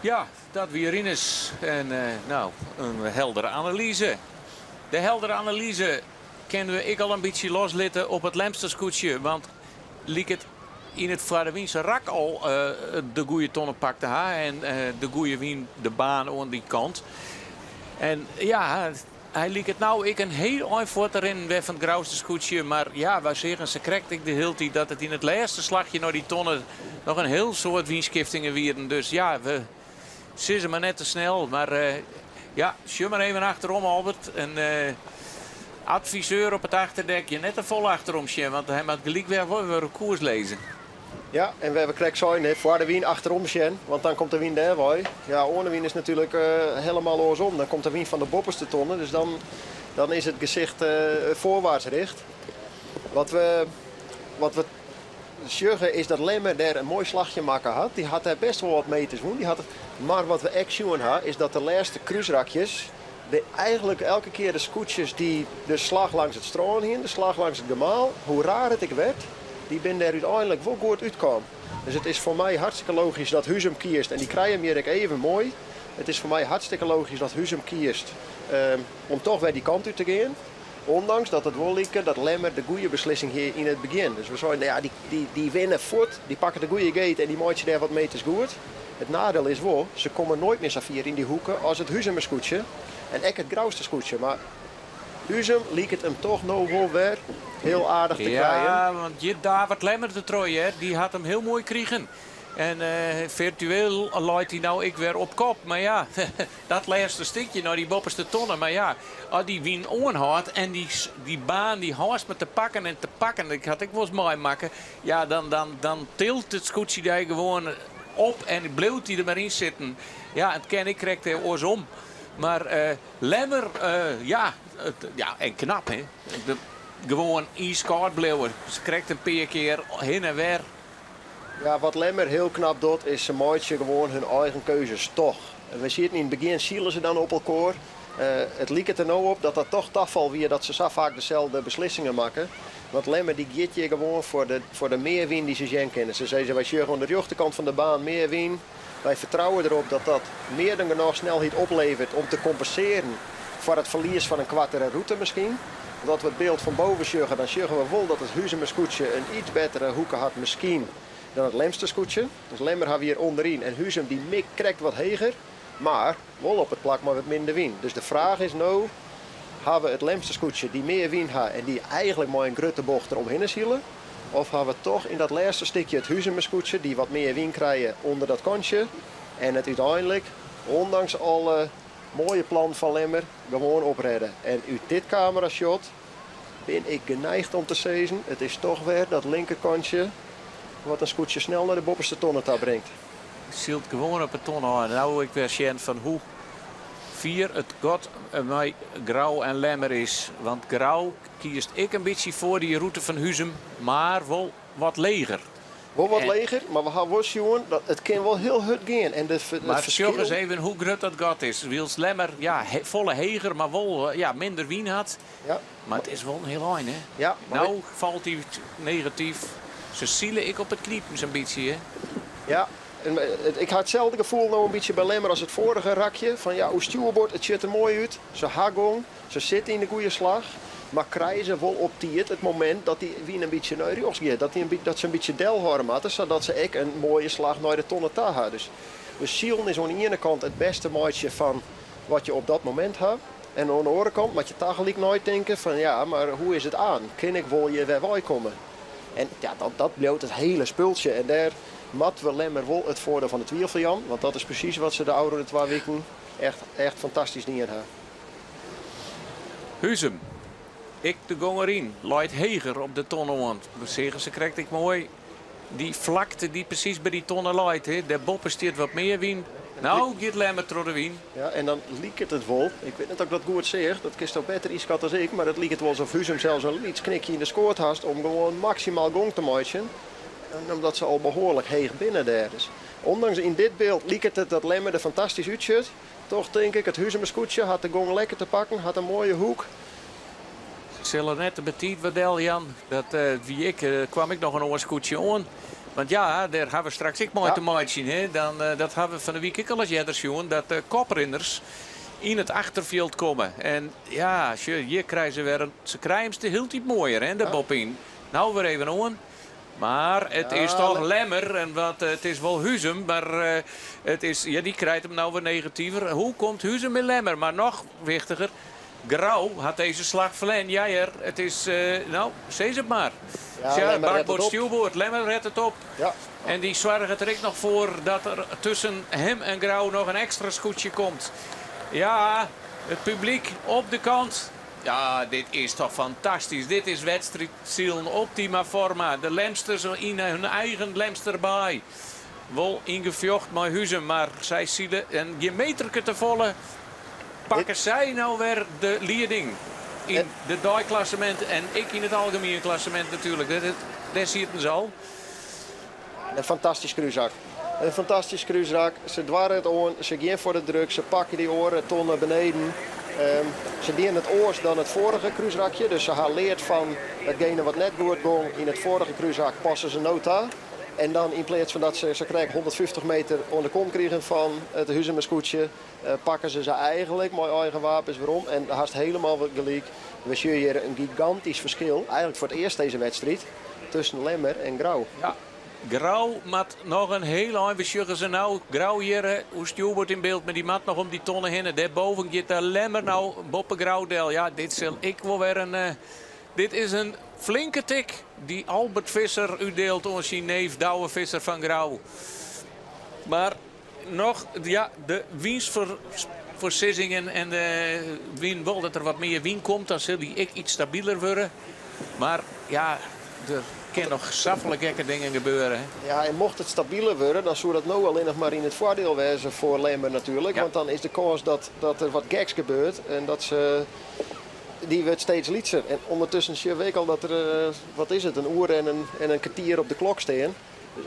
Ja, dat wie Rinus. En uh, nou, in heldere analyze. De heldere analyze kinne we ek al in bytsje loslitte op it Lemster skûtsje. Want liket yn it foarewynse rak al uh, de goede tonne pakt te ha. En uh, de goede wyn de baan oan dy kant. En ja, hy liket no ek in hiel ein foar te rinnen wer fan it Grouster skûtsje. Mar ja, wy seagen se krekt ek de hiele tiid dat it yn it lêste slachje nei dy tonne noch in hiel soad wynskiftingen wienen. Dus ja, we sizze mar net te snel. Mar uh, ja, sjoch mar even achterom, Albert. In uh, adviseur op it achterdekje. Net te folle achterom sjen, want hy moat gelyk wer wer op koers lizze. Ja, en we hawwe krekt sein, hè, foar de wyn achterom sjen, want dan komt de wyn dêrwei. Ja, oan de wyn is natuerlik uh, helemaal oarsom. Dan komt de wyn fan de boppeste tonne, dus dan, dan is it gesicht uh, foarwaarts richt. Wat we, wat we sjogge is dat Lemmer dêr in moai slachje makke hat. Dy hat dêr bêst wol wat meters wûn. Dy hat, mar wat we ek sjoen ha, is dat de lêste krúsrakjes, de, eigentlik elke kear de skûtsjes dy't de slach langs it strân hiene, de slach langs it gemaal, hoe raar it ek werd, dy binne dêr úteinlik wol goed útkaam. Dus it is foar my hartstikke logysk dat Huzum kiest en dy krije him hjir ek even moai. It is foar my hartstikke logysk dat Huzum kiest om toch wer dy kant út te gean. Ondanks dat it wol like dat Lemmer de goede beslissing hie yn it begjin. Dus we seinen, ja, dy winne fuort, dy pakke de goede gate en dy meitsje dêr wat meters goed. It nadeel is wol, se komme noait mear sa fier yn dy hoeke as it Huzumer skûtsje en ek it Grouster skûtsje. Mar Huzum liket him toch no wol wer hiel aardich te krijen. Ja, want hjir davert Lemmer dertroch, hear. Dy hat him hiel moai krigen. En firtueel leit hy no ek wer op kop. Mar ja, dat lêste stikje nei dy boppeste tonne. Mar ja, as dy wyn oanhâldt en dy baan dy hâldst mar te pakken en te pakken. Ik ha it ek wolris meimakke. Ja, dan, dan, dan tilt it skûtsje dy gewoan op en bliuwt dy der mar yn sitten. Ja, it kin ek krekt oarsom. Mar Lemmer, ja, ja, en knap hè. Gewoan iiskâld bliuwe. Krekt in pear kear hinne en wer. Ja, wat Lemmer hiel knap docht is se meitsje gewoan hun eigen keuzes toch. We sieten yn it begjin silen se dan op elkoar. It liket der no op dat dat toch tafal wie dat se sa faak deselde beslissingen makken. Want Lemmer dy giet hjir gewoan foar de, foar de mear wyn dy't se sjen kinne. Se sizze wy sjogge oan de rjochterkant fan de baan mear wyn. Wy fertrouwe derop dat dat mear dan genôch snelheid opleveret om te kompensearjen foar it ferlies fan in koartere rûte miskien. Want as we it byld fan boven sjogge, dan sjogge we wol dat it Huzumer skûtsje in iets bettere hoeke hat miskien dan it Lemster skûtsje. Dus Lemmer ha we hjir ûnderyn en Huzum dy mikt krekt wat heger, mar wol op it plak mei wat minder wyn. Dus de fraach is no, ha we it Lemster skûtsje dy mear wyn ha en dy eigentlik mei in grutte bocht deromhinne sile? Of ha we toch yn dat lêste stikje it Huzumer skûtsje dy wat mear wyn krije ûnder dat kantsje en it úteinlik, ondanks alle moaie plannen fan Lemmer, gewoan oprêde? En út dit kamerashot bin ik geneigd om te sizzen, it is toch wer dat linkerkantsje wat in skûtsje snel nei de boppeste tonne ta bringt. Sylt gewoan op 'e tonne ôf. No wol ik wer sjen fan hoe fier it gat mei Grou en Lemmer is. Want Grou kiest ek in bytsje foar dy rûte fan Huzum, mar wol wat leger. Wol wat leger, mar we ha wol sjoen dat it kin wol hiel hurd gean. En de, it Mar ferskil. sjoch ris even hoe grut dat gat is. Wylst Lemmer ja, folle heger, mar wol ja, minder wyn hat. Ja. Mar it is wol in hiel ein, hè? Ja, mar No falt hy negatyf. Se sile ek op it knipen sa'n bytsje, hè? Ja, en ik ha itselde gefoel no in bytsje by Lemmer as it foarige rakje. Fan ja, oer stjoerboard, it sjocht der moai út. Se ha gong, se sitte yn de goede slach. Mar krije se wol op tiid it momint dat dy wyn in bytsje nei rjochts giet. Dat, dy, dat se in bytsje delhâlde moatte, sadat se ek in moaie slach nei de tonne ta ha. Dus, dus silen is oan de iene kant it bêste meitsje fan wat je op dat momint ha. En oan de oare kant moat je tagelyk neitinke fan ja, mar hoe is it aan? Kin ik wol hjir wer weikomme? En ja, dat, dat bliuwt it hiele spultsje. En dêr moatte we Lemmer wol it foardiel fan de twifel jaan. Want dat is presys wat se de ôfrûne twa wiken echt, echt fantastysk dien ha. Huzum, ek de gong deryn, leit heger op de tonne oan. We seagen se krekt ek moai. Dy flakte dy't presys by dy tonne leit, hè, dêrboppe stiet wat mear wyn. No giet Lemmer troch de wyn. Ja, en dan liket it wol, ik wit net oft ik dat goed seach, dat kinsto better ynskatte as ik, mar it liket wol asof Huzum sels in lyts knikje yn de skoat hast om gewoan maksimaal gong te meitsjen. En omdat se al behoarlik heech binne dêr. Dus ondanks yn dit byld liket it dat Lemmer der fantastysk útsjocht, toch tink ik, it Huzumer skûtsje hat de gong lekker te pakken, hat in moaie hoek. Se sille net te betiid wat del jaan. Dat wie ik, kwam ek noch in oar skûtsje oan. Want ja, dêr ha we straks ek mei te meitsjen. Hè? Dan, dat ha we fan de wyk ek al ris earder sjoen, dat de koprinners yn it achterfjild komme. En ja, sjoch, hjir krije se wer in, se krije him de hieltyd moaier, hè, dêr boppe-yn. No wer even oan. Mar it is toch Lemmer, en wat, it is wol Huzum, mar it is, ja, dy krijt him no wer negativer. Hoe komt Huzum by Lemmer? Mar noch wichtiger, Grou hat dizze slach ferlern. Ja hear, it is, no, sis it mar. Ja, Tsja, Lemmer rêdt it bakboard, op. stjoerboard, Lemmer rêdt it op. Ja. En dy soarget der ek noch foar dat der tusken him en Grou noch in ekstra skûtsje komt. Ja, it publyk op de kant. Ja, dit is toch fantastysk. Dit is wedstriidsilen optima forma. De Lemsters yn hun eigen Lemsterbaai. Wol yn gefjocht mei Huzum, mar sy sile in gjin meterke te folle. Pakke sy no wer de lieding yn de deiklassemint en ek yn it algemien klassemint natuerlik. Dêr sieten se al. In fantastysk krúsrak. In fantastysk krúsrak. Se doare it oan, se gean foar de druk, se pakke dy oare tonne beneden. Se dienen it oars dan it foarige krúsrakje, dus se ha leard fan itgene wat net goed gong yn it foarige krúsrak, passe se no ta. En dan yn pleats fan dat se sa krekt 150 meter oan de kont krigen fan it Huzumer skûtsje, pakke se se eigenlik mei eigen wapens werom en hast helemaal gelyk. We sjogge hjir in gigantysk ferskil, eigenlik foar it earst dizze wedstriid, tusken Lemmer en Grou. Ja, Grou moat noch in hiel ein. We sjogge se no. Grou hjir oer stjoerboard yn byld, mar dy moat noch om dy tonne hinne. Dêrboven giet de Lemmer no boppe Grou del. Ja, dit sil ek wol wer in. Dit is in flinke tik dy't Albert Visser útdielt oan syn neef Douwe Visser fan Grou. Mar noch, ja, de wynstfoarsizzingen en de wyn wol dat der wat mear wyn komt, dan sil dy ek iets stabiler wurde. Mar ja, der kin noch safolle gekke dingen gebeure. Ja, en mocht it stabiler wurde, dan soe dat no allinnich mar yn it foardiel wêze foar Lemmer natuerlik. Want dan is de kâns dat, dat der wat geks gebeurt en dat se dy wurdt steeds lytser. En ûndertusken sjogge we ek al dat der, wat is it, in oere en in, en in kertier op de klok stean.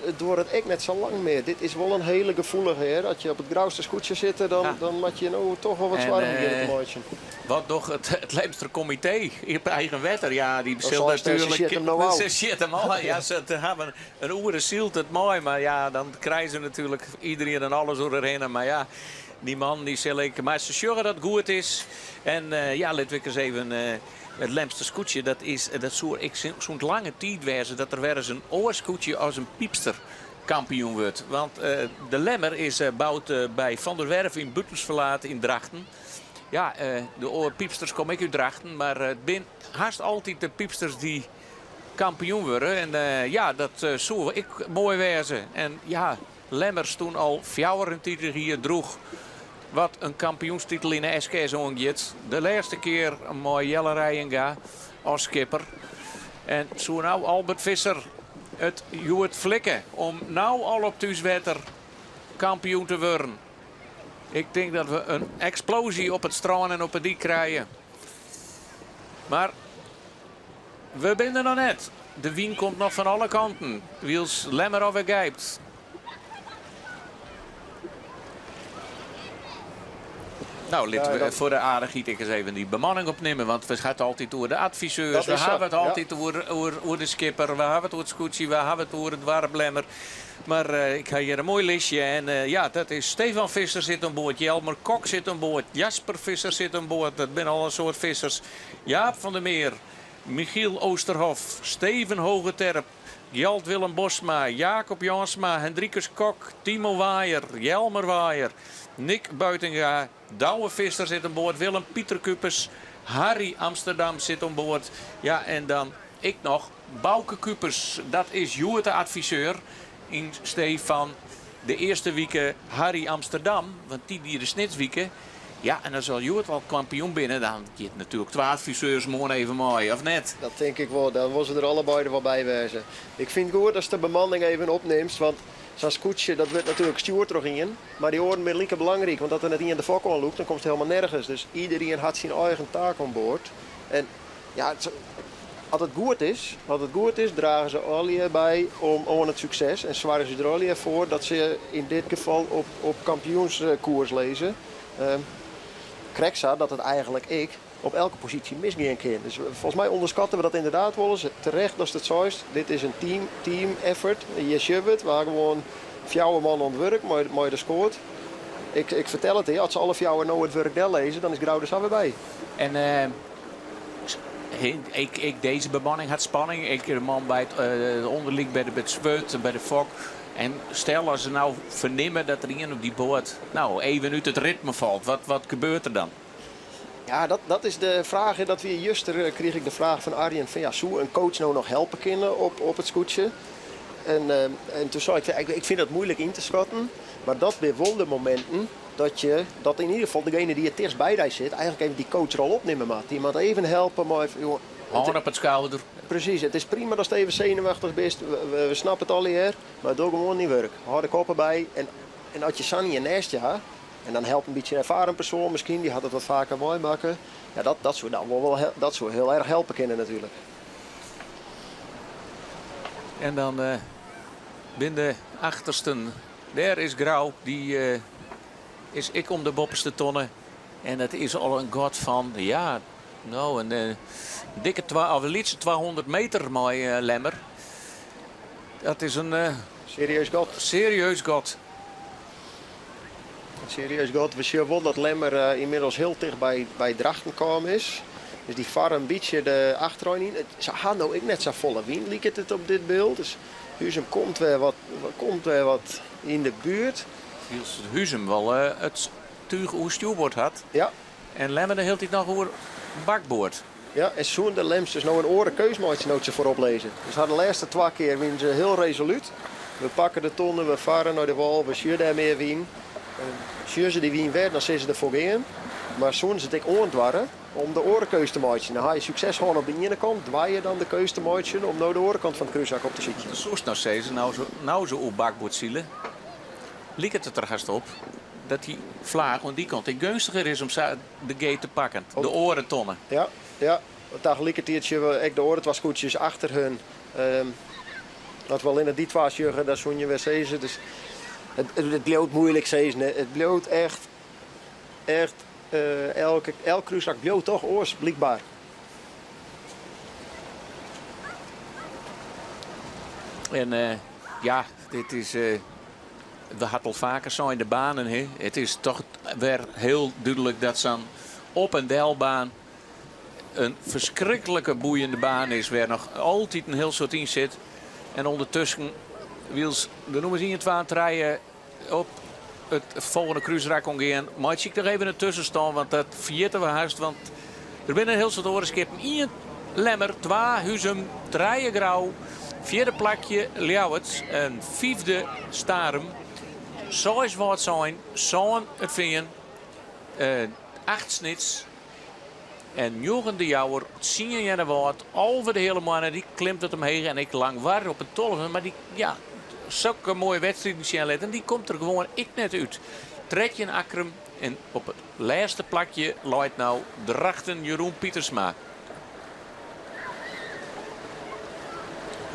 It duorret ek net sa lang mear. Dit is wol in hiele gefoelige hear. As je op it Grouster skûtsje sitte, dan, ja. dan moat je no toch wol wat soargen begjinne te meitsjen. Wat docht it, it Lemster Komitee op eigen wetter? Ja, dy sil natuerlik. Se sjitte him no al. Se sjitte him al. Ja, se hawwe in oere syld it mei, mar ja, dan krije se natuerlik iderien en alles oer derhinne. Mar ja, dy man dy sil ek. Mar se sjogge dat it goed is. En ja, lit ik ris even it Lemster skûtsje, dat is, dat soe ek sûnt lange tiid wêze dat der wer ris in oar skûtsje as in Pypster kampioen wurdt. Want de Lemmer is boud by Van der Werf yn Buitensverlaat yn Drachten. Ja, de oare Pypsters komme ek út Drachten, mar it binne hast altyd de Pypsters dy't kampioen wurde. En ja, dat soe ek moai wêze. En ja, Lemmer stûn al 34 jier drûch wat in kampioenstitel yn de SKS oangiet. De lêste kear mei Jelle Reijenga as skipper. En soe no Albert Visser it hjoed flikke om no al op thúswetter kampioen te wurden. Ik tink dat we in eksploazje op it strân en op 'e dyk krije. Mar we binne der noch net. De wyn komt noch fan alle kanten, wylst Lemmer alwer gijpt. Nou, litte we foar de aardichheid ek ris even dy bemanning opnimme. Want we hawwe it altyd oer de adviseurs, we hawwe it altyd oer de skipper, we hawwe it oer it skûtsje, we hawwe it oer it doarp Lemmer. Mar ik ha hjir in moai listje en ja, dat is Stefan Visser sit oan board, Jelmer Kok sit oan board, Jasper Visser sit oan board. Dat binne al in soad Vissers. Jaap van der Meer, Michiel Oosterhof, Steven Hogeterp, Gjalt Willem Bosma, Jacob Jansma, Hendrikus Kok, Timo Waaier, Jelmer Waaier, Nick Buitinga, Douwe Visser sit oan board, Willem Pieter Kupers, Harry Amsterdam sit oan board. Ja, en dan ek noch Bouke Kupers, dat is hjoed de adviseur yn stee fan de earste wike Harry Amsterdam, want dy die de Snitswike. Ja, en as se al hjoed al kampioen binne, dan giet natuerlik twa adviseurs moarn even mei, of net? Dat tink ik wol, dan wolle se der allebeide wol by wêze. Ik fyn it goed ast de bemanning even opnimst, want sa'n skûtsje dat wurdt natuerlik stjoerd troch ien, mar dy oaren binne like belangryk, want as der net ien de fok oanlûkt, dan komst helemaal nergens. Dus iderien hat syn eigen taak oan board. En ja, as it goed is, as it goed is, drage se allegear by om oan it sukses en soargje se der allegear foar dat se yn dit gefal op, op kampioenskoers lizze. Um, krekt sa dat it eigenlik ek op elke posysje misgean kin. Dus folgens my ûnderskatte we dat ynderdaad wolris. Terecht datst it seist, dit is in team, team effort. Hjir sjogge we it, we ha gewoan fjouwer man oan it wurk mei, mei de skoat. Ik, ik fertel it dy, as se alle fjouwer no it wurk dellizze, dan is Grou der sa wer by. En uh, ik, ik, dizze bemanning hat spanning. Ik de man by it uh, ûnderlyk by de, by it swurd, by de fok. En stel as se no fernimme dat der ien op dy boat no, even út it ritme falt, wat, wat gebeurt der dan? Ja, dat, dat is de fraach. Dat wie juster eh, krige ik de fraach fan Arjen fan ja, soe in coach no noch helpe kinne op, op it skûtsje? En, uh, en toen sei ik, ik, ik fyn dat muoilik yn te skatten, mar dat binne wol de mominten dat je dat yn ieder gefal degene dy't it tichtst by dy sit, eigenlik even dy coachrol opnimme moat. Dy moat even helpe mei. Hân op it skouder. Presys, it is prima datst even senuweftich bist, we, we snappe it allegear, mar doch gewoan dyn wurk. Hâld de kop derby en, en as je sa'n ien neist je ha, en dan helpt in bytsje in erfaren persoan miskien, dy hat it wat faker meimakke, ja, dat, dat soe dan wol, wol dat soe hiel erch helpe kinne natuerlik. En dan uh, binne de achtersten Dêr is Grou, dy is ek om de boppeste tonne. En it is al in gat fan, ja, no, in dikke twa, of in lytse 200 meter mei Lemmer. Dat is in. Serieus gat. Serieus gat. Serieus gat. We sjogge wol dat Lemmer ynmiddels hiel ticht by, by Drachten kaam is. Dus dy farre in bytsje de achterein yn. Se ha no ek net safolle wyn, liket it op dit byld. Dus Huzum komt wer wat, komt wer wat yn de buert. Wylst Huzum wol it túch oer stjoerboard hat. Ja. En Lemmer de hiele tiid noch oer bakboard. Ja, en soene de Lemsters no in oare keus meitsje no't se foarop lizze. Dus har de lêste twa kear wiene se hiel resolút. We pakke de tonne, we farre nei de wâl, we sjogge dêr mear wyn. Sjogge se dy wyn wer, dan sille se derfoar gean. Mar soene se it ek oandoarre om de oare keus te meitsjen? Dan ha je sukses hân op de iene kant, doar je dan de keus te meitsjen om no de oare kant fan it krúsrak op te sykjen? Dan soest no sizze, no se oer bakboard sile, liket it der hast op dat dy flaach oan dy kant ek geunstiger is om sa de gate te pakken, de oare tonne. Ja, ja. Tagelikertiid sjogge we ek de oare twa skûtsjes achter hun. As we allinnich dy twa sjogge, dan soene je wer sizze. Dus it, it bliuwt muoilik sizzen. It bliuwt echt, echt elke, elk krúsrak bliuwt toch oars, blykber. En ja, dit is. We ha it al faker sein, de banen. Hè? It is toch wer hiel dúdlik dat sa'n op- en delbaan in ferskriklike boeiende baan is. Wêr noch altyd in hiel soad yn sit. En ûndertusken, wylst de nûmers 1, 2 en 3 op it folgjende krúsrak oangean, meitsje ik noch even in tuskenstân, want dat ferjitte we hast. Want der binne in hiel soad oare skippen. 1 Lemmer, 2 Huzum, 3 Grou, fjirde plakje Ljouwert en fyfde Starum, seis Wâldsein, sân It Fean, acht Snits en njoggen De Jouwer, tsien Earnewâld, 11 de Heale Moanne, dy klimt wat omheech en ek Langwar op it tolfde, mar dy, ja, sokke moaie wedstriden sjen lit en dy komt der gewoan ek net út. 13 Akkrum en op it lêste plakje leit no Drachten Jeroen Pietersma.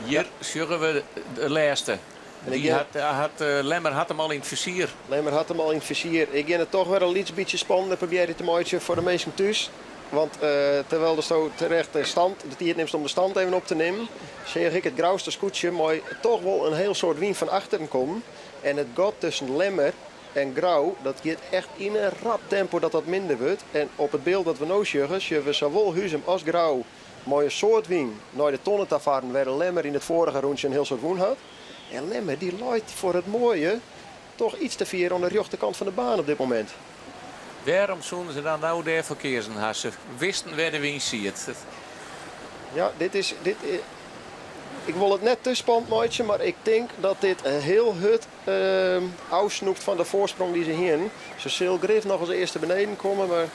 Hjir sjogge we de lêste. Dy hat, hat, Lemmer hat him al yn it fizier. Lemmer hat him al yn it fizier. Ik gean it toch wer in lyts bytsje spannender probearje te meitsjen foar de minsken thús. Want terwyl do terecht de stand, de tiid nimst om de stand even op te nimmen, seach ik it Grouster skûtsje mei toch wol in hiel soad wyn fan achteren kommen. En it gat tusken Lemmer en Grou, dat giet echt yn in rap tempo dat dat minder wurdt. En op it byld dat we no sjogge, sjogge we sawol Huzum as Grou mei in soad wyn nei de tonne ta farren, wêr de Lemmer yn it foarige rûntsje in hiel soad wûn hat. En Lemmer dy leit foar it moaie toch iets te fier oan de rjochterkant fan de baan op dit momint. Wêrom soene se dan no dêrfoar keazen ha? Se wisten wêr de wyn siet. Ja, dit is, dit, ik wol it net te spannend meitsje, mar ik tink dat dit hiel hurd ôfsnoept fan de foarsprong dy't se hienen. Se sil grif noch as earste beneden komme, mar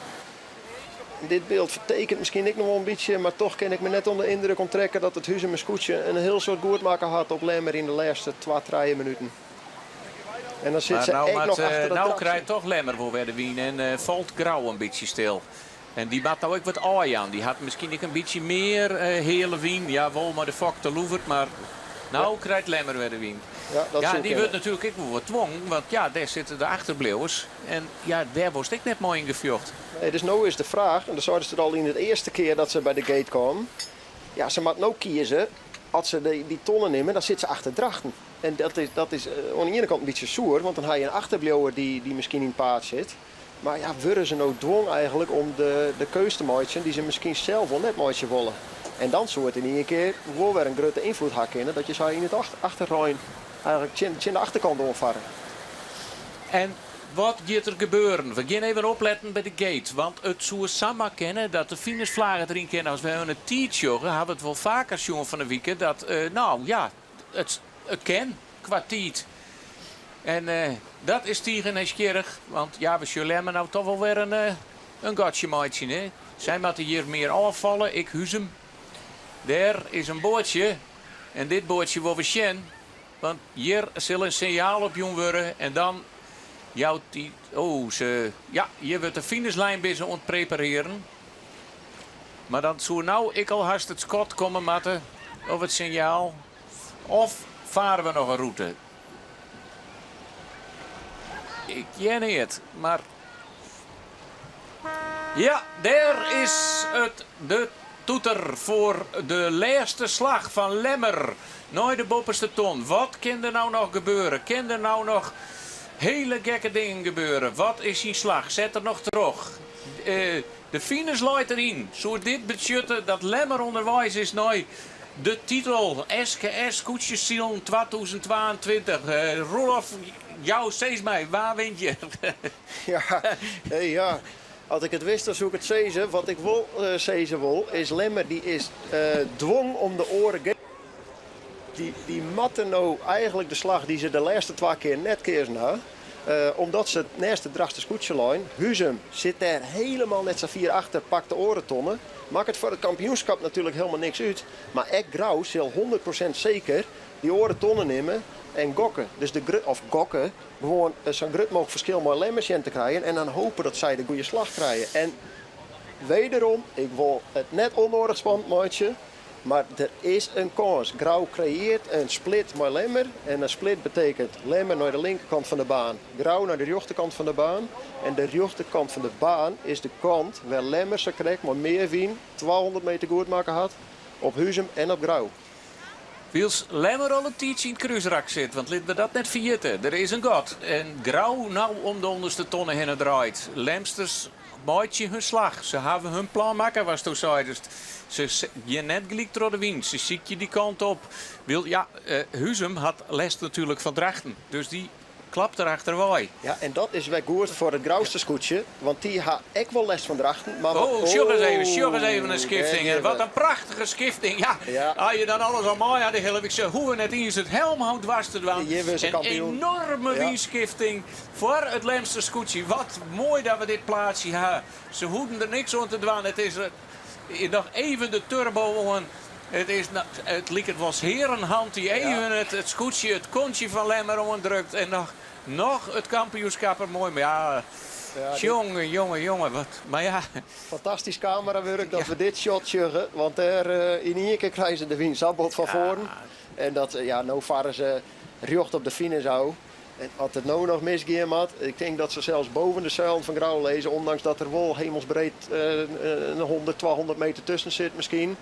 dit byld fertekent miskien ek noch wol in bytsje, mar toch kin ik my net oan de yndruk ûnttrekke dat it Huzumer skûtsje in hiel soad goed makke hat op Lemmer yn de lêste twa, trije minuten. En dan sit Mar se no ek moat, noch achter dat no drachtje. krijt toch Lemmer wol wer de wyn en falt Grou in bytsje stil. En dy moat no ek wat ôfjaan. Dy hat miskien ek in bytsje mear heale wyn. Ja, wol mei de fok te loeverd, mar no krijt Lemmer wer de wyn. Ja, dat Ja, soe dy kinne. wurdt natuerlik ek wol wat twongen, want ja, dêr sitte de achterbliuwers. En ja, dêr wolst ek net mei yn gefjocht. Nee, dus no is de fraach, en dat seiden se al yn it earste kear dat se by de gate kamen. Ja, se moat no kieze. As se dy tonne nimme, dan sit se achter Drachten. En dat is oan de iene kant in bytsje soer, want dan ha je in achterbliuwer dy't miskien yn it paad sit. Mar ja, wurde se no dwong eigentlik om de keus te meitsjen dy't se miskien sels wol net meitsje wolle. En dan soe it yn ien kear wol wer in grutte ynfloed ha kinne dat je sa yn it achterrein eigentlik tsjin de achterkant oanfarre. En wat giet der gebeuren? We gean even opletten by de gate, want it soe samar kinne dat de finishflagge deryn kin. As we oan de tiid sjogge, ha we it wol faker sjoen fan 'e wike dat, no ja, it kin kwa tiid. En dat is tige nijsgjirrich, want ja, we sjogge Lemmer no toch wol wer in gatsje meitsjen. Hè? Sy moatte hjir mear ôffalle, ek Huzum. Dêr is in boatsje en dit boatsje wol we sjen, want hjir sil in sinjaal op jûn wurde en dan jout dy... Oh, se, ja, hjir wurdt de finishlijn binne se oan it preparearjen. Mar dan soe no ek al hast it skot komme moatte of it sinjaal. Of fare we noch in rûte? Ik hear neat, mar ja, dêr is it de. Toeter foar de lêste slach fan Lemmer nei de boppeste ton. Wat kin der no noch gebeure? Kin der no noch hele gekke dingen gebeure? Wat is syn slach? Set er noch troch? De finish leit deryn. Soe dit betsjutte dat Lemmer ûnderweis is nei de titel SKS Skûtsjesilen 2022? Roelof, jou sis my, wa wint hjir? Ja, ja. As ik it wist, dan soe ik it sizze. Wat ik wol sizze wol, is Lemmer dy is dwong om de oare Dy, dy moatte no eigenlik de slach dy't se de lêste twa kear net keazen ha. Omdat se neist it Drachtster skûtsje lein. Huzum sit dêr helemaal net sa fier achter, pakt de oare tonne. Makket foar it kampioenskap natuerlik helemaal niks út. Mar ek Grou sil 100% seker dy oare tonne nimme en gokke. Dus de, of gokke, gewoan sa'n grut mooglik ferskil mei Lemmer sjen te krijen en dan hope dat sy de goede slach krije. En wederom, ik wol it net ûnnoadich spannend meitsje, mar der is in kâns. Grou kreëart in split mei Lemmer en in split betekent Lemmer nei de linkerkant fan de baan, Grou nei de rjochterkant fan de baan. En de rjochterkant fan de baan is de kant wêr Lemmer sakrekt mei mear wyn 200 meter goed makke hat op Huzum en op Grou. Wylst Lemmer al in tiidsje yn it krúsrak sit, want litte we dat net ferjitte, der is in gat en Grou no om de ûnderste tonne hinne draait. Lemsters meitsje hun slach. Se hawwe hun plan makke, watsto seidest. Se gean net gelyk troch de wyn, se sykje dy kant op. Wyl, ja, Huzum hat lêst natuerlik fan Drachten, dus dy Klapt der achterwei. Ja, en dat is wer goed foar it Grouster skûtsje, want dy ha ek wol lêst fan Drachten. Mar wat, oh, sjoch ris even, sjoch ris even in skifting. En wat in prachtige skifting. Ja, ja. As je dan alles al mei ha de hiele wike, se hoege net iens it helmhout dwars te dwaan. Hjir wurde se kampioen. In enorme wynskifting foar it Lemster skûtsje. Wat moai dat we dit plaatsje ha. Se hoegden der niks oan te dwaan. It is noch even de turbo oan. It is, it liket wol hearenhand dy't even it, it skûtsje, it kontsje fan Lemmer oandrukt en noch, noch it kampioenskap er moai. Mar ja, ja jonge, jonge, jonge, wat, mar ja. Fantastysk kamerawurk dat we dit shot sjogge, want dêr eh, yn ien kear krije se de wyn sa bot fan foaren. En dat, ja, no farre se rjocht op de finish ôf. En as it no noch misgean moat, ik tink dat se sels boven de seilen fan Grou lizze, ondanks dat der wol hemelsbreed in 100, 200 meter tusken sit miskien.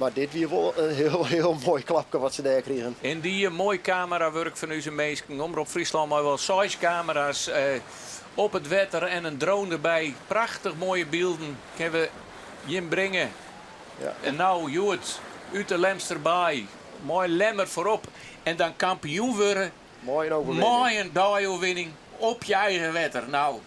Mar dit wie wol in hiel, hiel moai klapke wat se dêr krigen. En dy moai kamerawurk fan ús minsken. Omrop Fryslân mei wol seis kamera's eh, op it wetter en in drone derby. Prachtich moaie bylden kinne we jim bringe. Ja. En no, hjoed út de Lemsterbaai, mei Lemmer foarop en dan kampioen wurde. Mei in overwinning. Mei in deioerwinning op je eigen wetter. Nou,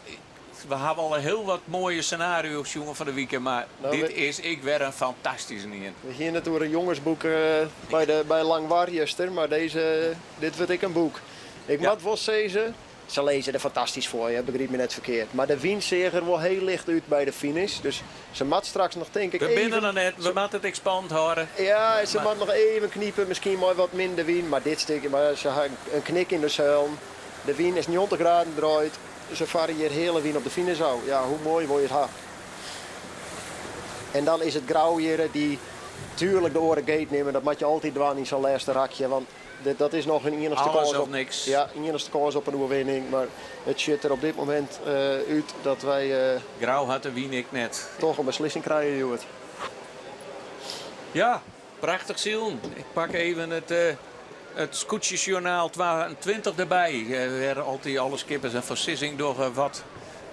we hawwe al hiel wat moaie senario's sjoen fan de wike, mar Nou, dit we- is ek wer in fantastyske ien. We hiene it oer in jongesboek eh, by, de, by Langwar juster, mar dizze, dit wurdt ek in boek. Ik Ja. moat wol sizze, se lizze der fantastysk foar, hè, begryp my net ferkeard. Mar de wyn seach der wol hiel licht út by de finish, dus se moat straks noch tink ik We binne even... der noch net, we moatte it ek spannend hâlde. Ja, se Mar- moat noch even knipe, miskien mei wat minder wyn, mar dit stikje, mar se ha in knik yn de seilen. De wyn is 90 graden draaid, se farre hjir heale wyn op de finish ôf. Ja, hoe moai wol je it ha? En dan is it Grou hjir dy't tuerlik de oare gate nimme, dat moat je altyd dwaan yn sa'n lêste rakje, want dit, dat is noch hun iennichste Alles kâns of op, niks. ja, iennichste kâns op in oerwinning. Mar it sjocht der op dit momint eh, út dat wy eh, Grou hat de wyn ek net. toch in beslissing krije hjoed. Ja, prachtich silen. Ik pak even it, eh, it Skûtsjesjoernaal 22 derby. Eh, wêr altyd alle skippers in foarsizzing dogge wat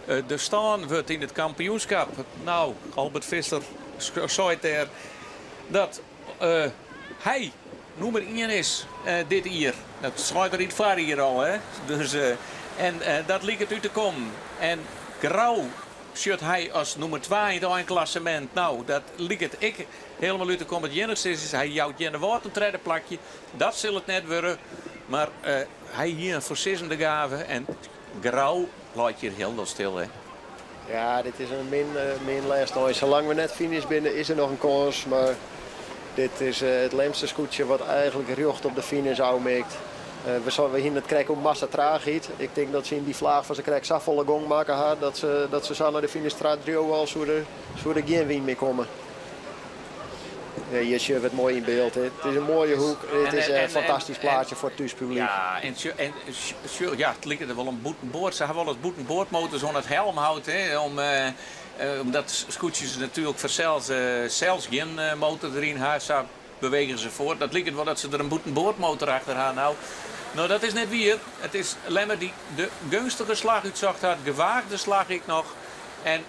eh, de stân wurdt yn it kampioenskap. Nou, Albert Visser seit dêr dat eh, hy nûmer ien is eh, dit jier. Dat sei er yn it foarjier al, hè? Dus, eh, en eh, dat liket út te kommen. En Grou sjocht hy as nûmer 2 yn it einklassemint. Nou, dat liket ek hielendal út te kommen. It iennichste is, is hy jout Earnewâld in tredde plakje. Dat sil it net wurde. Mar eh, hy hie in foarsizzende gave en Grou leit hjir hielendal stil, hè? Ja, dit is in min, eh, min lêste ein. Salang't we net finish binne, is der noch in kâns. Mar dit is eh, it Lemster skûtsje wat eigenlik rjocht op de finish ôfmikt. Eh, we, zo- we hiene it krekt oer massatraachheid. Ik tink dat se yn dy flaach fan sakrekt safolle gong makke ha dat se, dat se sa nei de finish ta driuwe al soe der, soe der gjin wyn mear komme. Ja, hjir sjogge we it moai yn byld. hè. It is in moaie hoek. It En- is en- in en- fantastysk en- plaatsje foar it thúspublyk. Ja, en, sjo- en sjo- ja, it liket der wol in bûtenboard. Se hawwe wolris bûtenboardmotors oan it helmhout, hè, om eh, Omdat skûtsjes natuerlik fansels sels gjin motor deryn ha, sa bewege se fuort. Dat liket wol dat se der in bûtenboardmotor achter ha no. No, dat is net wier. It is Lemmer dy't de geunstige slach útsocht hat, gewaagde slach ek noch. En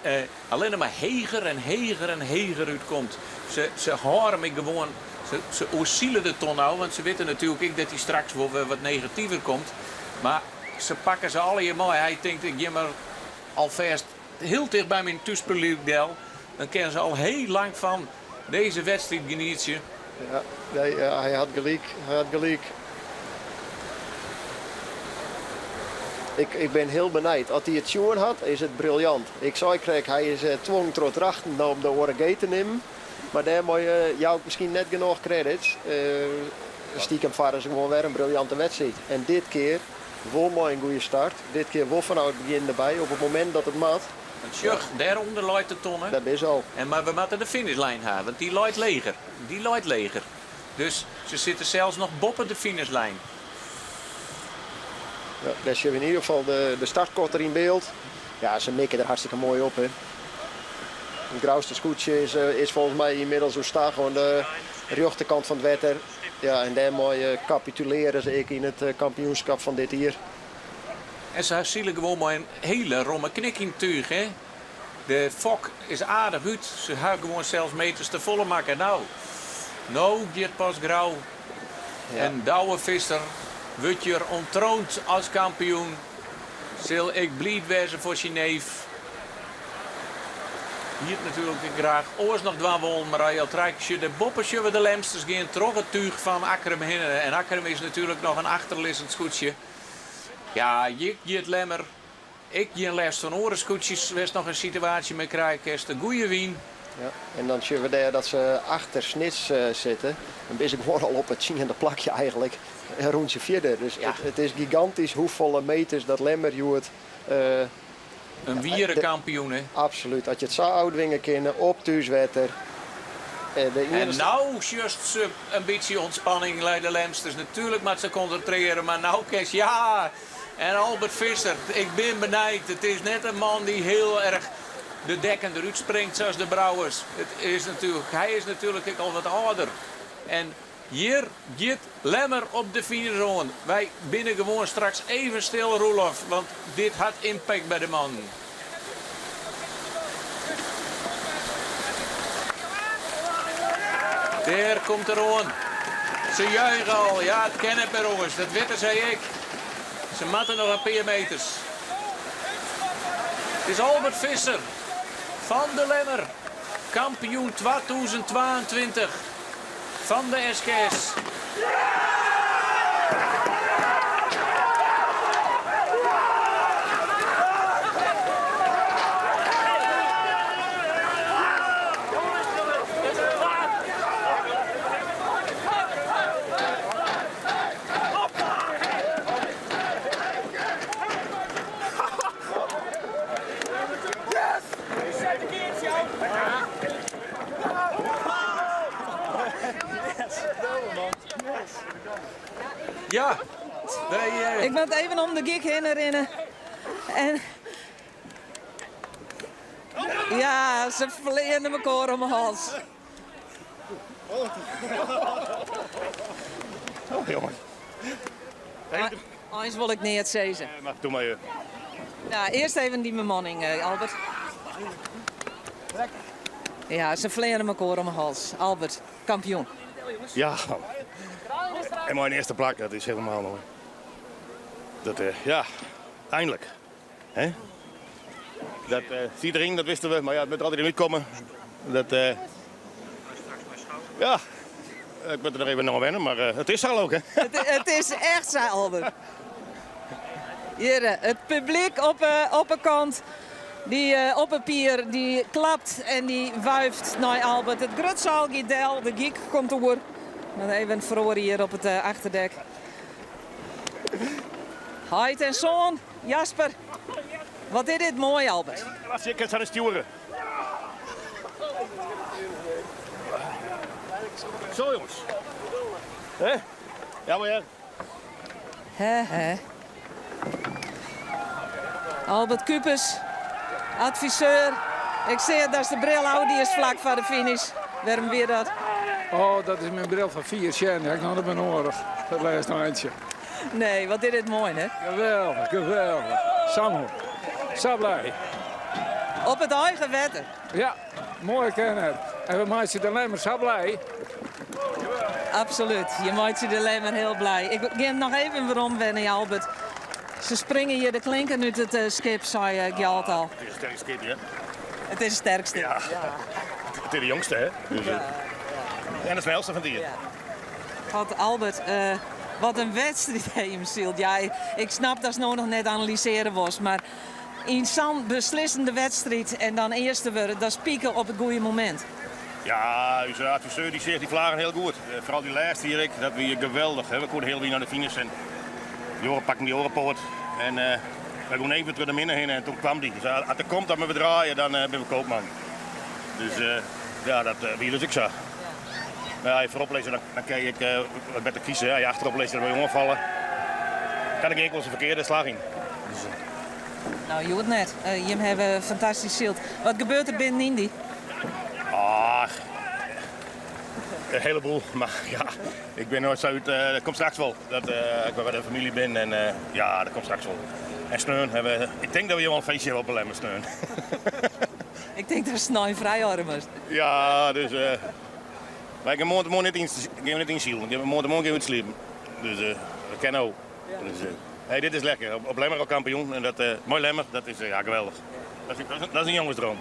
allinne mar heger en heger en heger útkomt. Se, se hâlde him ek gewoan, se, se oersile de ton no, want se witte natuerlik ek dat hy straks wol wer wat negativer komt. Mar se pakke se allegear mei. Hy tinkt, ik gean mar alfêst hiel ticht by myn thúspublyk del. Dan kinne se al hiel lang fan dizze wedstriid genietsje. Ja, nee, hy hat gelyk. Hy hat gelyk. Ik, ik bin hiel benijd. As hy it sjoen hat, is it briljant. Ik sei krekt, hy is twongen troch Drachten no om de oare gate te nimmen. Mar dêrmei jou ik miskien net genôch credits. Stikem farre se gewoan wer in briljante wedstriid. En dit kear wol mei in goede start. Dit kear wol fanôf it begjin derby, op it momint dat it moat. Want sjoch, dêrûnder leit de tonne. Dêr binne se al. En mar we moatte de finishlijn ha, want dy leit leger. Dy leit leger. Dus se sitte sels noch boppe de finishlijn. Ja, dêr sjogge we yn ieder gefal de startkotter yn byld. Ja, se mikke der hartstikke moai op, hè. It grouste skûtsje is, is folgens my ynmiddels oerstag oan de rjochterkant fan it wetter. Ja, en dêrmei kapitulearje se ek yn it kampioenskip fan dit jier. En se sile gewoan mei in hiele romme knik yn it túch, hè. De fok is aardich út. Se ha gewoan sels meters te folle makke. No, no giet pas Grou. En Douwe Visser wurdt hjir ûnttroond as kampioen. Sil ek bliid wêze foar syn neef. Hie it natuerlik ek graach oars noch dwaan wollen, mar as je al trije kear sjogge, dêrboppe sjogge we de Lemsters gean troch it túch fan Akkrum hinne. En Akkrum is natuerlik noch in achterlizzend skûtsje. Ja, hjir giet Lemmer ek gjin lêst fan oare skûtsjes wêr'tst noch in situaasje mei krije kinst. De goeie wyn. Ja, en dan sjogge we dêr dat se achter Snits sitte. Dan binne se gewoan al op it tsiende plakje eigentlik, in rûntsje fierder. Dus it is gigantysk hoefolle meters dat Lemmer hjoed In wiere kampioen, hè? Absolút. As je it sa ôftwinge kinne op thúswetter. En no sjochst se in bytsje ûntspanning by de Lemsters. Natuerlik moat se konsintrearje, mar no kinst, ja! En Albert Visser, ik bin benijd. It is net in man dy't hiel erch de dekken derút springt sa as de Brouwers. It is natuerlik, hy is natuerlik ek al wat âlder. En Hjir giet Lemmer op de finish oan. Wy binne gewoan straks even stil, Roelof, want dit hat impact by de mannen. Dêr komt er oan. Se juiche al. Ja, it kin net mear oars. Dat witte sy ek. Se moatte noch in pear meters. It is Albert Visser fan de Lemmer, kampioen 2022. Fan de SKS. Ja, wij, Ik moat even om de gyk hinne rinne. En ja, se fleane mekoar om 'e hals. Oh, jongen. Eins wol ik neat sizze. Maar doe maar. Nou, earst even dy bemanning, Albert. Ja, se fleane mekoar om 'e hals. Albert, kampioen. Ja, en mei in earste plak, dat is hielendal moai. Dat, ja, eindelijk. Hè? Dat siet deryn, dat wisten we, mar ja, it moat der altyd even útkomme. Dat, ja, ik moat der noch even oan wenne, mar it is sa ook, hè? It is echt sa, Albert. Hjir, it publyk op 'e kant, dy op 'e pier, dy klapt en dy wuift nei Albert. It grutseil giet del, de gyk komt oer. Moat even feroarje hjir op it achterdek. Heit en soan, Jasper. Wat is dit moai, Albert. Wacht, ik kin sa stjoere. Zo jongens. Hè? Ja, maar ja. Hè, hè. Albert Kupers, adviseur. Ik seach datst de bril ôfdiest flak foar de finish. Wêrom wie dat? Oh, dat is myn bril fan fier sjen. Dy ha ik noch net mear noadich. Dat lêste eintsje. Nee, wat is dit moai, hè? Geweldich, geweldich. Sa moai. Sa blij. Op it eigen wetter. Ja, moai kin net. En we meitsje de Lemmer sa blij. Absolút, je meitsje de Lemmer hiel blij. Ik gean noch even werom wer nei Albert. Se springe hjir de klinken út it skip, sei Gjalt al. Het is in sterk skip, hè? It is in sterk skip. Ja. It is de jongste, hè? Dus, En de snelste fan it jier. God, Albert, wat in wedstriid ha jim syld. Ja, ik snap datst no noch net analysearje wolst, mar yn sa'n beslissende wedstriid en dan earste wurde, dat is pike op it goede momint. Ja, ús adviseur dy seach dy flagen hiel goed. Foaral dy lêste hjir ek, dat wie geweldich. We koene hiel wyn nei de finish en dy oare pakten dy oare poat. En wy gongen even troch de minne hinne en toen kwam dy. Dus as er komt, dan moatte we draaie, dan binne we koopman. Dus ja, dat wie dus ek sa. Mar as je foarop lizze, dan kinne je ek wat better kieze. As je achterop lizze, dan wurde je oanfallen. Kan ik ek wolris in ferkearde slach yn. Dus, No, hjoed net. Jim hawwe fantastysk syld. Wat gebeurt der binnen yn dy? Ach, in heleboel. Mar ja, ik bin noait sa út. Dat komt straks wol. Dat ik wer by de famylje bin en ja, dat komt straks wol. En sneon hawwe we, ik tink dat we hjir wol in feestje hawwe op 'e Lemmer sneon. Ik tink dat snein frij hâlde moatst. Ja, dus wy gean moarntemoarn net yn, gean we net ynsilen. Moarntemoarn gean we útsliepen. Dus dat kin no. Dus, hey, dit is lekker. Op Lemmer al kampioen en dat mei Lemmer, dat is ja, geweldich. Dat is in jongesdroom.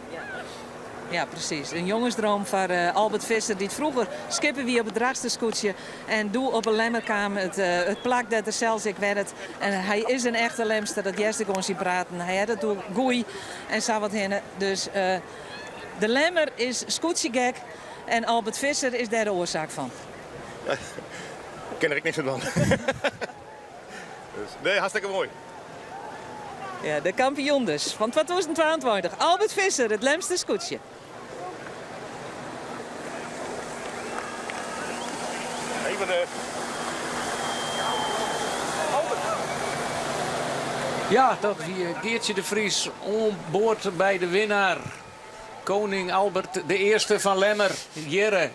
Ja, presys. In jongesdroom foar Albert Visser, dy't froeger skipper wie op it Drachtster skûtsje en doe op 'e Lemmer kaam, it plak dêr't er sels ek wennet. En hy is in echte Lemster, dat hearst ek oan syn praten. Hy hat it oer goei en sa wat hinne. Dus de Lemmer is skûtsjegek en Albert Visser is dêr de oarsaak fan. Ik kin der ek niks oan dwaan. Dus, nee, hartstikke moai. Ja, de kampioen dus fan 2022, Albert Visser, it Lemster skûtsje. Even de Ja, dat wie Geartsje de Vries oan board by de winnaar. Koning Albert de Earste fan Lemmer. Hjirre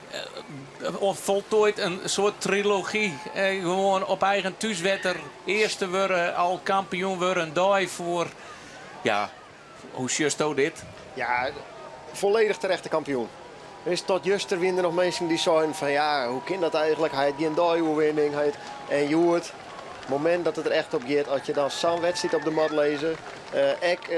foltoait in soart trilogy. Gewoan op eigen thúswetter earste wurde, al kampioen wurde, in dei foar. Ja, hoe sjochsto dit? Ja, folledich terechte kampioen. Is tot juster wiene der noch minsken dy't seinen fan ja, hoe kin dat eigenlik? Hy hat gjin deioerwinning. Hy hat... En hjoed, momint dat it der echt op giet, as je dan sa'n wedstriid op de mat lizze. Ek,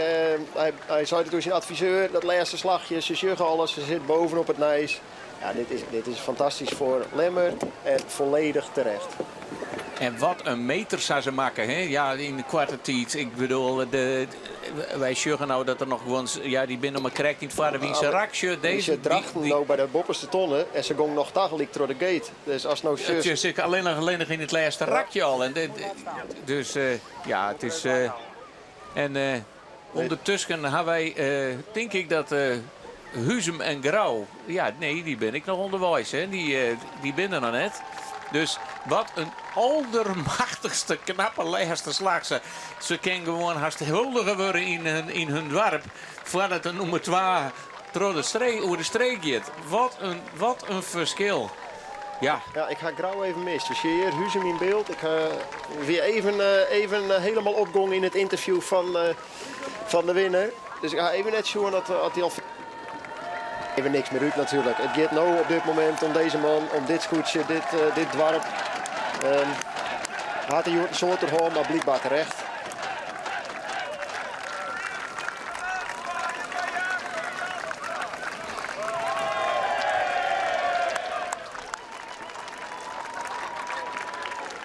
hy sei it oer syn adviseur, dat lêste slachje, se sjogge alles, se sit bovenop it nijs. Ja, dit is, dit is fantastysk foar Lemmer en folledich terecht. En wat in meters ha se makke, hè? Ja, yn koarte tiid. Ik bedoel, de, wy sjogge no dat der noch gewoan, ja, dy binne noch mar krekt yn it foarde wynse rak. Sjoch, dizze, Se drachten no by de boppeste tonne en se gong noch tagelyk troch de gate. Dus as no sjochst... It is allinnich yn it lêste rakje al. En dus ja, it is. En ûndertusken ha wy, tink ik dat Huzum en Grou, ja, nee, dy binne ek noch ûnderweis, hè. Dy binne der noch net. Dus wat in aldermachtichste knappe lêste slach. Se kin gewoan hast huldige wurde yn hun doarp foardat de nûmer twa troch de streek, oer de streek giet. Wat in, wat in ferskil. Ja. Ja, ik ha Grou even mist. We sjogge hjir Huzum yn byld. Ik wie even, even helemaal opgong yn it ynterview fan de winner. Dus ik ha even net sjoen dat hy al. Even niks mear út natuerlik. It giet no op dit momint om dizze man, om dit skûtsje, dit, dit doarp. Hat er hjoed in soad derhân, mar blykber terecht.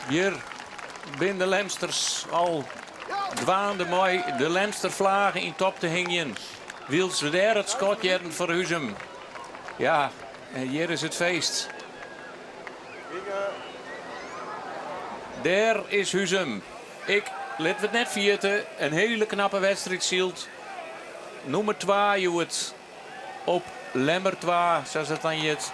Hjir binne de Lemsters al dwaande mei de Lemsterflage yn top te hingjen. Wylst we dêr it skot hearden foar Huzum. Ja, en hjir is it feest. Dêr is Huzum. Ik lit we it net ferjitte, in hiele knappe wedstriid syld. Nûmer twa hjoed op Lemmer twa, sa as dat dan hjit.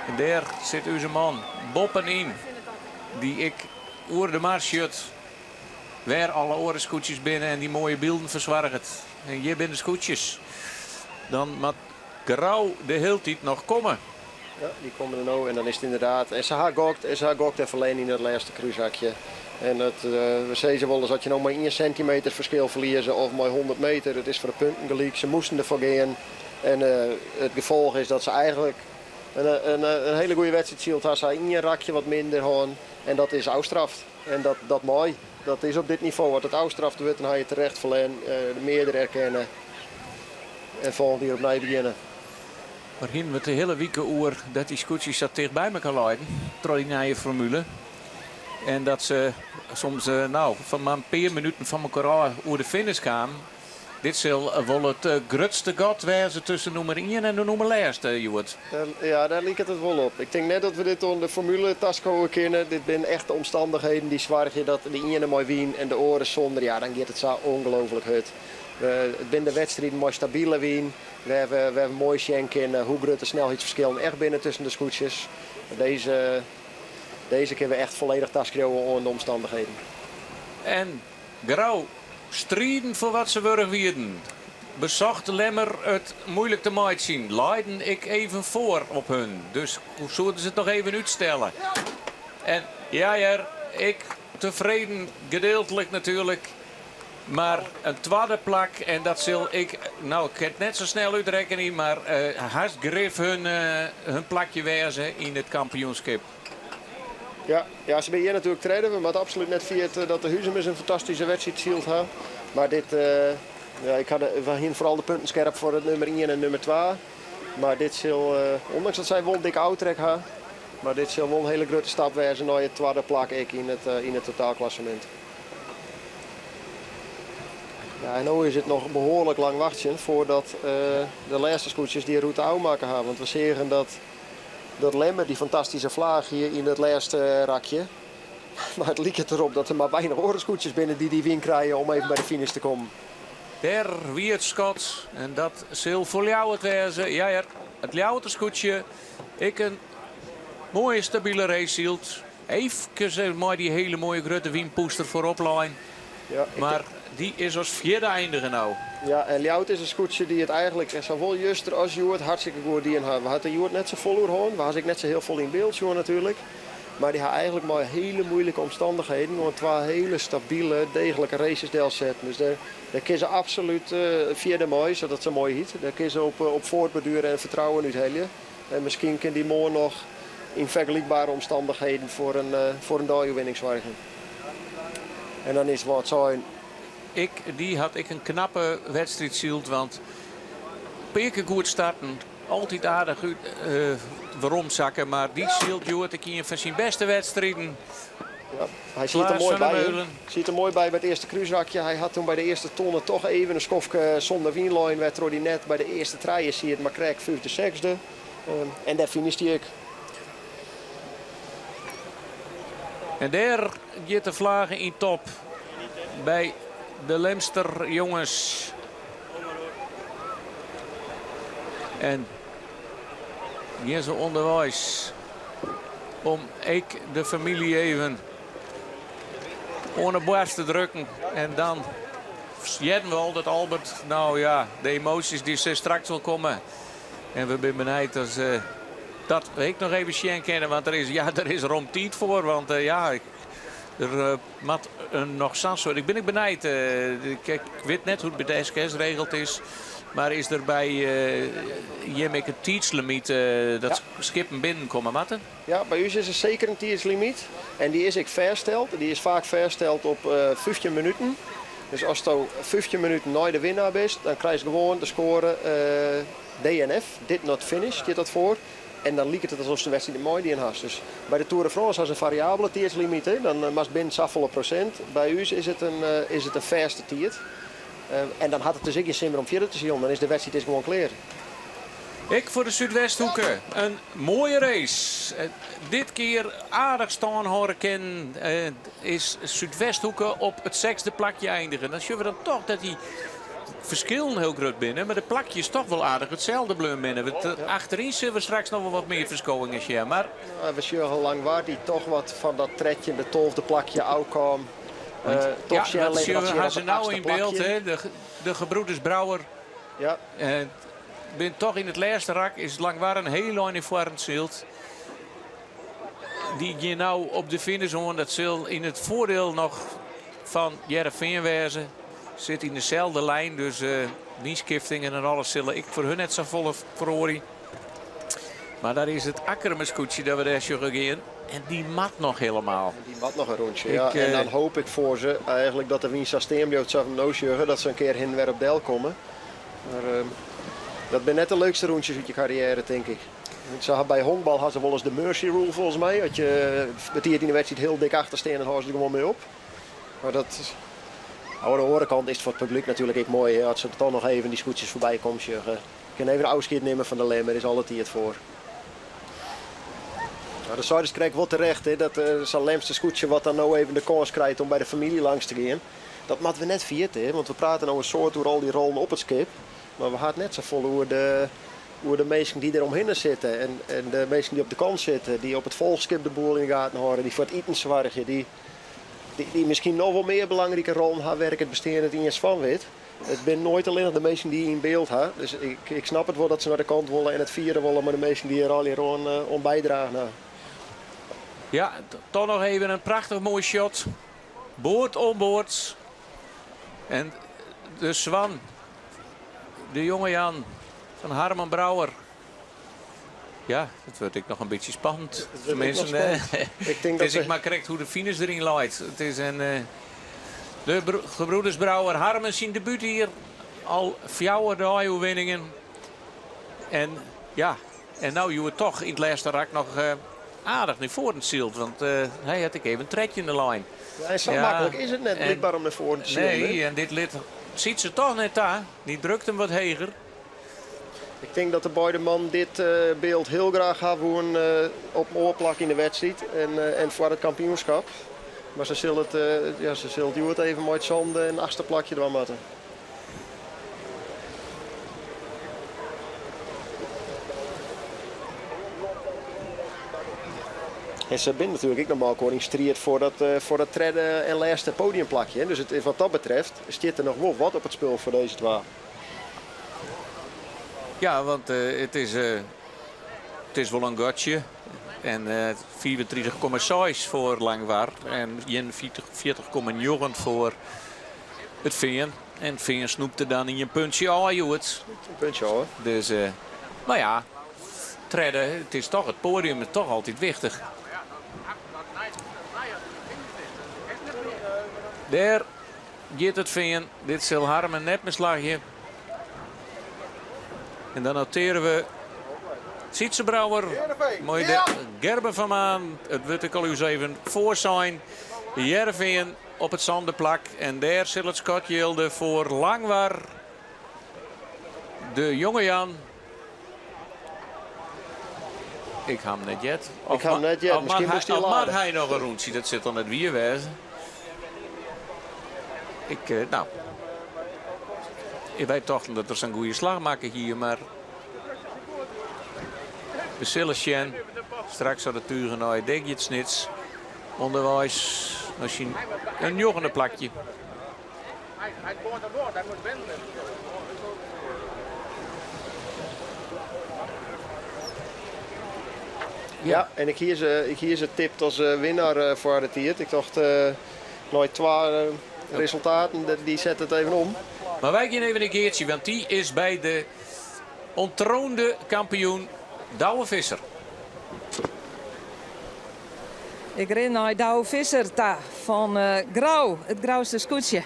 En dêr sit ús man boppenyn, dy't ek oer de mar sjocht. Wêr alle oare skûtsjes binne en dy moaie bylden fersoarget. En hjir binne de skûtsjes. Dan moat Grou de hieltyd noch komme. Ja, dy komme der no en dan is it ynderdaad. En se ha gokt en se ha gokt en ferlern yn it lêste krúsrakje. En dat, we sizze wolris as je no mei ien sintimeter ferskil ferlieze of mei 100 meter, it is foar de punten gelyk. Se moasten derfoar gean en it gefolch is dat se eigenlik in hiele goede wedstriid syld ha. Se ha ien rakje wat minder hân en dat is ôfstraft. En dat, dat mei. Dat is op dit nivo. As it ôfstraft wurdt, dan ha je terecht ferlern, de mearder erkenne en folgjend jier opnij begjinne. Mar hienen we it de hiele wike oer dat dy skûtsjes sa ticht by mekoar leinen troch dy nije formule. En dat se soms nou, fan mar in pear minuten fan mekoar ôf oer de finish kamen. Dit sil wol it grutste gat wêze tusken nûmer ien en de nûmer lêste hjoed. Ja, dêr liket it wol op. Ik tink net dat we dit oan de formule taskriuwe kinne. Dit binne echt de omstannichheden dy't soargje dat de iene mei wyn en de oare sûnder. Ja, dan giet it sa ongelooflik hurd. It binne de wedstriden mei stabile wyn, wêr't we, wêr't we moai sjen kinne hoe grut de snelheidsferskillen echt binne tusken de skûtsjes. Dizze, dizze kinne we echt folledich taskriuwe oan de omstannichheden. En Grou striden foar wat se wurdich wienen. Besocht Lemmer it moeilik te meitsjen, leiden ek even foar op hun, dus soenen se it noch even útstelle. En ja hear, ek tefreden, gedeeltlik natuerlik, mar in twadde plak en dat sil ik, no ik kin it net sa snel útrekkenje, mar hast grif hun, hun plakje wêze yn it kampioenskip. Ja, ja, se binne hjir natuerlik tredde. We moatte absolút net ferjitte dat de Huzumers in fantastyske wedstriid syld ha. Mar dit, ja, ik ha de, we hienen foaral de punten skerp foar it nûmer ien en nûmer twa. Mar dit sil, ûndanks dat sy wol in dikke ôftrek ha, mar dit sil wol in hiele grutte stap wêze nei it twadde plak ek yn it, yn it totaalklassemint. Ja, en no is it noch behoarlik lang wachtsjen foardat de lêste skûtsjes dy rûte ôfmakke ha. Want we seagen dat dat Lemmer dy fantastyske flaach hie yn it lêste rakje. Mar it liket derop dat der mar weinich oare skûtsjes binne dy't dy wyn krije om even by de finish te kommen. Dêr wie it skot en dat sil foar Ljouwert wêze. Ja hear, it Ljouwerter skûtsje. Ek in moaie stabile race syld. Eefkes mei dy hiele moaie grutte wynpûster foarop lein. Ja, Mar dy is as fjirde eindige no. Ja, en Ljouwert is in skûtsje dy't it eigenlik sawol juster as hjoed hartstikke goed dien ha. We ha it der hjoed net sa folle oer hân. We ha se ek net sa hiel folle yn byld sjoen natuerlik. Mar dy ha eigenlik mei hiele muoilike omstannichheden gewoan twa hiele stabile, deeglike races delsetten. Dus dêr, dêr kinne se absolút fierder mei, sa't dat sa moai hyt. Dêr kinne se op, op fuortborduere en fertrouwen úthelje. En miskien kin dy moarn noch yn fergelykbere omstannichheden foar in, foar in deioerwinning soargje. En dan is Wâldsein. Ik, dy hat ek in knappe wedstriid syld, want pear kear goed starten, altyd aardich út werom sakke, mar dy sylt hjoed ek ien fan syn bêste wedstriden. Ja, hy siet der moai by. Siet der moai by by it earste krúsrakje. Hy hat toen by de earste tonne toch even in skoftke sûnder wyn lein, wêrtroch hy net by de earste trije siet, mar krekt fyfde, sechsde. En dêr finishte hy ek. En dêr giet de flage yn top by de Lemster jonges. En gean se ûnderweis om ek de famylje even oan de boarst te drukken. En dan hearden we al dat Albert, nou ja, de emoasjes dy sille straks wol komme. En we binne benijd as dat we ek noch even sjen kinne, want der is, ja, der is rom tiid foar. Want ja, der moat noch sa'n soart. Ik bin ek benijd. Ik wit net hoe't it by de SKS regeld is. Mar is der by jim ek in tiidslimyt dat skippen binnenkomme moatte? Ja, by ús is der seker in tiidslimyt. En dy is ek fêststeld. Dy is faak fêststeld op 15 minuten. Dus asto 15 minuten nei de winnaar bist, dan krijst gewoan de skoare DNF, did not finish stiet dat foar. En dan liket it alsof de wedstriid net meidien hast. Dus by de Tour de France ha se in fariabele tiidslimiet, hè. Dan moatst binnen safolle prosint. By ús is it in, is it in fêste tiid. En dan hat it dus ek gjin sin mear om fierder te silen. Dan is de wedstriid is gewoan klear. Ek foar de Súdwesthoeke in moaie race. Dit kear aardich stân hâlde kinnen is Súdwesthoeke op it sechsde plakje eindige. Dan sjogge we dan toch dat dy ferskillen hiel grut binne, mar de plakjes toch wol aardich itselde bleaun binne. Achteryn sille we straks noch wol wat mear ferskowingen sjen. Mar We sjogge Langwar dy't toch wat fan dat trettjinde, tolfde plakje ôfkaam. Toch ja, dat sjogge we se no yn byld, hè? De gebroeders Brouwer. Ja. Bin toch yn it lêste rak is Langwar in hiel ein yn foaren syld. Dy gean no op de finish oan. Dat sil yn it foardiel noch fan Hearrenfean wêze. Sit yn deselde lijn, dus uh, wynskiftingen en alles sille ek foar hun net safolle feroarje. Mar daar is it Akkrumer skûtsje dat we dêr sjogge gean. En dy moat noch helemaal. Dy moat noch in rûntsje, ja. En dan hoop ik foar se eigenlik dat de wyn sa stean bliuwt sa't we no sjogge, dat se in kear hinne wer op del komme. Mar uh, dat binne net de leukste rûntsjes út je karriêre, tink ik. Se ha by honkbal ha se wolris de mercy rule folgens my. As je betiid yn de wedstriid hiel dik achter stean, dan hâlde se der gewoan mei op. Mar dat, oan de oare kant is it foar it publyk natuerlik ek moai as se toch noch even dy skûtsjes foarby komme sjogge. Kin even ôfskied nimme fan de Lemmer, is alle tiid foar. Nou, de seidest krekt wol terecht, hè, dat uh, sa'n Lemster skûtsje wat dan no even de kâns krijt om by de famylje langs te gean. Dat moatte we net ferjitte, hè, want we prate no in soad oer al dy rollen op it skip. Mar we ha it net safolle oer de, oer de minsken dy't der omhinne sitte. En, en de minsken dy't op de kant sitte, dy't op it folchskip de boel yn de gaten hâlde, dy't foar it iten soargje, dy't, dy't, dy't miskien noch wol mear belangrike rollen ha wêr't ik it bestean net iens fan wit. It binne noait allinnich de minsken dy't je yn byld ha. Dus ik, ik snap it wol dat se nei de kant wolle en it fiere wolle mei de minsken dy't der allegear oan, oan bydragen ha. Ja, toch noch even in prachtich moai shot. Board oan board. En de Swan, de jonge Jan fan Harmen Brouwer. Ja, it wurdt ek noch in bytsje spannend. Tenminste, Ik tink it dat is ek se- mar krekt hoe't de finish deryn leit. It is in, eh, de gebroeders Brouwer Harmen syn debútjier. Al fjouwer dei-oerwinningen. En ja, en no hjoed toch yn it lêste rak noch eh, aardich nei foaren syld. Want eh, hy hat ek even trettjinde lein. Ja, en sa maklik is it net blykber om nei foaren te silen. Nee, en dit lit Sietse toch net ta. Dy drukt him wat heger. Ik tink dat de beide mannen dit eh, byld hiel graach ha woenen eh, op in oar plak yn de wedstriid en, en foar it kampioenskip. Mar se sille it, ja, se sille it hjoed even mei it sânde en achtste plakje dwaan moatte. En se binne natuerlik ek noch mei elkoar yn striid foar dat, foar dat tredde en lêste podiumplakje. Dus it, wat dat betreft stiet der noch wol wat op it spul foar dizze twa. Ja, want it is, it is wol in gatsje. En 35,6 foar Langwar en 41,9 foar it Fean. En Fean snoepte dan ien puntsje ôf hjoed. In puntsje ôf. Dus, mar ja, tredde, it is toch it poadium is toch altyd wichtich. Dêr giet it Fean. Dit sil Harmen net mear slagje. En dan notearje we Sietse Brouwer mei de Gerben van Maan. It wurdt ek al ús even foarsein. Hearrenfean op it sânde plak. En dêr sil it skot jilde foar Langwar. De jonge Jan. Ik ha him net heard. Ik ha him net heard. Miskien moast hy Of moat lade. hy noch in rûntsje? Dat sil dan net wier wêze. Ik, eh, nou. Wy tochten dat er sa'n goede slach makke hie, mar we sille sjen. Straks as de tugen nei it dek giet Snits ûnderweis nei syn in njoggende plakje. Ja, en ik hie se, ik hie se tipt as eh, winnaar eh, foar de tiid. Ik tocht, eh, nei twa resultaten, dy set it even om. Mar wy gean even nei Geartsje, want dy is by de ûnttroande kampioen Douwe Visser. Ik rin nei Douwe Visser ta fan Grou, it Grouster skûtsje.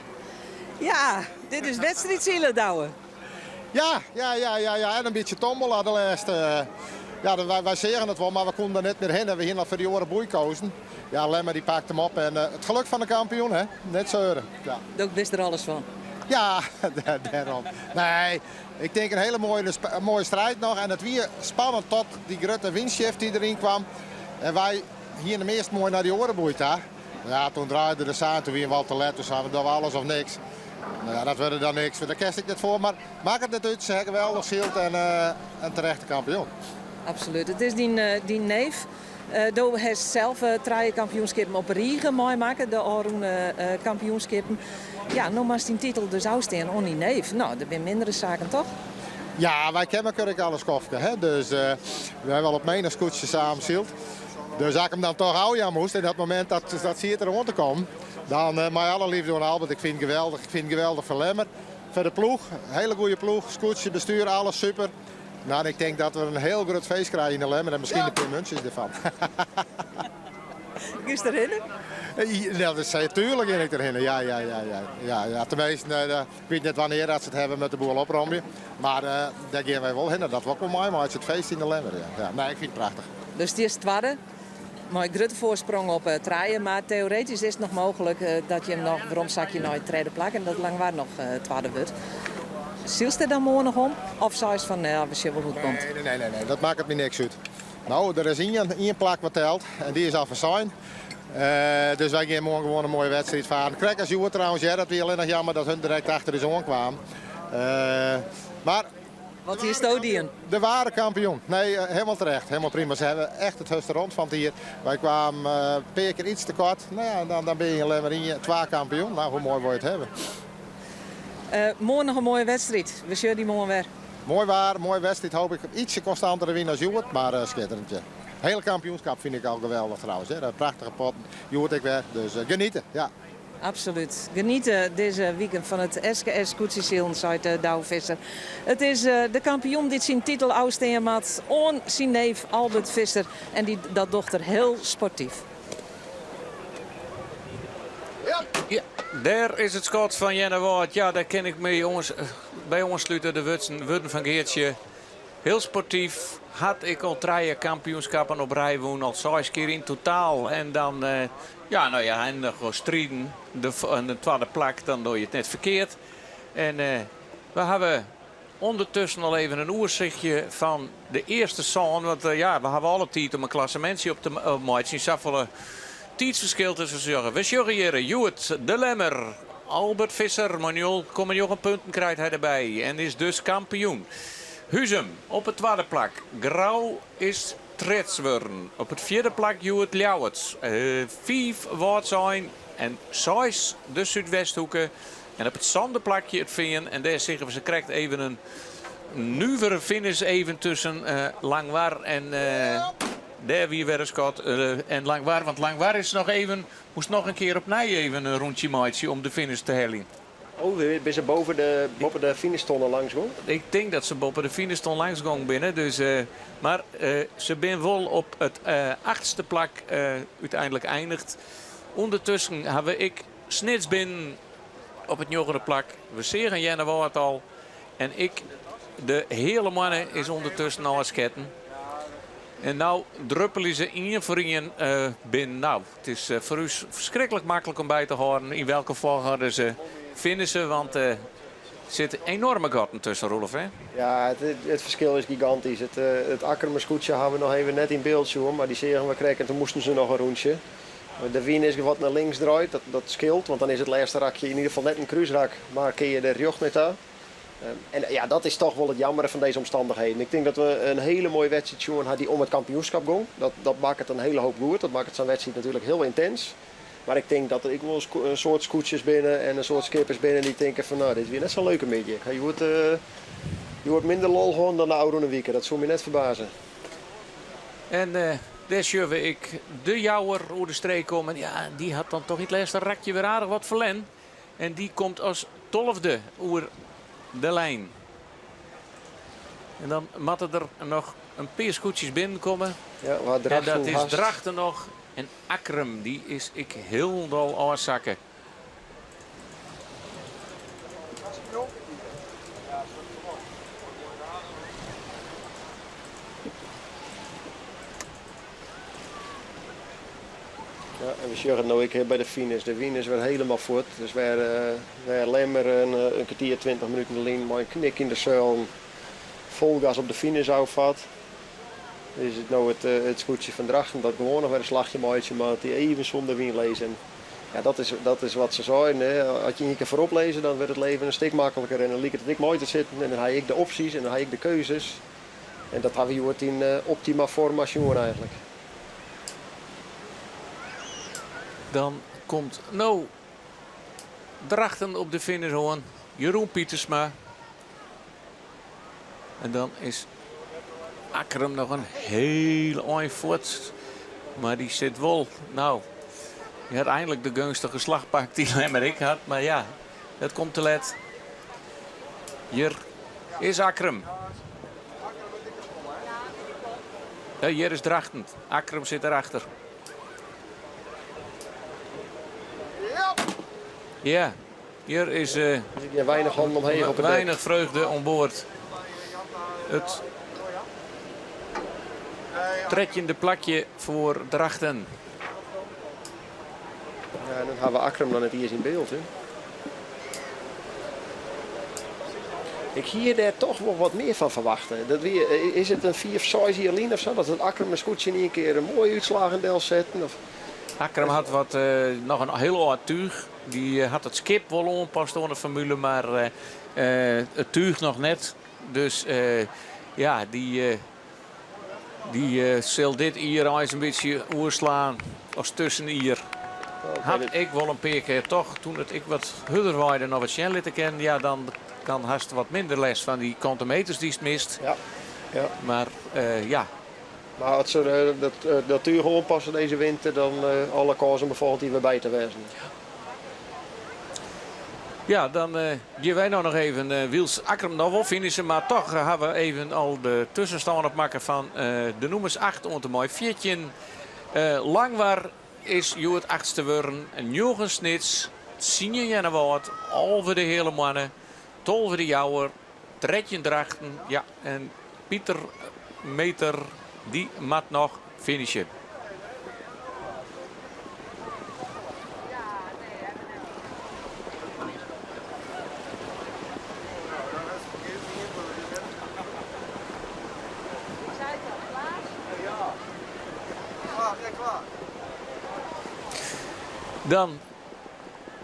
Ja, dit is wedstriidsile, Douwe. Ja, ja, ja, ja, ja. En in bytsje tombola de lêste. Ja, wy, wy seagen it wol, mar we koene der net mear hinne. We hiene al foar dy oare boei kozen. Ja, Lemmer dy pakt him op en it geluk fan de kampioen, hè. Net seuren. Ja. Do wist der alles fan. Ja, dêrom. Nee, ik tink in hiele moaie, moaie striid noch. En it wie spannend tot dy grutte wynshift dy't deryn kwam. En wy hiene him earst moai nei dy oare boei ta. Ja, toen draaide de sa en toen wiene we al te let. Toen seinen we, dogge we alles of niks. Nou ja, dat wurde dan niks. Dêr kinst ek net foar, mar makket net út. Se ha geweldich syld en in terechte kampioen. Absolút. It is dyn, dyn neef. Do hast sels trije kampioenskippen op rige meimakke, de ôfrûne kampioenskippen. Ja, no moatst dyn titel dus ôfstean oan dyn neef. No, der binne mindere saken, toch? Ja, wy kenne elkoar ek al in skoftke. Hè? Dus we hawwe al op menich skûtsje samen syld. Dus as ik him dan toch ôfjaan moast, en dat momint dat, dat siet der oan te kommen, dan mei alle leafde oan Albert. Ik fyn it geweldich. Ik fyn it geweldich foar Lemmer. Foar de ploech, hele goede ploech, skûtsje, bestuur, alles super. Nou, ik tink dat we in hiel grut feest krije yn de Lemmer en miskien in pear muntsjes derfan. Giest derhinne? Ja, dat sei, tuurlijk gean ik derhinne. Ja, ja, ja, ja. Ja, ja, teminsten, ik wit net wannear dat se it hawwe met de boel opromje. Mar dêr gean wy wol hinne. Dat wol ik wol meimeitsje, it feest yn de Lemmer. Ja. Ja, nee, ik fyn it prachtich. Dus stiest twadde, mei grutte foarsprong op trije, mar teoretysk is it noch mooglik dat jim noch weromsakje nei it tredde plak en dat Langwar noch twadde wurdt. Sylst der dan moarn noch om? Of seist fan, no, we sjogge wol hoe't it komt? Nee, nee, nee, nee, dat makket my niks út. No, der is ien plak wat telt en dy is al fersein. Dus wy gean moarn gewoan in moaie wedstriid faren. Krekt as hjoed trouwens, hear. Dat wie allinnich jammer dat hun direkt achter ús oankamen. Mar Wat hiesto dien? De ware kampioen. Nee, helemaal terecht. Helemaal prima. Se hawwe echt it hurdste rûn fan it jier. Wy kwamen in pear kear iets te koart. No ja, dan, dan binne je yn Lemmer ien, twa kampioen. Nou, hoe moai wol je it hawwe? Moarn noch in moaie wedstriid. We sjogge dy moarn wer. Moai waar, moaie wedstriid. Hoop ik ietsje konstantere wyn as hjoed, mar skitterend. Ja. Hele kampioenskip fyn ik al geweldich trouwens. Hè. Prachtige potten. Hjoed ek wer. Dus geniete. Ja. Absolút. Geniete dizze wiken fan it SKS Skûtsjesilen, seit Douwe Visser. It is de kampioen dy't syn titel ôfstean moat oan syn neef Albert Visser. En dy, dat docht er hiel sportyf. Ja, dêr is it skot fan Earnewâld. Ja, dêr kin ik my by oanslute. De wurden fan Geartsje. Hiel sportyf. Hat ek al trije kampioenskappen op rij wûn, al seis kear yn totaal. En dan, ja, no ja, en noch striden de, de twadde plak, dan doch je it net ferkeard. En we hawwe ûndertusken al even in oersichtje fan de earste sân. Want ja, we hawwe alle tiid om in klassemintsje op te meitsjen. Safolle tiidsferskil tusken sjogge. We sjogge hjir hjoed de Lemmer. Albert Visser mei 0,9 punten krijt hy derby en is dus kampioen. Huzum op it twadde plak. Grou is tredde wurden. Op it fjirde plak hjoed Ljouwert. Fiif Wâldsein en seis de Súdwesthoeke. En op it sânde plakje It Fean. En dêr sjogge we se krekt even in nuvere finish even tusken Langwar en dêr wie wer in skot. En Langwar, want Langwar is noch even, moast noch in kear opnij even in rûntsje meitsje om de finish te heljen. Oh, binne se boppe de, boppe de finishtonne langs gong? Ik tink dat se boppe de finishton langs gong binne. Dus, mar se binne wol op it achtste plak úteinlik einigd. Ûndertusken hawwe ek Snits binnen op it njoggende plak. We seagen Earnewâld al. En ek de Heale Moanne is ûndertusken ôfsketten. En no druppelje se ien foar ien binnen. Nou, it is foar ús ferskriklik maklik om by te hâlden yn welke folchoarder se finishe. Want der sitte enoarme gatten tusken, Roelof, hè? Ja, it ferskil is gigantysk. It Akkrumer skûtsje hawwe we noch even net yn byld sjoen, mar dy seagen we krekt en toen moasten se noch in rûntsje. De wyn is wat nei links draaid, dat skeelt, want dan is it lêste rakje yn ieder gefal net in krúsrak, mar kinne je der rjocht nei ta. En ja, dat is toch wol it jammere fan dizze omstannichheden. Ik tink dat we in hiele moaie wedstriid sjoen ha dy't om it kampioenskip gong. Dat, dat makket in hiele hoop goed. Dat makket sa'n wedstriid natuerlik hiel yntins. Mar ik tink dat der ek wol in soad skûtsjes binne en in soad skippers binne dy't tinke fan no, dit wie net sa'n leuke middei. Ik ha hjoed, hjoed minder lol hân dan de ôfrûne wike. Dat soe my net ferbaze. En dêr sjogge we ek de Jouwer oer de streek kommen. Ja, dy hat dan toch yn it lêste rakje wer aardich wat ferlern. En dy komt as tolfde oer de lijn. En dan moatte der noch in pear skûtsjes binnenkomme. Ja, waar En Drachten dat is hast. Drachten noch. En Akkrum, dy is ek hielendal ôfsakke. Ja, en we sjogge it no ek by de finish. De wyn is wer hielendal fuort. Dus wêr, wêr Lemmer in, in kertier, 20 minuten lyn mei in knik yn de seulen fol gas op de finish ôffart, is it no it, it skûtsje fan Drachten dat gewoan noch wer in slachje meitsje moat, dy't even sûnder wyn lizze. En ja, dat is, dat is wat se seinen. Hè. As je ien kear foarop lizze, dan wurdt it leven in stik makliker en dan liket it ek moai te sitten en dan ha je ek de opsjes en dan ha je ek de keuzes. En dat hawwe we hjoed yn optima forma sjoen eigentlik. Dan komt no Drachten op de finish oan. Jeroen Pietersma. En dan is Akkrum noch in hiel ein fuort. Mar dy sit wol, no, dy hat einlik de geunstige slach pakt dy't Lemmer ek hat. Mar ja, dat komt te let. Hjir is Akkrum. Hjir is Drachten. Akkrum sit derachter. Ja, hjir is Ja, weinig hannen omheech op it dek. Weinig freugde oan board. It trettjinde plakje foar Drachten. Ja, en dan hawwe we Akkrum noch net iens yn byld. Hè. Ik hie dêr toch wol wat mear fan ferwachte. Dat wie, is it in fiif, seis jier lyn of sa, dat it Akkrum in skûtsje yn ien kear in moaie útslaggen delsetten? Of? Akkrum hat wat, noch in hiel âld túch. Dy hat it skip wol oanpast oan de formule, mar it túch noch net. Dus ja, dy Dy sil dit jier eins in bytsje oerslaan as tuskenjier. Hat ek wol in pear kear toch, toen it ek wat hurder waaide, noch wat sjen litte kinnen. Ja, dan dan hast wat minder lêst fan dy kantemeters dy'tst mist. Ja, ja. Mar ja. Mar as se dat túch oanpasse dizze winter, dan alle kâns om der folgjend jier wer by te wêzen. Ja, dan gean wy no noch even, wylst Akkrum noch wol finishe, mar toch ha we even al de tuskenstân opmakke fan de nûmers 8 oant en mei 14. Langwar is hjoed achtste wurden, njoggen Snits, tsien Earnewâld, 11 de Heale Moanne, 12 de Jouwer, 13 Drachten, ja, en Pieter Meeter dy moat noch finishe. Dan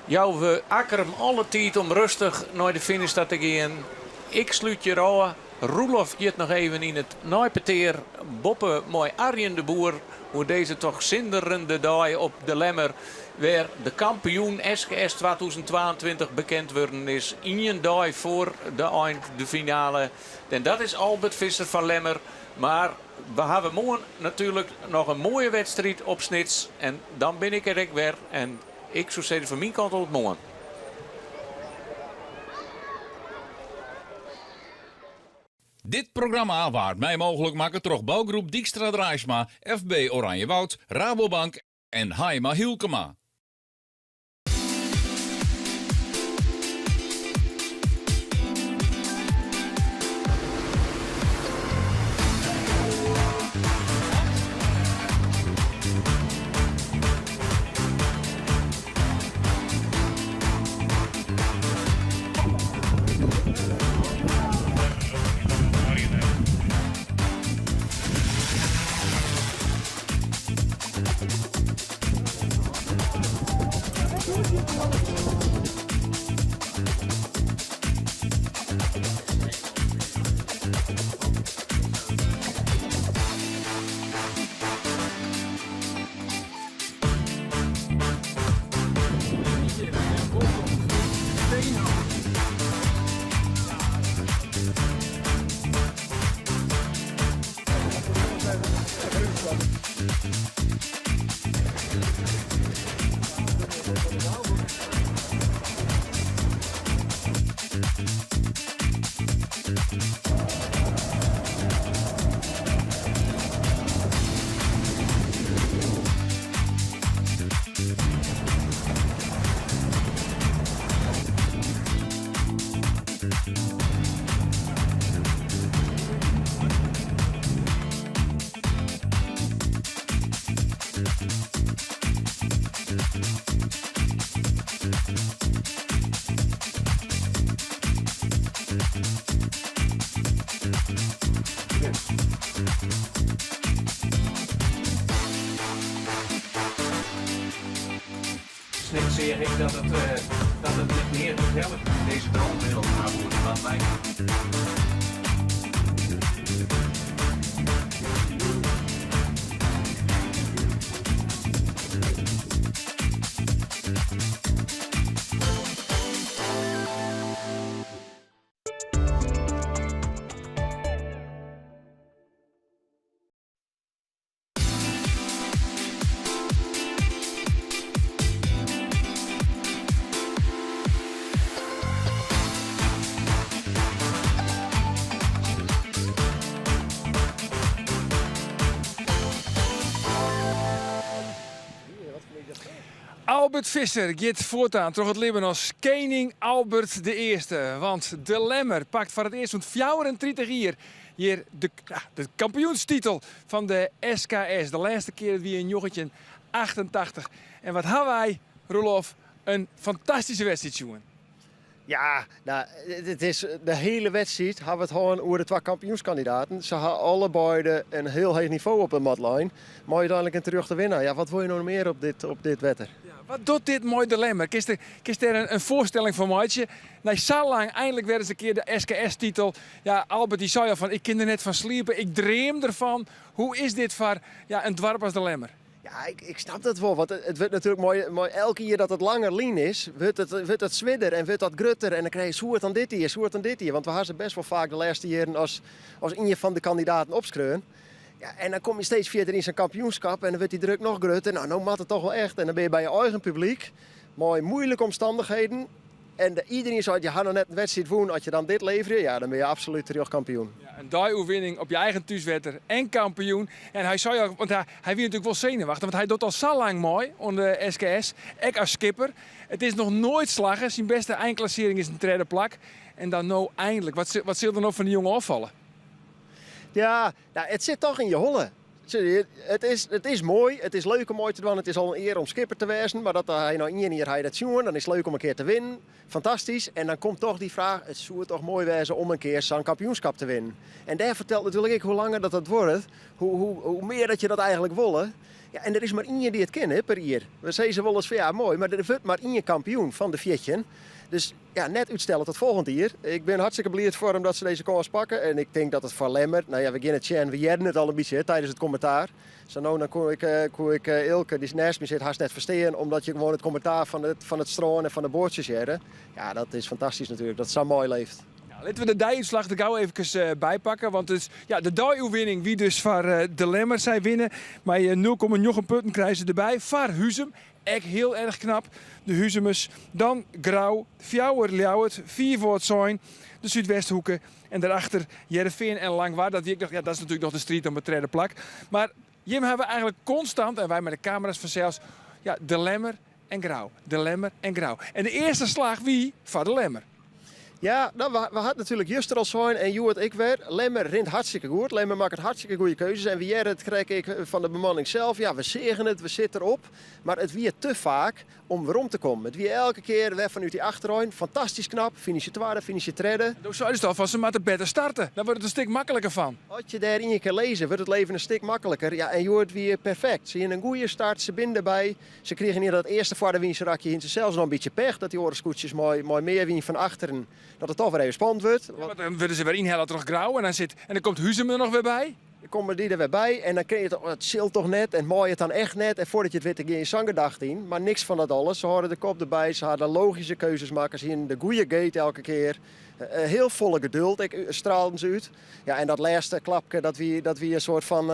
Jouwe we Akkrum alle tiid om rêstich nei de finish ta te gean. Ik slút hjir ôf. Roelof giet noch even yn it neipetear boppe mei Arjen de Boer oer dizze toch sinderende dei op De Lemmer, wêr de kampioen SKS 2022 bekend wurden is. Ien dei foar de ein de finale. En dat is Albert Visser fan Lemmer. Mar we hawwe moarn natuerlik noch in moaie wedstriid op Snits en dan bin ik der ek wer. En ik soe sizze fan myn kant oant moarn. Dit programma waard mei mooglik makke troch bougroep Dijkstra Draisma, FB Oranjewoud, Rabobank en Haima Hylkema. Snits seach ik dat it dat it net mear úthellet dizze droombeelden hawwe want wy. Albert Visser giet fuortaan troch it libben as kening Albert de Earste. Want de Lemmer pakt foar it earst sûnt 34 jier hjir de, ja, de kampioenstitel fan de SKS. De lêste kear wie yn 1988. En wat ha wy, Roelof, in fantastyske wedstriid sjoen. Ja, nou, it is de hiele wedstriid ha we it hân oer de twa kampioenskandidaten. Se ha allebeide in hiel heech nivo op de mat lein. Mei úteinlik in terjochte winner. Ja, wat wol je no mear op dit wetter? Ja, wat docht dit mei de Lemmer? Kinst dêr in foarstelling fan meitsje? Nei sa lang einlik wer ris in kear de SKS-titel. Ja, Albert dy sei al fan ik kin der net fan sliepe, ik dream derfan. Hoe is dit foar ja, in doarp as de Lemmer? Ja, ik snap dat wol. Want it wurdt natuerlik mei elk jier dat it langer lyn is, wurdt it swierder en wurdt dat grutter. En dan krije je soe it dan dit jier, soe it dan dit jier. Want we ha se best wol faak de lêste jierren as ien fan de kandidaten opskreaun. Ja, en dan kom je steeds fierder yn sa'n kampioenskap en dan wurdt dy druk noch grutter. Nou, no moat it toch wol echt. En dan bin je by je eigen publyk, mei moeilike omstannichheden. En de, iedereen seit, je ha noch net in wedstriid wûn, as je dan dit leverje, ja, dan bin je absolút terjocht kampioen. Ja, in deioerwinning op je eigen thúswetter en kampioen. En hy sei al, want hy, hy wie natuerlik wol senuwachtich, want hy docht al sa lang mei oan de SKS, ek as skipper. It is noch noait slagge, syn bêste einklassearring is in tredde plak. En dan no einlik, wat, wat sil der no fan de jonge ôffalle? Ja, nou, it sit toch yn je holle. It is moai, it is leuk om mei te dwaan, it is al in ear om skipper te wêzen, mar dat hy nei ien jier hy dat sjoen, dan is it leuk om in kear te winnen. Fantastysk. En dan komt toch dy fraach, it soe toch moai wêze om in kear sa'n kampioenskap te winnen. En dêr fertelt natuerlik ek hoe langer dat dat duorret, hoe mear dat je dat eigentlik wolle. Ja, en der is mar ien dy't it kin hè, per jier. We sizze wolris fan ja, moai, mar der wurdt mar ien kampioen fan de 14. Dus ja, net útstelle tot folgjend jier. Ik bin hartstikke bliid foar him dat se dizze kâns pakke. En ik tink dat it foar Lemmer, nou ja, we gean it sjen, we hearden it al in bytsje hè, tidens it kommentaar. Sa no dan koe ik, eh, koe ik eh, Ilke, dy't neist my sit, hast net ferstean, omdat je gewoan it kommentaar fan it strân en fan de boatsjes hearde. Ja, dat is fantastysk natuerlik, dat it sa moai leeft. Ja, litte we de deiútslach der gau efkes eh, by pakke. Want dus, ja, de deioerwinning wie dus foar de Lemmer. Sy winne mei 0,9 punten krije se derby. Foar Huzum Ek hiel erch knap, de Huzumers. Dan Grou, fjouwer Ljouwert, fiif Wâldsein, de Súdwesthoeke en dêrachter Hearrenfean en Langwar. Dat wie ek noch, ja, dat is natuerlik noch de striid om it tredde plak. Mar jim hawwe eigentlik konstant, en wy mei de kamera's fansels, ja, de Lemmer en Grou, de Lemmer en Grou. En de earste slach wie foar de Lemmer. Ja, nou, we hadden natuerlik juster al sein en hjoed ek wer. Lemmer rint hartstikke goed. Lemmer makket hartstikke goede keuzes. En we hearre it krekt ek fan de bemanning sels. Ja, we seagen it, we sitte derop. Mar it wie te faak om werom te kommen. It wie elke kear wer fanút dy achterein. Fantastysk knap. Finishe twadde, finishe tredde. Do seidest al fan se moatte better starte. Dan wurdt it in stik makliker fan. As je dêr ien kear lizze, wurdt it leven in stik makliker. Ja, en hjoed wie perfekt. Se hiene in goede start, se binne derby. Se krigen yn dat earste foarderwynserakje hiene se sels noch in bytsje pech dat dy oare skûtsjes mei mear wyn fan achteren dat it toch wer even spannend wurdt. Ja, want dan wurde se wer ynhelle troch Grou en dan sit en dan komt Huzum der noch wer by. Dan komme dy der wer by en dan kin je toch, it sil toch net en mei it dan echt net en foardat je it witte gean je sa'n gedachte yn. Mar niks fan dat alles. Se hâlde de kop derby, se ha de logyske keuzes makke, se hiene de goede gate elke kear. Hiel folle geduld ek straalden se út. Ja, en dat lêste klapke dat wie, dat wie in soart fan.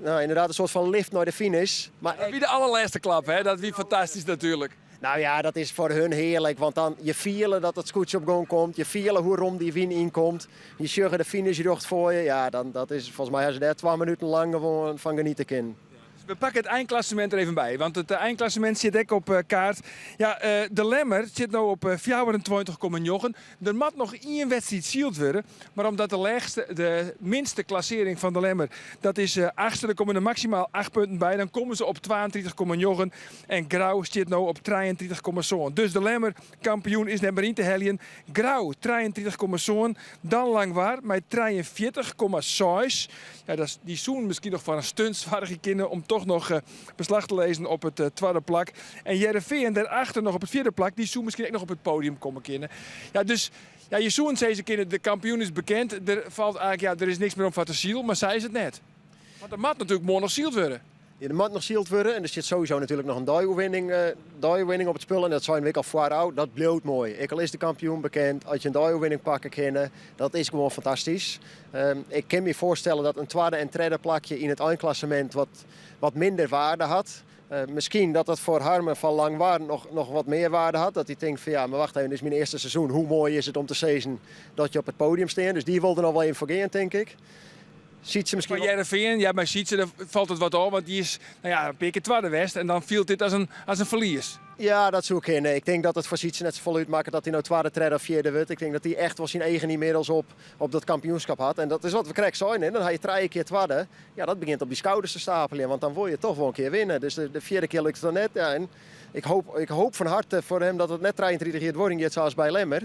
Nou, ynderdaad in soart fan lift nei de finish. Mar dat wie de allerlêste klap, hè? Dat wie fantastysk natuerlik. Nou ja, dat is foar hun hearlik, want dan je fiele dat it skûtsje op gong komt, je fiele hoe rom dy wyn ynkomt, je sjogge de finish rjocht foar je. Ja, dan, dat is, folgens my ha se dêr twa minuten lang gewoan fan geniete kinnen. We pakke it einklassemint der even by, want it einklassemint sit ek op kaart. Ja, de Lemmer sit no op 24,9. Der moat noch ien wedstriid syld wurde, mar omdat de lêste, de minste klassearring fan de Lemmer, dat is achtste, der komme der maksimaal 8 punten by, dan komme se op 32,9 en Grou stiet no op 33,7. Dus de Lemmer kampioen is net mear yn te heljen. Grou 33,7, dan Langwar mei 43,6. Ja, dat, dy soenen miskien noch foar in stunt soargje kinne om toch noch eh, beslach te lizzen op it eh, twadde plak. En Hearrenfean dêrachter noch op it fjirde plak, dy soe miskien ek noch op it podium komme kinne. Ja, dus ja, je soenen sizze kinne, de kampioen is bekend. Der falt eigentlik, ja, der is niks mear om foar te silen, mar sa is it net. Want der moat natuerlik moarn noch syld wurde. Ja, der moat noch syld wurde en der stiet sowieso natuerlik noch in deioerwinning, uh, deioerwinning op it spul. En dat seinen we ek al foarôf, dat bliuwt moai. Ek al is de kampioen bekend, as je in deioerwinning pakke kinne, dat is gewoan fantastysk. Um, ik kin my foarstelle dat in twadde en tredde plakje yn it einklassemint wat, wat minder waarde hat. Uh, miskien dat dat foar Harmen fan Langwar noch, noch wat mear waarde hat. Dat hy tinkt fan ja, mar wacht even, dit is myn earste seizoen. Hoe moai is it om te sizzen dat je op it podium stean. Dus dy wol der noch wol even foar gean, tink ik. Sytse miskien Foar Hearrenfean, ja, by Sytse daar falt it wat ôf, want dy is nou ja, in pear kear twadde west en dan fielt dit as in, as in ferlies. Ja, dat soe kinne. Ik tink dat it foar Sytse net safolle útmakket dat hy no twadde, tredde of fjirde wurdt. Ik tink dat hy echt wol syn eagen ynmiddels op, op dat kampioenskip hat. En dat is wat we krekt seinen, hè. Dan ha je trije kear twadde. Ja, dat begjint op dy skouders te stapeljen, want dan wol je toch wol in kear winne. Dus de, de fjirde kear lukt it dan net. Ja, en ik hoop, ik hoop fan harte foar him dat it net 33 jier duorjen giet sa as by Lemmer.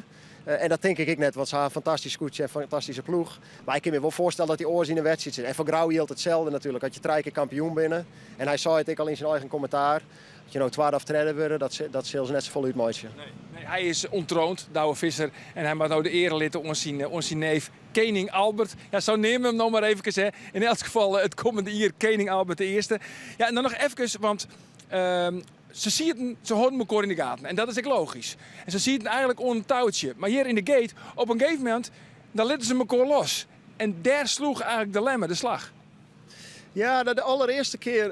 Eh, en dat tink ik ek net, want se ha in fantastysk skûtsje en fantastyske ploech. Mar ik kin my wol foarstelle dat hy oars yn de wedstriid sit. En foar Grou jildt itselde natuerlik. As je trije kear kampioen binne, en hy sei it ek al yn syn eigen kommentaar, as je no twadde of tredde wurde, dat, dat sil se net safolle útmeitsje. Nee, nee, hy is ûnttroand, Douwe Visser, en hy moat no de eare litte oan syn, oan syn neef Kening Albert. Ja, sa neame we him no mar efkes, hè. Yn elts gefal eh, it kommende jier Kening Albert de Earste. Ja, en dan noch efkes, want ehm, Se sieten, se hâlden mekoar yn de gaten en dat is ek logysk. En se sieten eigenlik oan in toutsje. Mar hjir yn de gate, op in gegeven momint, dan litte se mekoar los. En dêr sloech eigenlik de Lemmer de slach. Ja, de allerearste kear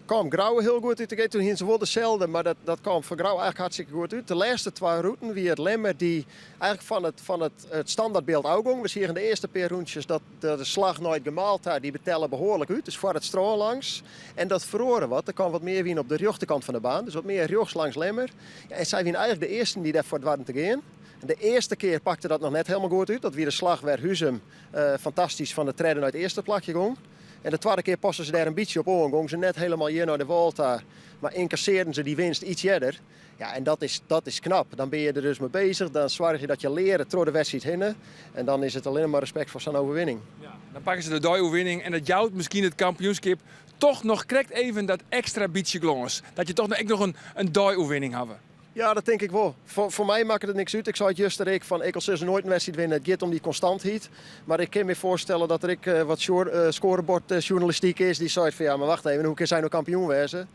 kaam Grou hiel goed út de gate. Toen hiene se wol deselde, mar dat, dat kaam foar Grou eigenlik hartstikke goed út. De lêste twa rûten wie it Lemmer dy't eigenlik fan it, fan it, it standaardbyld ôfgong. We seagen de earste pear rûntsjes dat de slach nei it gemaal ta, dy betelle behoarlik út, dus foar it strân langs. En dat feroare wat, der kaam wat mear wyn op de rjochterkant fan de baan, dus wat mear rjochts langs Lemmer. Ja, en sy wiene eigenlik de earsten dy't dêrfoar doarden te gean. En de earste kear pakte dat noch net helemaal goed út. Dat wie de slach wêr Huzum eh, fantastysk fan de tredde nei it earste plakje gong. En de twadde kear pasten se dêr in bytsje op oan. Gongen se net helemaal hjir nei de wâl ta, mar ynkassearden se dy winst iets earder. Ja, en dat is, dat is knap. Dan bin je der dus mei bezich. Dan soargje je dat je leare troch de wedstriid hinne. En dan is it allinne mar respekt foar sa'n overwinning. Ja, dan pakke se de deioerwinning en dat jout miskien it kampioenskip toch noch krekt even dat ekstra bytsje glâns. Dat je toch ek noch in, in deioerwinning hawwe. Ja, dat tink ik wol. Foar, foar my makket it niks út. Ik sei it juster ek, fan ek al sille se noait in wedstriid winne, it giet om dy konstantheid. Mar ik kin my foarstelle dat der ek eh, wat eh, skoarebordjournalistyk is dy't seit fan ja, mar wacht even, hoe kin sy no kampioen wêze?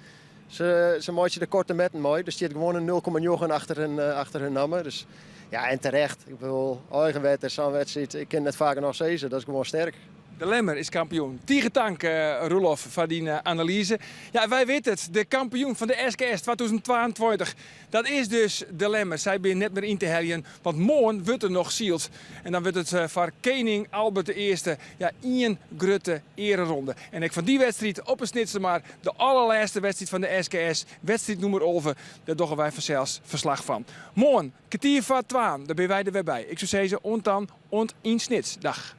Se, se meitsje der korte metten mei. Der stiet gewoan in 0,9 achter hun, eh, achter hun namme. Dus ja, en terecht. Ik bedoel, eigen wetter, sa'n wedstriid, ik kin net faak genôch sizze, dat is gewoan sterk. De Lemmer is kampioen. Tige tank, eh, Roelof, foar dyn eh, analyze. Ja, wy witte it. De kampioen fan de SKS 2022. Dat is dus de Lemmer. Sy binne net mear yn te heljen, want moarn wurdt der noch syld. En dan wurdt it eh, foar kening Albert I ja, ien grutte eareronde. En ek fan dy wedstriid op 'e Snitsermar, de allerlêste wedstriid fan de SKS, wedstriid nûmer 11, dêr dogge wy fansels ferslach fan. Moarn, kertier foar twaen, dan binne wy der wer by. Ik soe sizze, oant dan, oant yn Snits. Dag.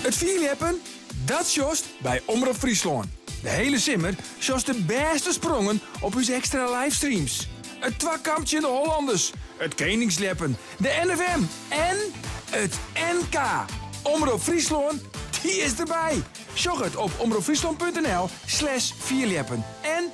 It fierljeppen? Dat sjochst by Omrop Fryslân. De hiele simmer sjochst de bêste sprongen op ús ekstra livestreams. It twakamp tsjin de Hollanders, it keningsljeppen, de NFM en it NK. Omrop Fryslân, dy is derby! Sjoch it op omropfryslân.nl slash fierljeppen en.